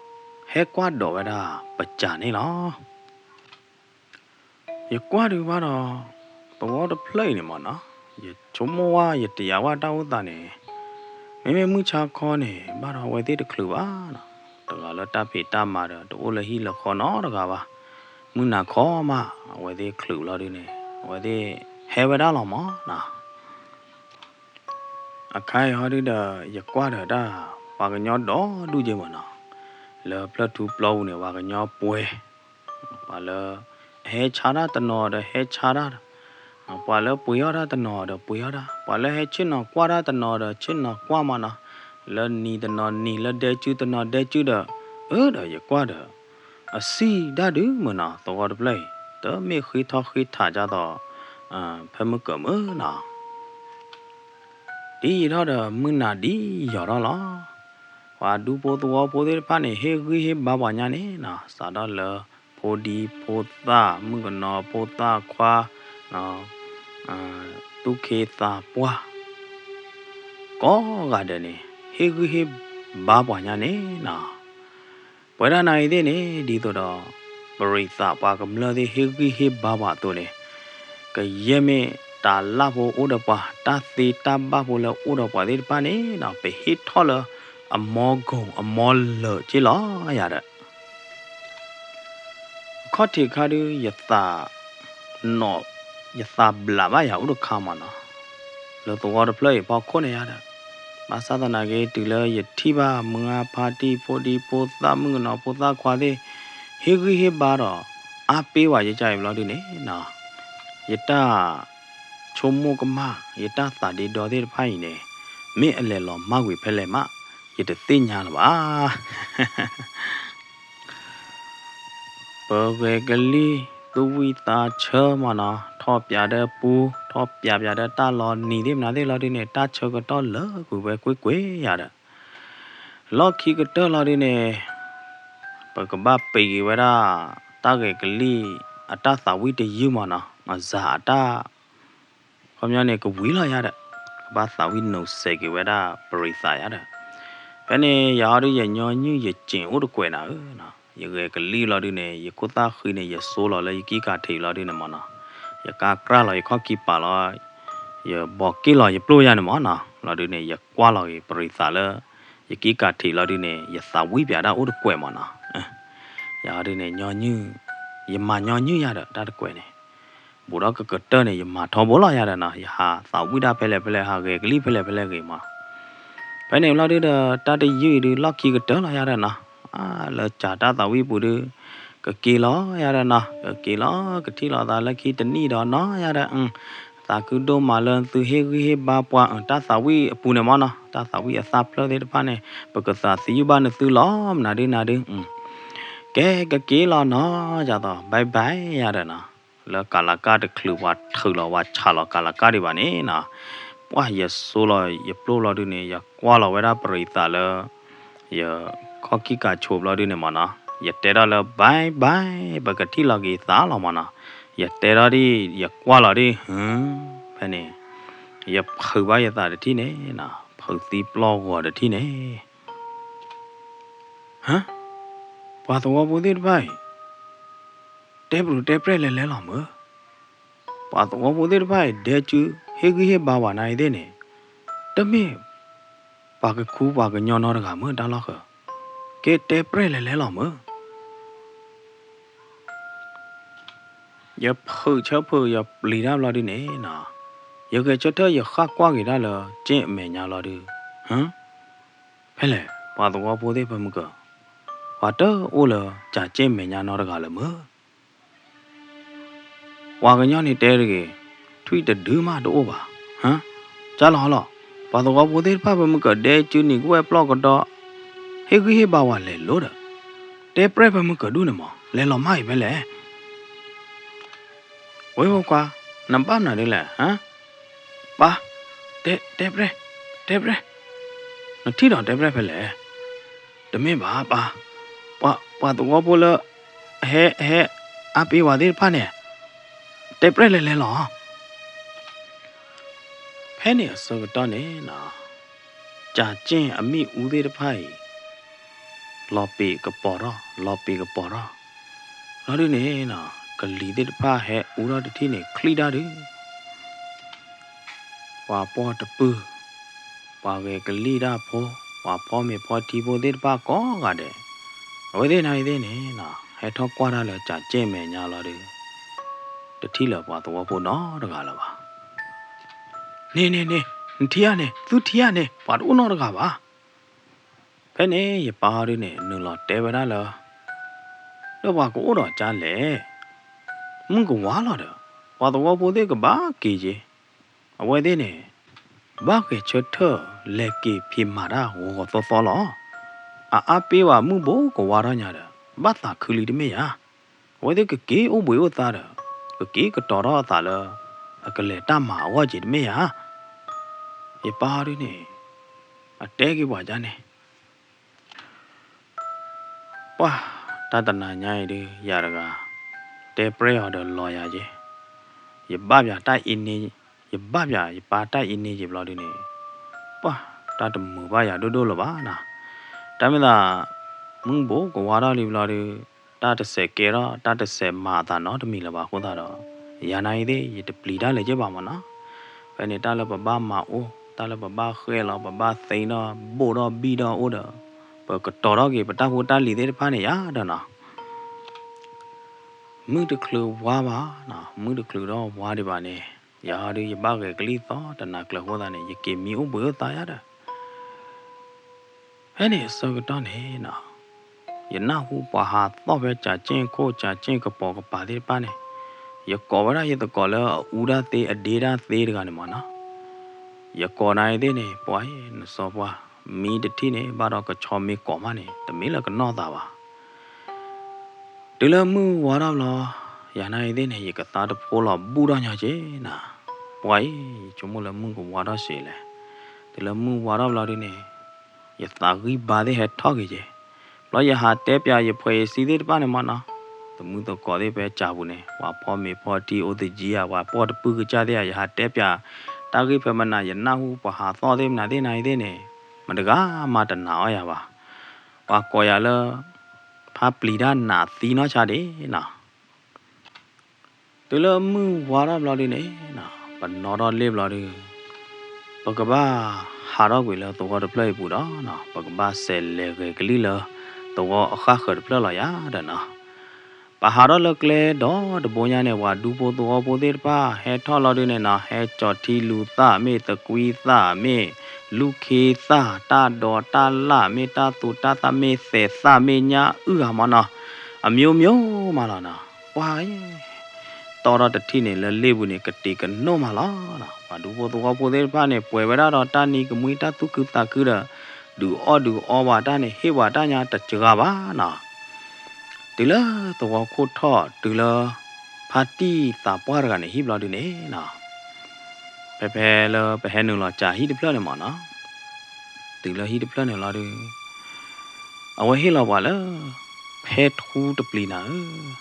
ဟဲကွၢ်ဒိးဝဲဒၣ်ပစၢ်န့ၣ်လီၤ. ယကွၢ်ဒုးဘၣ်ဒီး သဝီတဖျၢၣ်အံၤန့ၣ်မ့ၢ်နီၤ ယဆိကမိၣ်ဝဲ ယတယာ်ဝဲတၢ်အိၣ်သးန့ၣ် မ့မ့ၢ်မုၢ်ဆါခီန့ၣ် ဘၣ်ဒီးအဝဲသ့ၣ်တချုးဘၣ်နီၤ တဂၤလၢတၢ်ဖံးတၢ်မၤဒီး တအိၣ်လၢဟံၣ်လၢဃီနီတဂၤဘၣ် မုၢ်နၤခီမး အဝဲသ့ၣ်ချုးလီၤဒုန့ၣ် အဝဲသ့ၣ်ဟဲဝဲဒၣ်လီၤမ့ၢ်နီၤ အခါအံၤဟီဒုဒီး ယကွၢ်ဒီးတၢ် ပှၤကညီဒီဒူၣ်က့မ့ၢ်နီၤ လၢဖျၢၣ်ထူပျီပူၤန့ၣ် ပှၤကညီပှဲၤ ပှၤလၢ ဟဲဆါတၢ်တနီၤဒီးဟဲဆါတၢ်ဒီး ပှၤလၢပှ့ၤအီၣ်တၢ်တနီၤဒီးပှ့ၤအီၣ်တၢ် ပှၤလၢဟဲဆ့ၣ်နီၤကွၢ်တၢ်တနီၤဒီးဆ့ၣ်နီၤကွၢ်မ့ၢ်နီၤ လၢနံၤတနီၤနံၤလၢဒဲကုတနီၤဒဲကုဒီး အၢဒီးယကွၢ်ဒီး အစံၣ်ဒၣ်ဒုမ့ၢ်နီၤ သဝီတဖျၢၣ်အံၤ တမ့ၢ်ဃ့ထီၣ်ဃ့ထးဒ်သိး ဖဲမုၢ်ကၢၢ်မ့ၢ်နီၤ ဒ်အံၤထီၣ်ဒီးမုၢ်နၤဒ်ယီၤထီၣ်လီၤ. ပှၤဒူဖိသဝီဖိသ့ၣ်တဖၣ်န့ၣ် ဟ့ၣ်ဂံၢ်ဟ့ၣ်ဘါပှၤညါန့ၣ်နီၤ စးထီၣ်လၢ ဖိဒံဖိသၣ် မုၣ်ကနီၤဖိသၣ်ခွါ သူၣ်ခ့သးပှၢ် ကိးဂၤဒဲးန့ၣ် ဟ့ၣ်ဂံၢ်ဟ့ၣ်ဘါပှၤညါန့ၣ်နီၤ ပဝဲဒၣ်နၤအံၤသ့ၣ်န့ၣ် ဒ်သိးဒီး ပရံးသးပှၤကမျၢၢ်သ့ၣ်ဟ့ၣ်ဂံၢ်ဟ့ၣ်ဘါပှၤအသိးန့ၣ် ကယဲၢ်မ့ၢ်တၢ်လၢ်ဖိအိၣ်ဒီးပှၤ တၢ်သ့တၢ်ဘၣ်ဖိလၢအိၣ်ဒီးပှၤသ့ၣ်တဖၣ်န့ၣ်နီၤ ပဟ့ၣ်ထီၣ်လၢအမီကိၤအမီလၢာ်က့လီၤယၤဒီး ခီၣ်ထံးခါဒု ယသး နီၣ် ယသးဘျးဘၣ်ယၤအိၣ်တခါမ့ၢ်နီၤ လၢသဝီတဖျၢၣ်အံၤဖီခိၣ်န့ၣ်ယၤဒီး ဘၣ်ဆၣ်သနာ်က့ တုၤလၢယထံၣ်ဘၣ်မုၢ်ဂၢ်ဖါတံၢ် ဖိဒံဖိသၣ် မုၣ်ကနီၤဖိသၣ်ခွါသ့ၣ် ဟ့ၣ်ဂံၢ်ဟ့ၣ်ဘါဒီး အါပ့ၢ်ဝဲယကအံၤဘျီဒုန့ၣ်နီၤ ယတၢ်ဆိကမိၣ်ကမၣ် ယတၢ်သးဒ့ဒီသ့ၣ်တဖၣ်အံၤန့ၣ် မ့ၢ်အလဲၤလီၤမၢ်ကွံာ်ဖဲလဲၣ်မး ယတသ့ၣ်ညါလၢၤဘၣ် ပဂဲၤကလံၣ် သူၣ်ဝံၣ်သးဆၢမ့ၢ်နီၤ ထီၣ်ပၠးဒီးပူ ထီၣ်ပၠးပၠးဒီးတၢ်လီၤနံၤသ့ၣ်မနုၤသ့ၣ်လီၤဒုန့ၣ် တၢ်ဆၢကတီၢ်လၢာ်ကွံာ်ဝဲကွ့ၢ်ကွ့ၢ်ယၤဒီး လီၢ်ခံကတၢၢ်လီၤဒုန့ၣ် ပကဘၣ်ပံာ်က့ၤဝဲဒၣ် တၢ်ဂဲၤကလံၣ် အတၢ်သးဝံၣ်တယုၢ်မ့ၢ်နီၤ စၤအတၢ် ခီပညီန့ၣ် ကဝံၤလီၤယၤဒီး ဘၣ်သးဝံၣ်နိးစဲးက့ၤဝဲဒၣ်ပရံးသးယါဒီး, ဖဲန့ၣ် ယၤဟီဒုး ယညီနုၢ်ယစ့ၣ်အိၣ်တကွဲးနၤဧၢနီၤ, ယဂဲၤကလံၣ်လီၤဒုးန့ၣ် ယခိၣ်သၣ်ဃံန့ၣ် ယစိလီၤလၢယကံၢ်ကၤထံးလီၤဒုးန့ၣ်မၢ်နီၤ, ယကါကြၢ်လီၤယခီၣ်ခံပာ်လီၤ, ယဘီးက့ၣ်လီၤယပျိၢ်ယါန့ၣ်မၢ်နီၤ, လီၤဒုးန့ၣ် ယကွၢ်လီၤက့ၤပရံးသးလၢ ယကံၢ်ကၤထံးလီၤဒုးန့ၣ် ယသးဝံၣ်ပၠးဒၣ်အိၣ်တကွဲးမၢ်နီၤ, ယၤဟီဒုးန့ၣ် ညီနုၢ်, ယမၤညီနုၢ်ယါဒီးတၢ်တကွဲးန့ၣ် ဘူးဒီးကကတၢၢ်န့ၣ် ယမၤထီဘိလီၤယါဒီးနီၤ, ယဟးသးဝံၣ်ဒၣ်ဖဲလဲၣ်ဖဲလဲၣ် ဟးဂဲၤကလံၣ်ဖဲလဲၣ်ဖဲလဲၣ်ဂ့ၤမး, ဖဲန့ၣ်ဘျီဒုးဒီး တၢ်တယုၢ်အံၤဒုး လီၢ်ခံကတၢၢ်လီၤယါဒီးနီၤ, လၢစးတၢ်သးဝံၣ်ပူၤဒုး ကက့ၤလီၤယါဒီးနီၤ, ကက့ၤလီၤ ကထံၣ်လီၤသးလၢခံတနံၣ်ဒီးနီၤယါဒီး, သးခုဒိၣ်မးလၢသုဟ့ၣ်ဂံၢ်ဟ့ၣ်ဘါပှၤ တၢ်သးဝံၣ်အပူၤန့ၣ်မၢ်နီၤ, တၢ်သးဝံၣ်အသၢဖျၢၣ်သ့ၣ်တဖၣ်န့ၣ် ပကသးသယုၢ်ဘၣ်နသုလီၤ မနၤဒုနၤဒု, ကဲ ကက့ၤလီၤနီၤ, ယၤသိး bye bye ယါဒီးနီၤ, လၢကၤလၤကၢ်တချုးပှၤထုးလီၤ ပှၤဆးလီၤကၤလၤကၢ်ဒံးဘၣ်န့ၣ်နီၤ, ပှၢ် ယစိလီၤယပျိၢ်ဘျီဒုးန့ၣ် ယကွၢ်လီၤဝဲဒၣ်ပရံးသးလၢ ယခီၣ်ခံကၤဆိးဘျီဒုးန့ၣ်မၢ်နီၤ, ယတဲထီၣ်လၢ bye bye ပကထံၣ်လီၤက့ၤသးလီၤမၢ်နီၤ, ယတဲထီၣ်ဒ် ယကွၢ်လီၤဒ် ဟၢ, ဖဲန့ၣ် ယဖုးဘၣ်ယသးတထံၣ်န့ၣ်နီၤ, ဖုးသံပျီၢ်ဂီၤတထံၣ်န့ၣ် ဟၢ, ပှၤသဝီဖိသ့ၣ်တဖၣ်အံၤ တဲပရူၤတဲပြဲၢ်လဲၤလဲၤလီၤမၢ်, ပှၤသဝီဖိသ့ၣ်တဖၣ်အံၤ ဒဲကၠူ ဟ့ၣ်ဂံၢ်ဟ့ၣ်ဘါပှၤနၤအံၤသ့ၣ်န့ၣ် တမ့ၢ်ပှၤကခူပှၤကညီနီတဂၤမၢ် တၢ်လီၢ်ဃၢၤ, ကဲတဲပြဲၢ်လဲၤလဲၤလီၤမၢ်. ယဖုးဆၢဖုး ယပျံၤတၢ်ဘျီဒုးန့ၣ်နီၤ, ယဂဲၤဆၢထၢၣ်ယဃၣ်ကွၢ်က့ၤတၢ်လၢ ကၠ့ၣ်အမဲာ်ညါလီၤဒုး, ဟၢ, ဖဲလဲၣ် ပှၤသဝီဖိသ့ၣ်ဖဲမုၢ်ကၢၤ, ပှၤတအိၣ်လၢ ကၠးကၠ့ၣ်မဲာ်ညါနီတဂၤလၢၤမၢ်. ပှၤကညီန့ၣ်တဲတဂ့ၤ, ထွံၣ်တဒုမးတအိၣ်ဘၣ်, ဟၢ, ကၠါလီၤဟီလီၤ, ပှၤသဝီဖိသ့ၣ်တဖၣ်ဖဲမုၢ်ကၢၤ ဒဲကၠူနံၤကဝဲၢ်ပျီၢ်ကဒီး, ဟ့ၣ်ဂံၢ်ဟ့ၣ်ဘါဝဲလဲၤလိၤဒီး, တဲပြဲၢ်ဖဲမုၢ်ကၢၤဒူၣ်န့ၣ်မၢ် လဲၤလီၤမၢ်အံၤဖဲလဲၣ် ဝဲဖိခွါ, နဘၣ်မနုၤဒ်လဲၣ်, ဟါ, ပၢ်, တဲ, တဲပြဲၢ်, တဲပြဲၢ်, နထံၣ်ဒီးတဲပြဲၢ်ဖဲလဲၣ်, တမ့ၢ်ဘၣ်ပၢ်, ပှၤ, ပှၤသဝီဖိလၢ ဟဲ, ဟဲ, အါပ့ဝဲသ့ၣ်တဖၣ်န့ၣ်, တဲပြဲၢ်လဲၤလဲၤလီၤ. ဖဲန့ၣ်အဆၢကတီၢ်န့ၣ်နီၤ, ကၠးကၠ့ၣ်အမ့ၣ်အူသ့ၣ်တဖၣ်အံၤ လီၤပ့ၤကပီၤထီၣ်, လီၤပ့ၤကပီၤထီၣ်, လီၤဒုးန့ၣ်နီၤ, ကလံၤသ့ၣ်တဖၣ်ဟဲအူထီၣ်တထံၣ်န့ၣ် ချံၣ်တၢ်ဒုး ပှၤပီၢ်တပုၢ်, ပှၤဂဲၤကလံၣ်တၢ်ဖိ, ပှၤဖီမ့ၤဖီထံဖိသ့ၣ်တဖၣ်ကိးဂၤဒဲး, အဝဲသ့ၣ်နၤအံၤသ့ၣ်န့ၣ်နီၤ, ဟဲထီၣ်ကွၢ်တၢ်လၢကၠးကၠ့ၣ်မဲာ်ညါလီၤဒုး, တထံၣ်လၢၤပှၤသဝီဖိနီတဂၤလၢၤဘၣ်. န့ၣ်, န့ၣ်, န့ၣ်, နထံၣ်ဧါန့ၣ်, သုထံၣ်ဧါန့ၣ်, ပှၤတအိၣ်နီတဂၤဘၣ်. ဖဲန့ၣ် ယပၢ်ဟီဒုးန့ၣ် နုာ်လီၤတဲဝဲဒၣ်လၢ လၢပှၤကအိၣ်ဒီးကၠါလဲၣ်, မုၢ်ကဝါလီၤဒီး ပှၤသဝီဖိသ့ၣ်ကဘၣ်က့ၤက့ၤ, အဝဲသ့ၣ်န့ၣ် ဘၣ်ဂဲၤဆၢထၢၣ်လဲၤက့ၤဖံးမၤတၢ်ဂီၤဂီၤသီသီလီၤ. အအါပ့ဝဲမုၢ်ဘိးကဝါထီၣ်ညါဒီး ဘၣ်သးခုလံတမ့ၢ်ဧါ. အဝဲသ့ၣ်ကက့ၤအိၣ်ဘှံးအိၣ်သါဒီး ကက့ၤကတီၤထီၣ်အသးလၢ အကလဲၤတၢ်မၤအဂီၢ်က့ၤတမ့ၢ်ဧါ. ယပၢ်ဟီဒုးန့ၣ် အတဲက့ၤပှၤကၠါန့ၣ် ပှၢ်, တၢ်တနၤညါအံၤဒုး ယၤတဂၤ တဲပြဲၢ်အီၤဒီးလီၤယၤက့ၤ, ယဘၣ်ပၠးတၢ်အံၤန့ၣ်, ယဘၣ်ပၠးယပၢ်တၢ်အံၤန့ၣ်က့ၤဘျီဒုးန့ၣ်, ပှၢ်, တၢ်တမုာ်ဘၣ်ယၤဒိၣ်ဒိၣ်လၢၤဘၣ်နီၤ. တၢ်မ့ၢ်သး မုၢ်ဘိးကဝါထီၣ်လံဘျီဒုး တၢ်တစဲးကဲထီၣ် တၢ်တစဲးမၤအသးနီတမံၤလၢၤဘၣ်အဃိသတးဒီး ယၤနၤအံၤသ့ၣ် ယတပျံၤတၢ်လၢၤက့ၤဘၣ်မၢ်နီၤ. ဖဲန့ၣ်တၢ်လၢပဘၣ်မၤအိၣ် တၢ်လၢပဘၣ်ဃဲလီၤ ပဘၣ်သ့ထီၣ် ဘိၣ်ထီၣ်ဘံၣ်ထီၣ်အိၣ်ဒီး ပကတီၤထီၣ်က့ၤပတၢ်ဖိတၢ်လံၤသ့ၣ်တဖၣ်န့ၣ်ယၤဒီးနီၤ မုၢ်တချုးဝါဘၣ်, မုၢ်တချုးထီၣ်ဝါဒံးဘၣ်န့ၣ် ယၤဒုးယဘၣ်ဂဲၤကလံၣ်သီတနၤကျၢၤအဃိသတးန့ၣ် ယက့ၤမံအိၣ်ဘှံးအိၣ်သါယၤဒီး ဖဲန့ၣ်အဆၢကတီၢ်န့ၣ်နီၤ, ယနၢ်ဟူပှၤဟးသီၣ်ဖဲကၠးကၠ့ၣ်ခိၣ် ကၠးကၠ့ၣ်ကပီၤကပၤသ့ၣ်တဖၣ်န့ၣ်, ယကိးဝဲဒၣ်ယသကိးလၢအအူတၢ်သ့အဒ့တၢ်သ့တဂၤန့ၣ်မၢ်နီၤ, ယကိးနၤအံၤသ့ၣ်န့ၣ် ပှၤအံၤ နစီပှၢ် မံတထံၣ်န့ၣ် ဘၣ်ဒီးကဆီမ့ၢ်ကိးမးန့ၣ် တမ့ၢ်လၢကနီၢ်သးဘၣ် တုၤလၢမုၢ်ဝါထီၣ်ဘျီ, ယၤနၤအံၤသ့ၣ်န့ၣ် ယကသါတဖိလီၤဘူၣ်ထီၣ်ညီက့ၤနၤ, ပှၤအံၤ ယဆိကမိၣ်လၢမုၢ်ကဝါထီၣ်စ့လဲၣ်, တုၤလၢမုၢ်ဝါထီၣ်ဘျီဒုးန့ၣ်, ယသးဂံၢ်ဘါသ့ၣ်ဟဲထီၣ်က့ၤက့ၤ, ဘျီယဟးတဲပၠးယဖှဲးယဆံးသ့ၣ်တဖၣ်န့ၣ်မၢ်နီၤ, သမုၢ်သကိးသ့ၣ်ဖဲကၠးပူၤန့ၣ် ပှၤဖီမ့ၤဖီထံအိၣ်သယံၤဧါ ပှၤပီၢ်တပုၢ်ကစၢ်သ့ၣ်ဧါ ယဟးတဲပၠး တၢ်ဂ့ၢ်ဖဲမနၤ ယနၢ်ဟူပှၤဟးသီၣ်သ့ၣ်မနၤသ့ၣ်နၤအံၤသ့ၣ်န့ၣ် မတဂၤမးတနာ်အီၤယၤဘၣ်. ပှၤကိးယၤလၢ ဖါပျံၤတၢ်နးသံနီၢ်ဆါဒံးနီၤ. တုၤလၢမုၢ်ဝါထီၣ်ဘျီဒုန့ၣ်နီၤ ပနီၣ်ထီၣ်လ့ၣ်ဘျီဒု ပကဘၣ်ဟးထီၣ်ကွံာ်လၢသဝီတဖျၢၣ်အံၤပူၤဒီးနီၤ ပကဘၣ်စဲးလဲၤဂဲၤကလံၣ်လၢ သဝီအဃၣ်ဃၢၤတဖျၢၣ်လီၤယၤဒီးနီၤ. ပဟးထီၣ်လၢကျဲဒီတဘိညါန့ၣ် ပှၤဒူဖိသဝီဖိသ့ၣ်တဖၣ် ဟဲထီၣ်လီၤဒုန့ၣ်နီၤ ဟဲကၠီၤထံလူၤသၣ်မ့ၢ် သကွံသၣ်မ့ၢ် လူၢ်ခ့သၣ် တၢ်ဒိးတၢ်လၣ်မ့ၢ် တၢ်သူတၢ်သၣ်မ့ၢ် သဲးသၣ်မ့ၢ် ညၣ်အုၣ်ဂၤမနီၤ အမျိုးမျိုးမးလီၤနီၤ. ပှၤ တီထီၣ်တထံၣ်န့ၣ် လၢလ့ၣ်ပူၤန့ၣ် ကတံၤကနိၣ်မးလီၤနီၤ. ပှၤဒူဖိသဝီဖိသ့ၣ်တဖၣ်န့ၣ် ပှဲၤဝဲဒၣ်ဒီးတၢ်နံၤကမှံတၢ်သူၣ်ခုသးခုဒီး ဒုးအီၣ်ဒုးအီပှၤတၢ်န့ၣ် ဟ့ၣ်ပှၤတၢ်ညါတစှၤဘၣ်နီၤ. တုၤလၢသဝီခိၣ်ထီၣ် တုၤလၢ ဖါတံၢ်သးပှၢ်တဂၤန့ၣ် ဟံၣ်ဘျီဒုန့ၣ်နီၤ ဖဲဖဲလၢပဟဲနုာ်လီၤစှၤဟံၣ်တဖျၢၣ်န့ၣ်မးနီၤ, တုၤလၢဟံၣ်တဖျၢၣ်န့ၣ်လီၤဒုး အဝဲဟ့ၣ်လီၤပှၤလၢ ဖဲထူတပျံၤနၤဧၢ,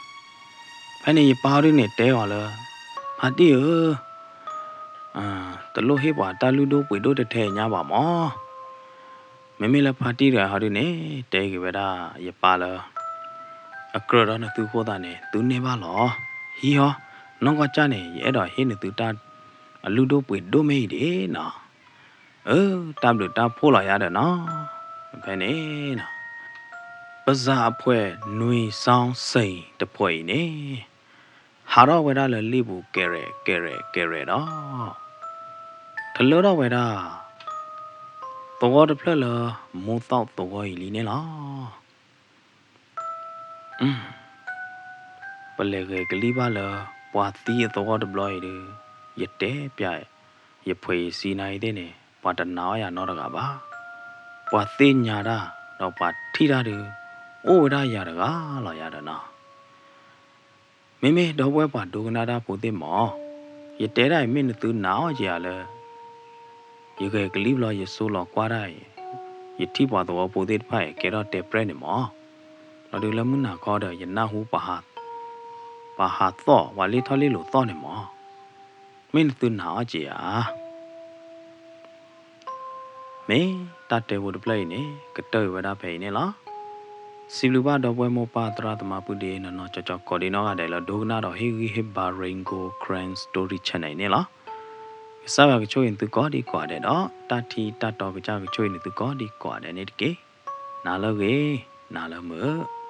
ဖဲန့ၣ်ယပၢ်ဟီဒုန့ၣ်တဲအီၤလၢ ဖါတံၢ်ဧၢ, တလိၣ်ဟ့ၣ်ပှၤတၢ်လုၢ်ဒိၣ်ပှ့ၤဒိၣ်တထဲညါဘၣ်မး, မ့မ့ၢ်လၢဖါတံၢ်တဂၤဟီဒုန့ၣ် တဲက့ၤဝဲဒၣ်ယပၢ်လၢ အကြၢးဒီးနသုအဃိသတးန့ၣ် သုန့ၢ်ဘၣ်လီၤ. ဟံၣ်ဟီ, နီၢ်ကီၢ်ကၢ်န့ၣ် ယအဲၣ်ဒိးဟ့ၣ်နသုတၢ်အလုၢ်ဒိၣ်ပှ့ၤဒိၣ်မ့ၢ်အံၤဒ်နီၤ, အၢ တၢ်ဘျုးတၢ်ဖှိၣ်လီၤယၤဒီးနီၤ, ဖဲန့ၣ် ပစၢ်အဖှဲးနွံစီစ့ၣ်တဖှဲးအံၤန့ၣ် ဟးထီၣ်ဝဲဒၣ်လၢလ့ၣ်ပူၤကဲရဲၣ်ကဲရဲၣ်ကဲရဲၣ်ဒီး ထလၢထီၣ်ဝဲဒၣ် သဝီတဖျၢၣ်လၢ မိၢ်သီၣ်သဝီအံၤလံန့ၣ်လီၤ. ပလဲၤဂဲၤကလံၣ်ဘၣ်လၢ ပှၤသံအသဝီတဘျီအံၤဒီး ယတဲပျး ယဖှဲးယဆံနၤအံၤသ့ၣ်န့ၣ် ပှၤတနာ်အီၤယၤနီတဂၤဘၣ်. ပှၤသ့ၣ်ညါတၢ် ဒီးပှၤထံၣ်တၢ်ဒီး အိၣ်ဝဲဒၣ်ယၤတဂၤလီၤယၤဒီးနီၤ. မ့မ့ၢ်ဒီပုၢ်ဝဲၢ်ပှၤဒိကနၣ်တၢ်ဖိသ့ၣ်မး, ယတဲဒၣ်အံၤမ့ၢ်နသုနာ်အီၤက့ၤဧါလၢ ယဂဲၤကလံၣ်ဘျီယစိလီၤကွၢ်ဒၣ်အံၤ, ယထံၣ်ပှၤသဝီဖိသ့ၣ်တဖၣ်အံၤကဲထီၣ်တဲပြဲၢ်န့ၣ်မး, ဒီးဒုးလၢမုၢ်နၤခီဒီး ယနၢ်ဟူ ပှၤဟးသီၣ် ပှၤလ့ၣ်ထီၣ်လ့ၣ်လိၤသီၣ်န့ၣ်မး, မ့ၢ်နသုနာ်အီၤက့ၤဧါ. မ့ၢ်တၢ်တဲဖိတဖျၢၣ်အံၤန့ၣ် ကတၢၢ်အံၤဝဲဒၣ်ဖဲအံၤန့ၣ်လီၤ. စံးဘျုးဘၣ်ဒီပုၢ်ဝဲၢ်မိၢ်ပၢ်သရၣ်သမါပုၢ်ဒ့ နီၢ်နီၢ်ကၠီကၠီကိးဒံနီၢ်ဂၤဒဲးလၢဒိကနၣ်ဒီးဟ့ၣ်ဂံၢ်ဟ့ၣ်ဘါ Rain Gold Karen Story Channel အံၤန့ၣ်လီၤ. ကစၢ်ယွၤကဆိၣ်ဂ့ၤသုကိးဒံကိးဂၤဒဲးဒီး တၢ်ထံတၢ်တီကစၢ်ကဆိၣ်ဂ့ၤနသုကိးဒံကိးဂၤဒဲးန့ၣ်တက့ၢ်. နၤလၢအဂ့ၤ, နၤလၢမုာ်